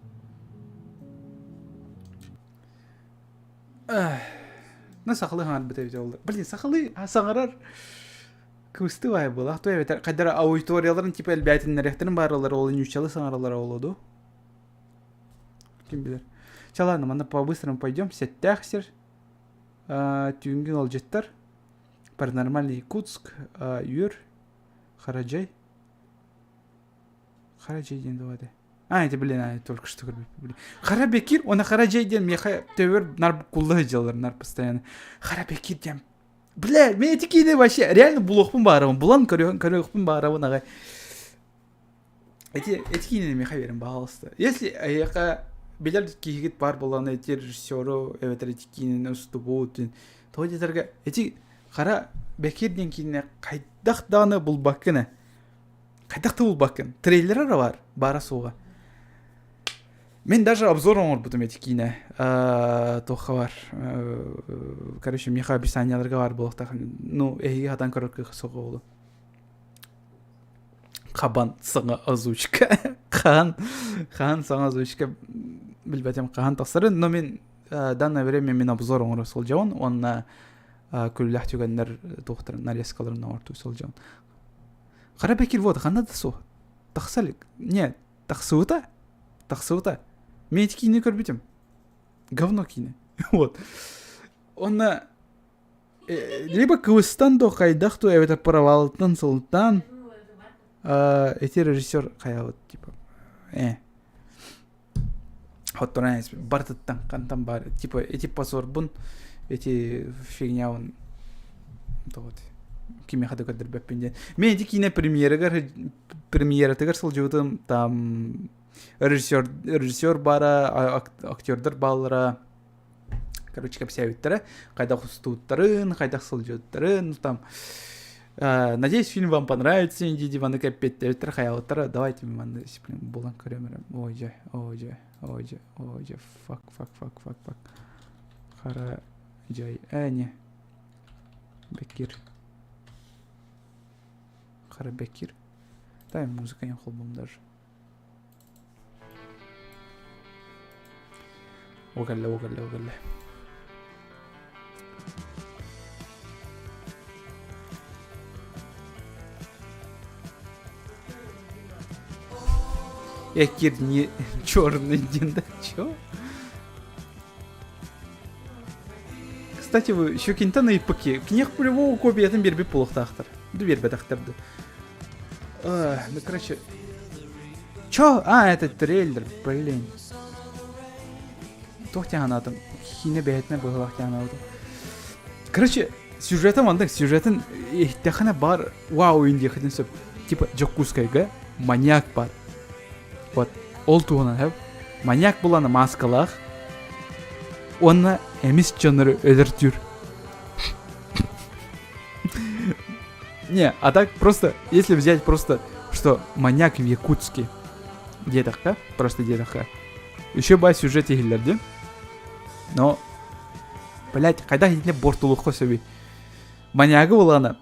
Ну сахалыы хаҥарбыт эбитэ буолла. Блин, сахалыы саҥарар кыбыстыы буоллах. Туой эбэтэр хайдара аудиторияларын типа элбээтиннэриэхтэрин бааралар ол нууччалыы саҥараллара буолуо дуу? Ким билэр. Чэ ладно, манна по-быстрому пойдем. Сэттээх сир. Түүҥҥү ыалдьыттар. Паранормальный Якутск. Үөр. Харадьай. Харадьай диэн дуо этэ? А, это, блин, а, только что блин. Харабекир, он Харадьай диэн миэхэ төбөр нар кулла сылдьаллар нар постоянно. Харабекир диэн. Бля, мен эти киинэ вообще реально булуохпун баарабын. Булан көрүөхпүн баарабын аҕай. Эти, эти киинэни миэхэ биэрин, пожалуйста. Если эйиэхэ билэр киһигит баар буоллаҕына эти режиссеру эбэтэр эти киинэни устубут тоҕо диэтэргэ эти хара Бэкир диэн киинэ хайдах даҕаны булбаккын ээ. Хайдах да булбаккын. Трейлер эрэ баар, баара суоҕа. Мин даже обзор оҥорбутум эти киинэ. Туохха бар. Короче, миэхэ описанияларга баар буолуохтаах. Ну, эһиги хатан көрөр кыах суох буолуо. Хабан саҥа озвучка. Хаан, хаан саҥа озвучка билбэтим хаан тахсарын, но мин данное время мин обзор оҥоро сылдьабын уонна күллээх түгэннэр туохтарын нарезкаларын оҥортуу сылдьабын. Хара Бекир вот ханна да суох. Тахса илик. Не, тахсыбыта. Тахсыбыта. Мен ити киинэ көрбүтүм. Говно киинэ. Вот. Онно либо кыбыстан до хайдах то эбэтэр провалыттан сылтаан эти режиссер хайабыт типа э Хотторон бартыттан хантан бар типа эти позорбун эти фигнябын вот кимиэхэ да көрдөрбөппүн диэн. Мен ити киинэ премьерыгар премьератыгар сылдьыбытым там режиссер режиссер баара актердар бааллара короче кэпсээбиттэрэ хайдах устубуттарын хайдах сылдьыбыттарын там надеюсь фильм вам понравится дии маны кэппиэттэбиттэр хайаабыттара давайте манны булан көрөм эрэ ой дьэ ой дьэ ой дьэ ой дьэ фак фак фак фак фак хара дьай э не бекир хара бекир дай музыка не холбом даже О кэллэ, о кэллэ, о кэллэ. Экир не черный день, да? Чё? Кстати, вы Щукинтан и Паки. Книг по-любому копиятын бербит буолуохтаахтар. Ду бербэтахтар ду. Ну, короче... Чё? А, это трейлер, блин. Туох тяганатым? Хине бэйэтинэ быһылах тяганабытым. Короче, сюжеты мандык, сюжетин иһиттэххинэ бар вау диэхитин сөп. Типа Дьокуускайга маньяк бар. Вот, ол туһунан хэп. Маньяк булана маскалаах. Уонна эмис дьоннору өлөртүүр. Не, а так просто, если взять просто, что маньяк в Якутске, диэтэххэ, просто диэтэххэ, еще бай сюжет иһиллэрди. Но, блять, хайдах итиннэ бортулухха сөбүй? Маньягы булана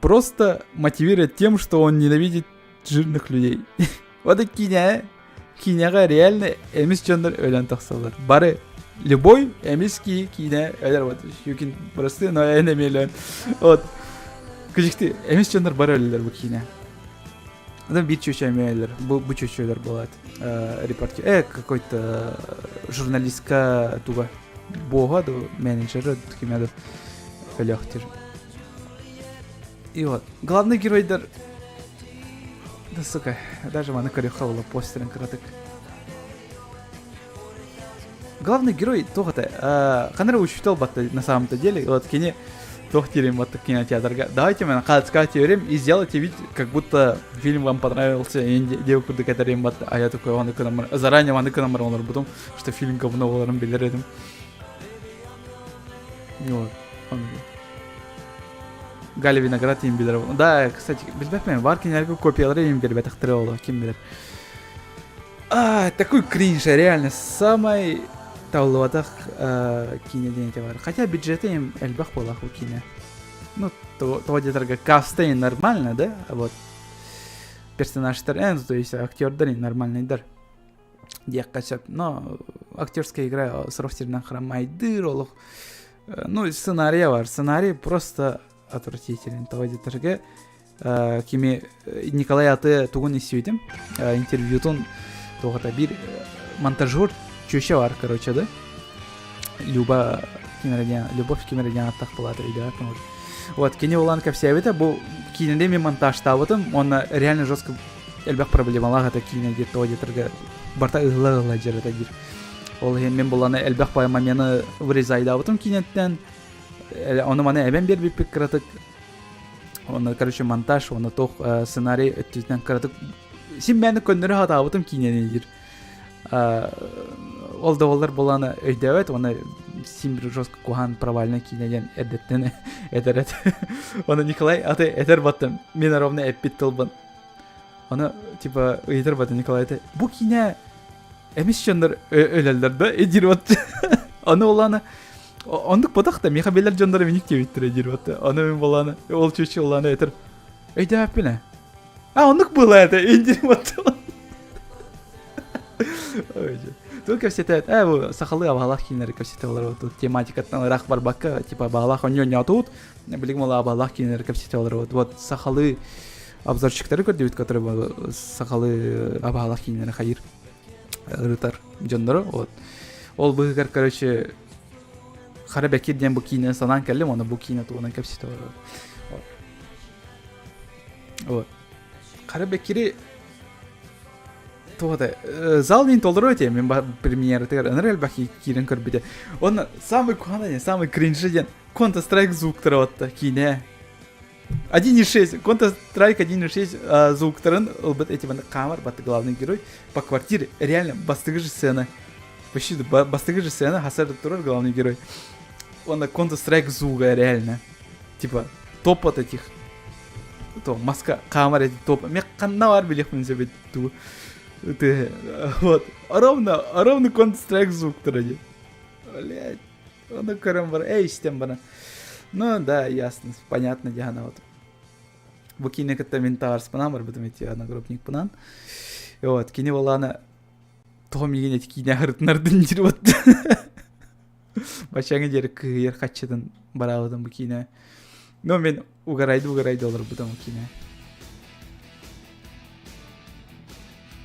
просто мотивирует тем, что он ненавидит жирных людей. Вот и киинэ, киинэҕэ реально эмис дьоннор өлөн тахсаллар. Бары любой эмис киһи киинэ өлөр вот Щукин просты, но эн эмиэ өлөн. Вот. Кыжыкты эмис дьоннор бары өлөлөр бу киинэ. Одан биир чүөчэ эмиэ өлөр. Бу, бу чүөчэ өлөр буолаат. Репортер, э, какой-то журналистка туга. Бога да менеджера кимэ да өлөөхтүр. И вот, главный геройдар Да сука, даже маны көрүөххэ була постерин кыратык. Главный герой туох это, ханара учитель батта на самом-то деле, вот кини туох диирин батта кинотеатрга. Давайте мен хаацка теорем и сделайте вид, как будто фильм вам понравился, и девку курдук этэрим батта. А я такой, оны кынамар, заранее маны кынамар олорбутум, что фильм говно боларын билер этим. Вот, Галя Виноград им билэр. Да, кстати, билбэппин, бар кинилэргэ копиялары им биэрбэтэхтэрэ ол, ким билэр. А, такой кринж, реально, самай табыллыбатах киинэ диэн этэ бар. Хотя бюджеты им элбэх буолах у киинэ. Ну, того диэтэргэ каста и нормально, да? Вот. Персонажтар, э, то есть актердар и нормальныйдар. диэххэ сөп. Но актерская игра сорох сиринэн храмайдыыр олох. Ну, сценарий бар. Сценарий просто отвратителен. Того диэтэргэ кими Николай Аты тугун истибитим интервьютун туохата биир монтажер чүөчэ бар короче да Люба кимэрэ Любовь кимэрэ диэн аттах буолаатар өйдөөх вот кини улаан кэпсээбитэ бу киинэни мен монтажтаабытым уонна реально жестко элбэх проблемалаах это киинэ диир тоҕо диэтэргэ барта ыһыла-ыһыла дьарыта диир. Ол иһин мин буланы элбэх баай момены вырезайдаабытым киинэттэн. Ону маны эбэн биэрбиппит кыратык. Оны, короче, монтаж, оны туох сценарий өттүтүнэн кыратык син бэйэни көннөрө сатаабытым киинэни диир. Ол да буоллар буланы өйдөөбөт, оны син бир жестко куһаан провальный киинэ диэн эрдэттэн этэр эт. Оны Николай аты этэр баттым. Мин ровно эппит тылбын. Оны типа ыйытар баттым Николай это бу киинэ эмис дьоннор өлөллөр да эдир вот. Оны оланы Ондук ботах да миха билер дьоннор миник диэбиттэрэ диир вот. Оны мин боланы ол чүчү оланы этер. Өйдөөппүнэ. А оннук было это индир вот. Тут кэпсэтэ, э, бу сахалыы абаһалаах киинэлэри кэпсэтэ олорор тут тематикаттан ыраах барбакка, типа абаһалаах онньо тут, билигин ол абаһалаах киинэлэри кэпсэтэ олорор вот сахалыы обзорщиктары көрдүбүт, которые сахалыы абаһалаах киинэлэри хайыр ырытар дьоннору, вот. Ол быһыгар, короче, Хара Бекир диэн бу киинэни санаан кэллим, уонна бу киинэ туһунан кэпсэтэ олорор. Вот. Хара Бекири туох это зал мин толору этэ мен премьератыгар ыныр элбэх киирэн көрбүтэ уонна самый куһаҕан самый кринжи диэн Counter Strike звуктара батта киинэ 1.6 Counter Strike 1.6 звуктарын ылбыт эти хаамар батты главный герой по квартире реально бастыгы же сцена почти бастыгы же сцена хасар турар главный герой уонна Counter Strike звуга реально типа топот этих то маска хаамар эти топ мен ханна бар билиэхпин сөбүт туу ты вот ровно ровно Counter Strike звуктара дии блять ону көрөн бар эй истэн бара ну да ясно понятно диана вот бу киинэ кытта мин таарыспынан барбытым ити одногруппникпынан вот кини буолаана тоҕо миигин эти киинэ аһырытынардын диир вот Баччааҥҥа диэри кыһыйар хаччытын бараабытым бу киинэ. Но мен угарайды-угарайды олорбутум бу киинэ.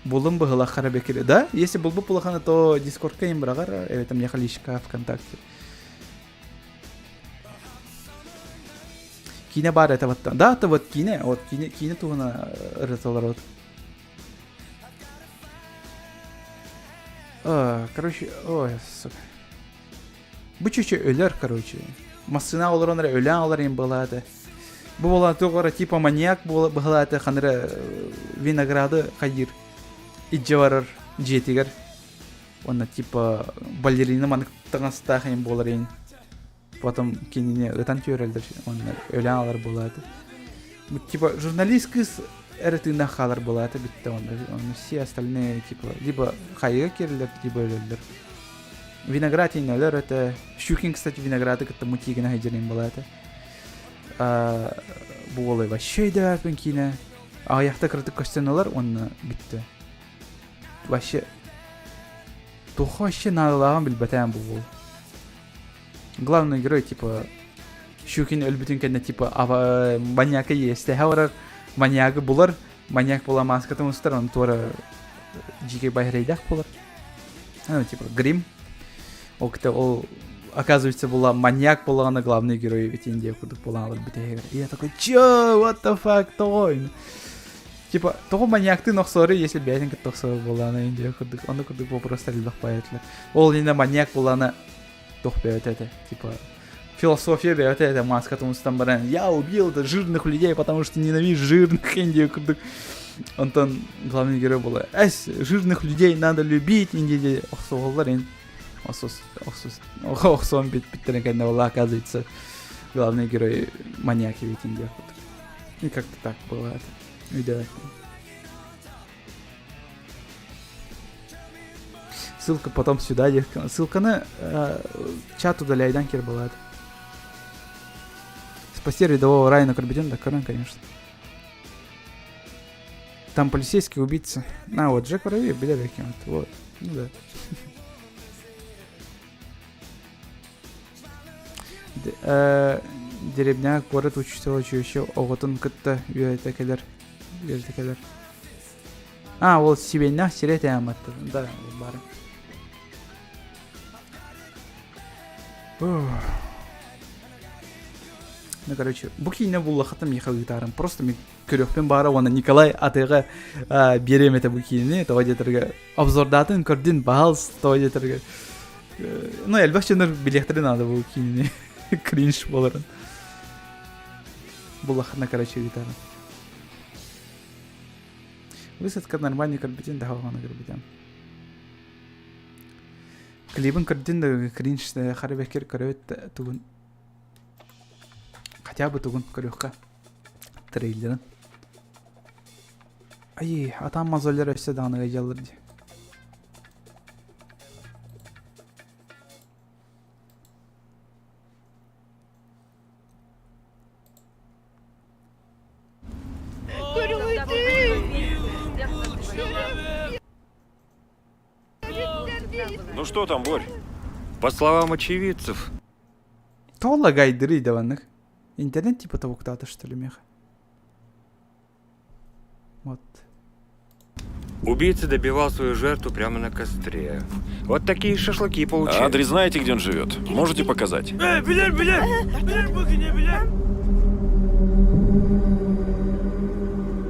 Булым быһылаххара бекире. Да, если булбут булахана, то дискордка им бырагар, эбэтэр миэхэ личка ВКонтакте. Киинэ баар это вот. Да, это вот киинэ, вот киинэ, киинэ туһуна ырыталар вот. Короче, ой, сука. Бу чүчү өлөр, короче. Массыына олорон эрэ өлөөн олор им былааты. Бу буолан туох эрэ типа маньяк быһалааты ханара винограды хайыр идже барар дьиэтигэр. Уонна типа балерина манык таҥастаах им буолар ин. Потом кинини ытан түөрэллэр уонна өлөөн алар буолааты. Типа журналист кыыс эрэ тыыннаах хаалар буолаата бүттэ уонна онно все остальные типа либо хайыга киирэллэр, либо өлөллөр. Виноград иин өлөр этэ. Щукин, кстати, винограды кытта мутигина сылдьар буолаата. Бу уолай вообще өйдөөбөппүн киинэ. Аҕыйахта кыратык көстөн ылар уонна бүттэ. Вообще туохха вообще наадалааҕын билбэтээн бу уол. Главный герой типа Щукин өлбүтүн кэннэ типа маньяка иэстэһэ барар, маньягы булар, маньяк була маскатын устар, он туора дьиикэй байрайдаах булар. Ну, типа грим. Ол кытта ол оказывается была маньяк буоллаҕына главный герой ведь Индия курдук буолан алар бүтэһигэр. Я такой, чё, what the fuck, тоҕо? Типа, тоҕо маньяктыын охсоору, если бэйэтин кытта охсоор буоллаҕына Индия курдук, онно курдук вопростар элбэх поэтилэр. Ол иннинэ маньяк буоллаҕына туох бэйэтэ этэ, типа философия бэйэтэ этэ маскатын устан баран я убил жирных людей, потому что ненавижу жирных Индия курдук. Онтон главный герой была эс, жирных людей надо любить, Индия охсуоллар ин охсус охсус охсуон бүттэрин кэннэ была оказывается главный герой маньяк ведь Индия курдук. И как-то так было это. Өйдөбөт. Ссылка потом сюда. Ссылканы э, чат удаляйдан кир была. Спасти рядового Райана Корбиден, да, Коран, конечно. Там полицейский убийца. А, вот Джек Воробьев, бля, вот, вот. Ну да. Деревня куорат учителя училище оҕотун кытта үөрэтэ кэлэр үөрэтэ кэлэр а ол сибиэннээх сирэ тээмматтар да бары ну короче бу киинэ буллахата миэхэ ыытаарым просто мин көрүөхпүн баара уонна Николай атыыга биэриэм этэ бу киинэни тоҕо диэтэргэ обзордаатын көрдүн баһаалыс тоҕо диэтэргэ ну элбэх дьоннор билиэхтэрин наада бу киинэни кринж буоларын буллахына короче ыытаарым высадка нормальный көрбүтүн да хаҕана көрбүтүм. Клибин көрдүн да кринж хара бэкир көрөбүт тугун хотя бы тугун көрүөххэ трейлерин. Ай, атаан мозоллар өссө даҕаны ыйаллар дии. Ну что там, Борь? По словам очевидцев, Тола лагайдырый даванных. Интернет типа того кто-то что ли меха. Вот. Убийца добивал свою жертву прямо на костре. Вот такие шашлыки получили. А адрес знаете, где он живет? Можете показать?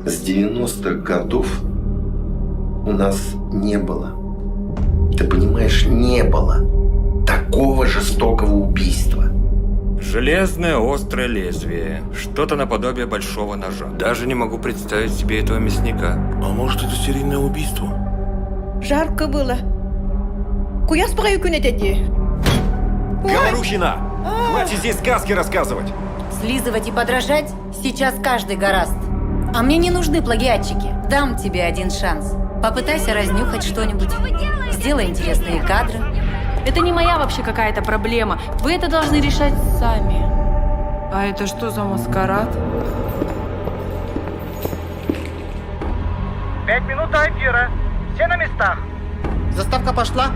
С 90-х годов у нас не было, ты понимаешь, не было такого жестокого убийства. Железное острое лезвие. Что-то наподобие большого ножа. Даже не могу представить себе этого мясника. А может, это серийное убийство? Жарко было. Куйаас баҕайы күн этэ дии. Говорухина! Хватит здесь сказки рассказывать! Слизывать и подражать сейчас каждый горазд. А мне не нужны плагиатчики. Дам тебе один шанс. Попытайся разнюхать что-нибудь. Сделай интересные кадры. Это не моя вообще какая-то проблема. Вы это должны решать сами. А это что за маскарад? 5 минут до эфира. Все на местах. Заставка пошла.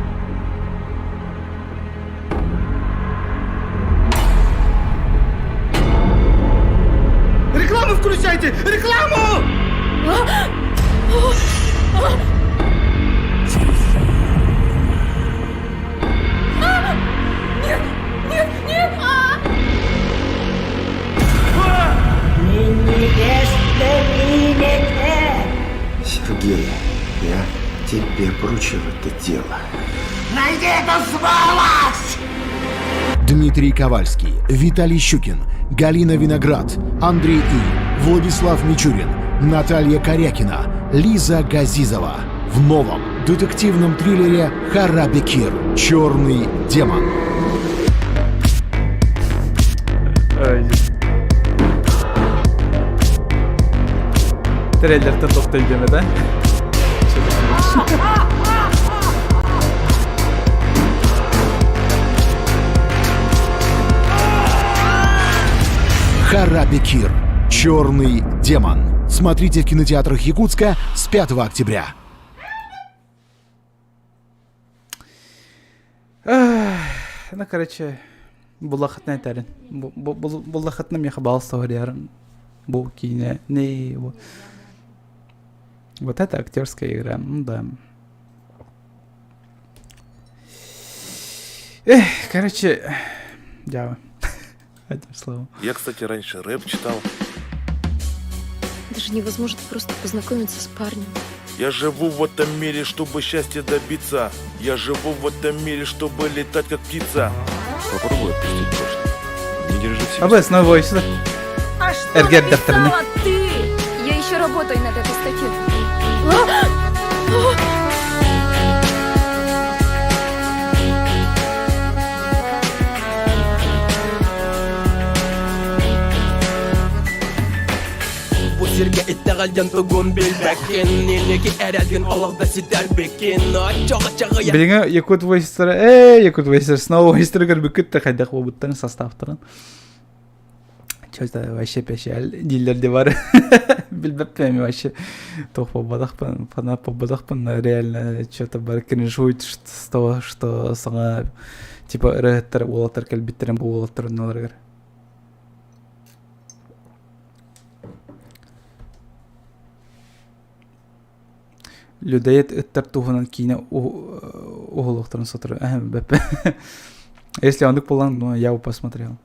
Рекламу включайте! Рекламу! Нет, нет, нет! А! Сергей, я тебе поручил это дело. Найди эту сволочь! Дмитрий Ковальский, Виталий Щукин, Галина Виноград, Андрей И, Владислав Мичурин, Наталья Корякина, Лиза Газизова. В новом детективном триллере «Харабекир. Черный демон». Ой. Трейлертэн тохтой диэмэ да? Харабекир. Черный демон. Смотрите в кинотеатрах Якутска с 5 октября. Ну, короче, буллахытна этэрин. Буллахытна миэхэ баал соһуйарын. Бу киинэ не Вот это актерская игра, ну да. Эх, короче, дьэ. Одним словом. Я, кстати, раньше рэп читал. Даже невозможно просто познакомиться с парнем. Я живу в этом мире, чтобы счастья добиться. Я живу в этом мире, чтобы летать как птица. Попробуй отпустить прошлое. Не держи в себе. Абы снова сюда. А что Эргер дәптеріне. написала ты? Я еще работаю над этой статьей. А! Бу сиргэ итэҕэл диэн тугун билбэккин Инники эрэлгин олох да ситэрбиккин Оччоҕо чаҕыйа Билиҥҥи Якут Войстера, ээ, Якут Войстер, снова Войстер көрбүккүт да хайдах буолбуттарын составтарын. Что-то вообще печаль дииллэр де бар. Билбэппин вообще туох буолбатахпын, фанат буолбатахпын, реально что-то бар кринжует с того, что саҥа типа ырыһыттар уолаттар кэлбиттэрин бу уолаттар оннуларыгар. Людоед ыттар туһунан киинэ уһулуохтарын сотору бэппэ. Если оннук буолан, ну, я бы посмотрел.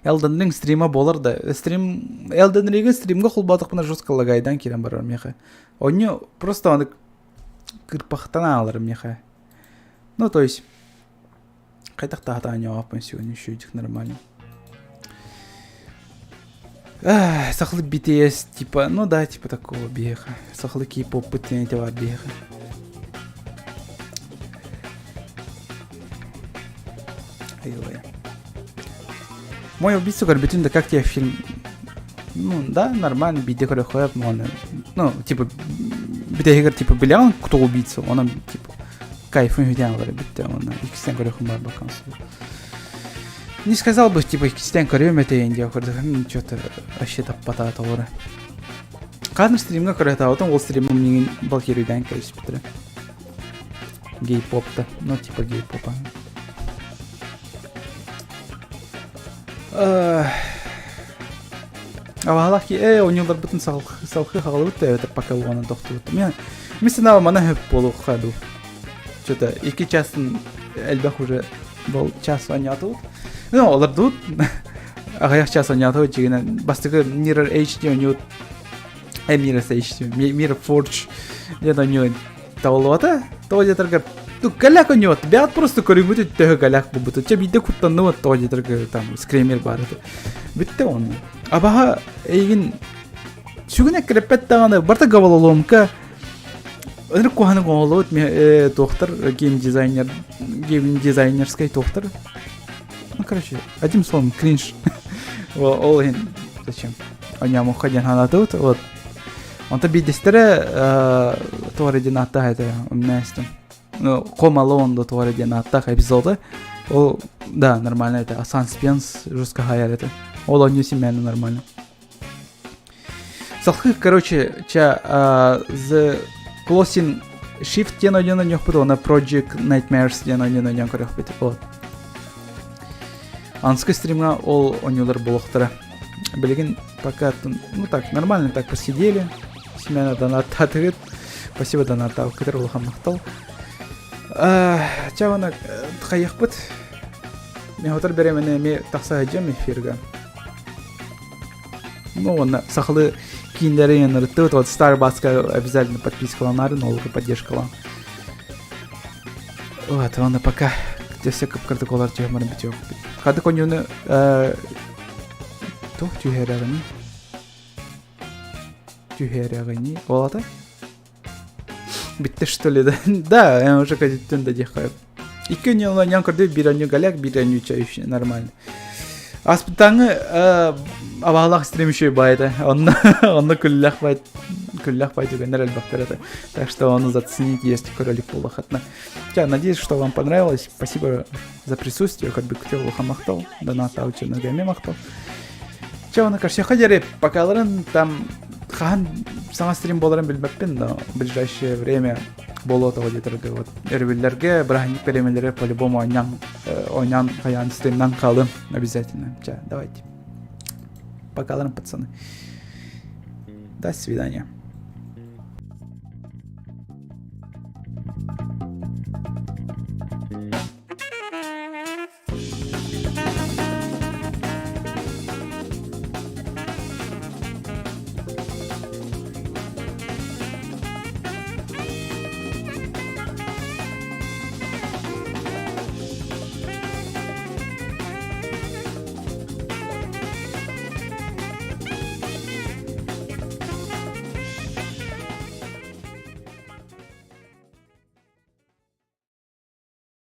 Elden Ring стрима буолар да. Стрим Elden Ring стримга холбоотохпуна жестко лагайдан киирэн барар миэхэ. Онньу просто ону кырпахтан аалар миэхэ. Ну, то есть хайдах таһатаан ньоҕоппун сегодня еще нормально. Сахалыы BTS, типа, ну да, типа такого биэха. Сахалыы кей-поп баар биэха. Тыылая. Мой убийца көрбүтүн да как тебе фильм? Ну, да, нормально, биирдэ көрөхөп, оны, ну, типа, бүтэһигэр типа билэҕин кто убийца, онон типа кайфын үтэн ылар бүттэ, оны иккистэн көрөхүм бар бакан Не сказал бы, типа, иккистэн көрүөм этэйин диэ көрдөхүм, что-то вообще таппата толору. Хаһан стримҥа көрөтаабытым, ол стримым миигин балкируйдаан кэбиспиттэрэ. Гей-попта, ну типа гей-попа. Абаһалаах ки ээ оонньууларбытын салхыы хаҕалыбыт да эбэтэр пока уонна тохтубут. Мен мен санаабар мана хөп буолуохха дуу. Что-то икки частан элбэх уже был час оонньоотубут. Ну, олордубут. Аҕыйах час оонньоотубут дьигинэн бастакы Mirror HD оонньуут э Mirror HD Mirror Forge диэн оонньуу Табыллыбата. Тоҕо диэтэргэ ну голяк оонньуот. Бэйэҕит просто көрүҥҥүт төһө голяк буолбутун. Чэ биирдэ куттанныбыт тоҕо диэтэргэ там скример баар этэ. Бүттэ онно. Абаһа эйигин сүгүн эккирэппэт даҕаны барыта головоломка ынырык куһаны оҥоһуллубут э, туохтар геймдизайнер геймдизайнерскай туохтар ну короче одним словом кринж ол иһин зачем оонньоомуохха диэн санаатыбыт вот Онто биирдэстэрэ туох эрэ диэн ааттаах этэ, умнаа истим. Ну, Home Alone да туох эрэ диэн ааттаах эпизоды. Ол, да, нормально это. Санспенс жестко хайар это. Ол оонньуу симээнэ нормально. Салхы, короче, ча The Closing Shift диэн оонньууну оонньуохпут, уонна Project Nightmares диэн оонньууну оонньоон көрүөхпүт. Вот. Анскы стримҥа ол оонньуулар буолуохтара. Билигин пока, ну так, нормально так посидели. Семена донаттаатыгыт. Спасибо донаттаабыккытыр улахан махтал. Чавана хайыахпыт. Мен хотор беремени эми тахса сылдьам эфирга. Ну, уонна сахалы кииннэри ынырыттыбыт. Вот Starbucks обязательно подпискаланарын, ол поддержкалан. Вот, уонна пока все кып-кырдык олар түһэмэрин бүтүөхпүт. Хадык оньуну туох түһэрэҕиний? Түһэрэҕиний? Ол ата? Бүттэ что ли да? Да, я уже көтүттүн да диэххэ. Икки онньу онньоон көрдө биир онньу голяк, биир онньу чай нормально. Аспытааҥы абаһалаах стрим еще баайда. Онно онно күллэх бай күллэх бай түгэннэр элбэхтэр этэ. Так что оны зацените, если көрөлүк буоллаххытына. Я надеюсь, что вам понравилось. Спасибо за присутствие. Как бы күтэ улахан махтал. Донаттаабыт дьоннорго эмиэ махтал. Чэ, оны көрсүөххэ диэри покаларын там хаһан саҥа стрим буоларын билбэппин, но в ближайшее время буолуо тоҕо диэтэргэ вот өрөбүллэргэ бырааһынньык бириэмэлэри по-любому оонньоон оонньоон хайаан стримнан хаалым обязательно. Чэ, давайте. Покаларын, пацаны. До свидания.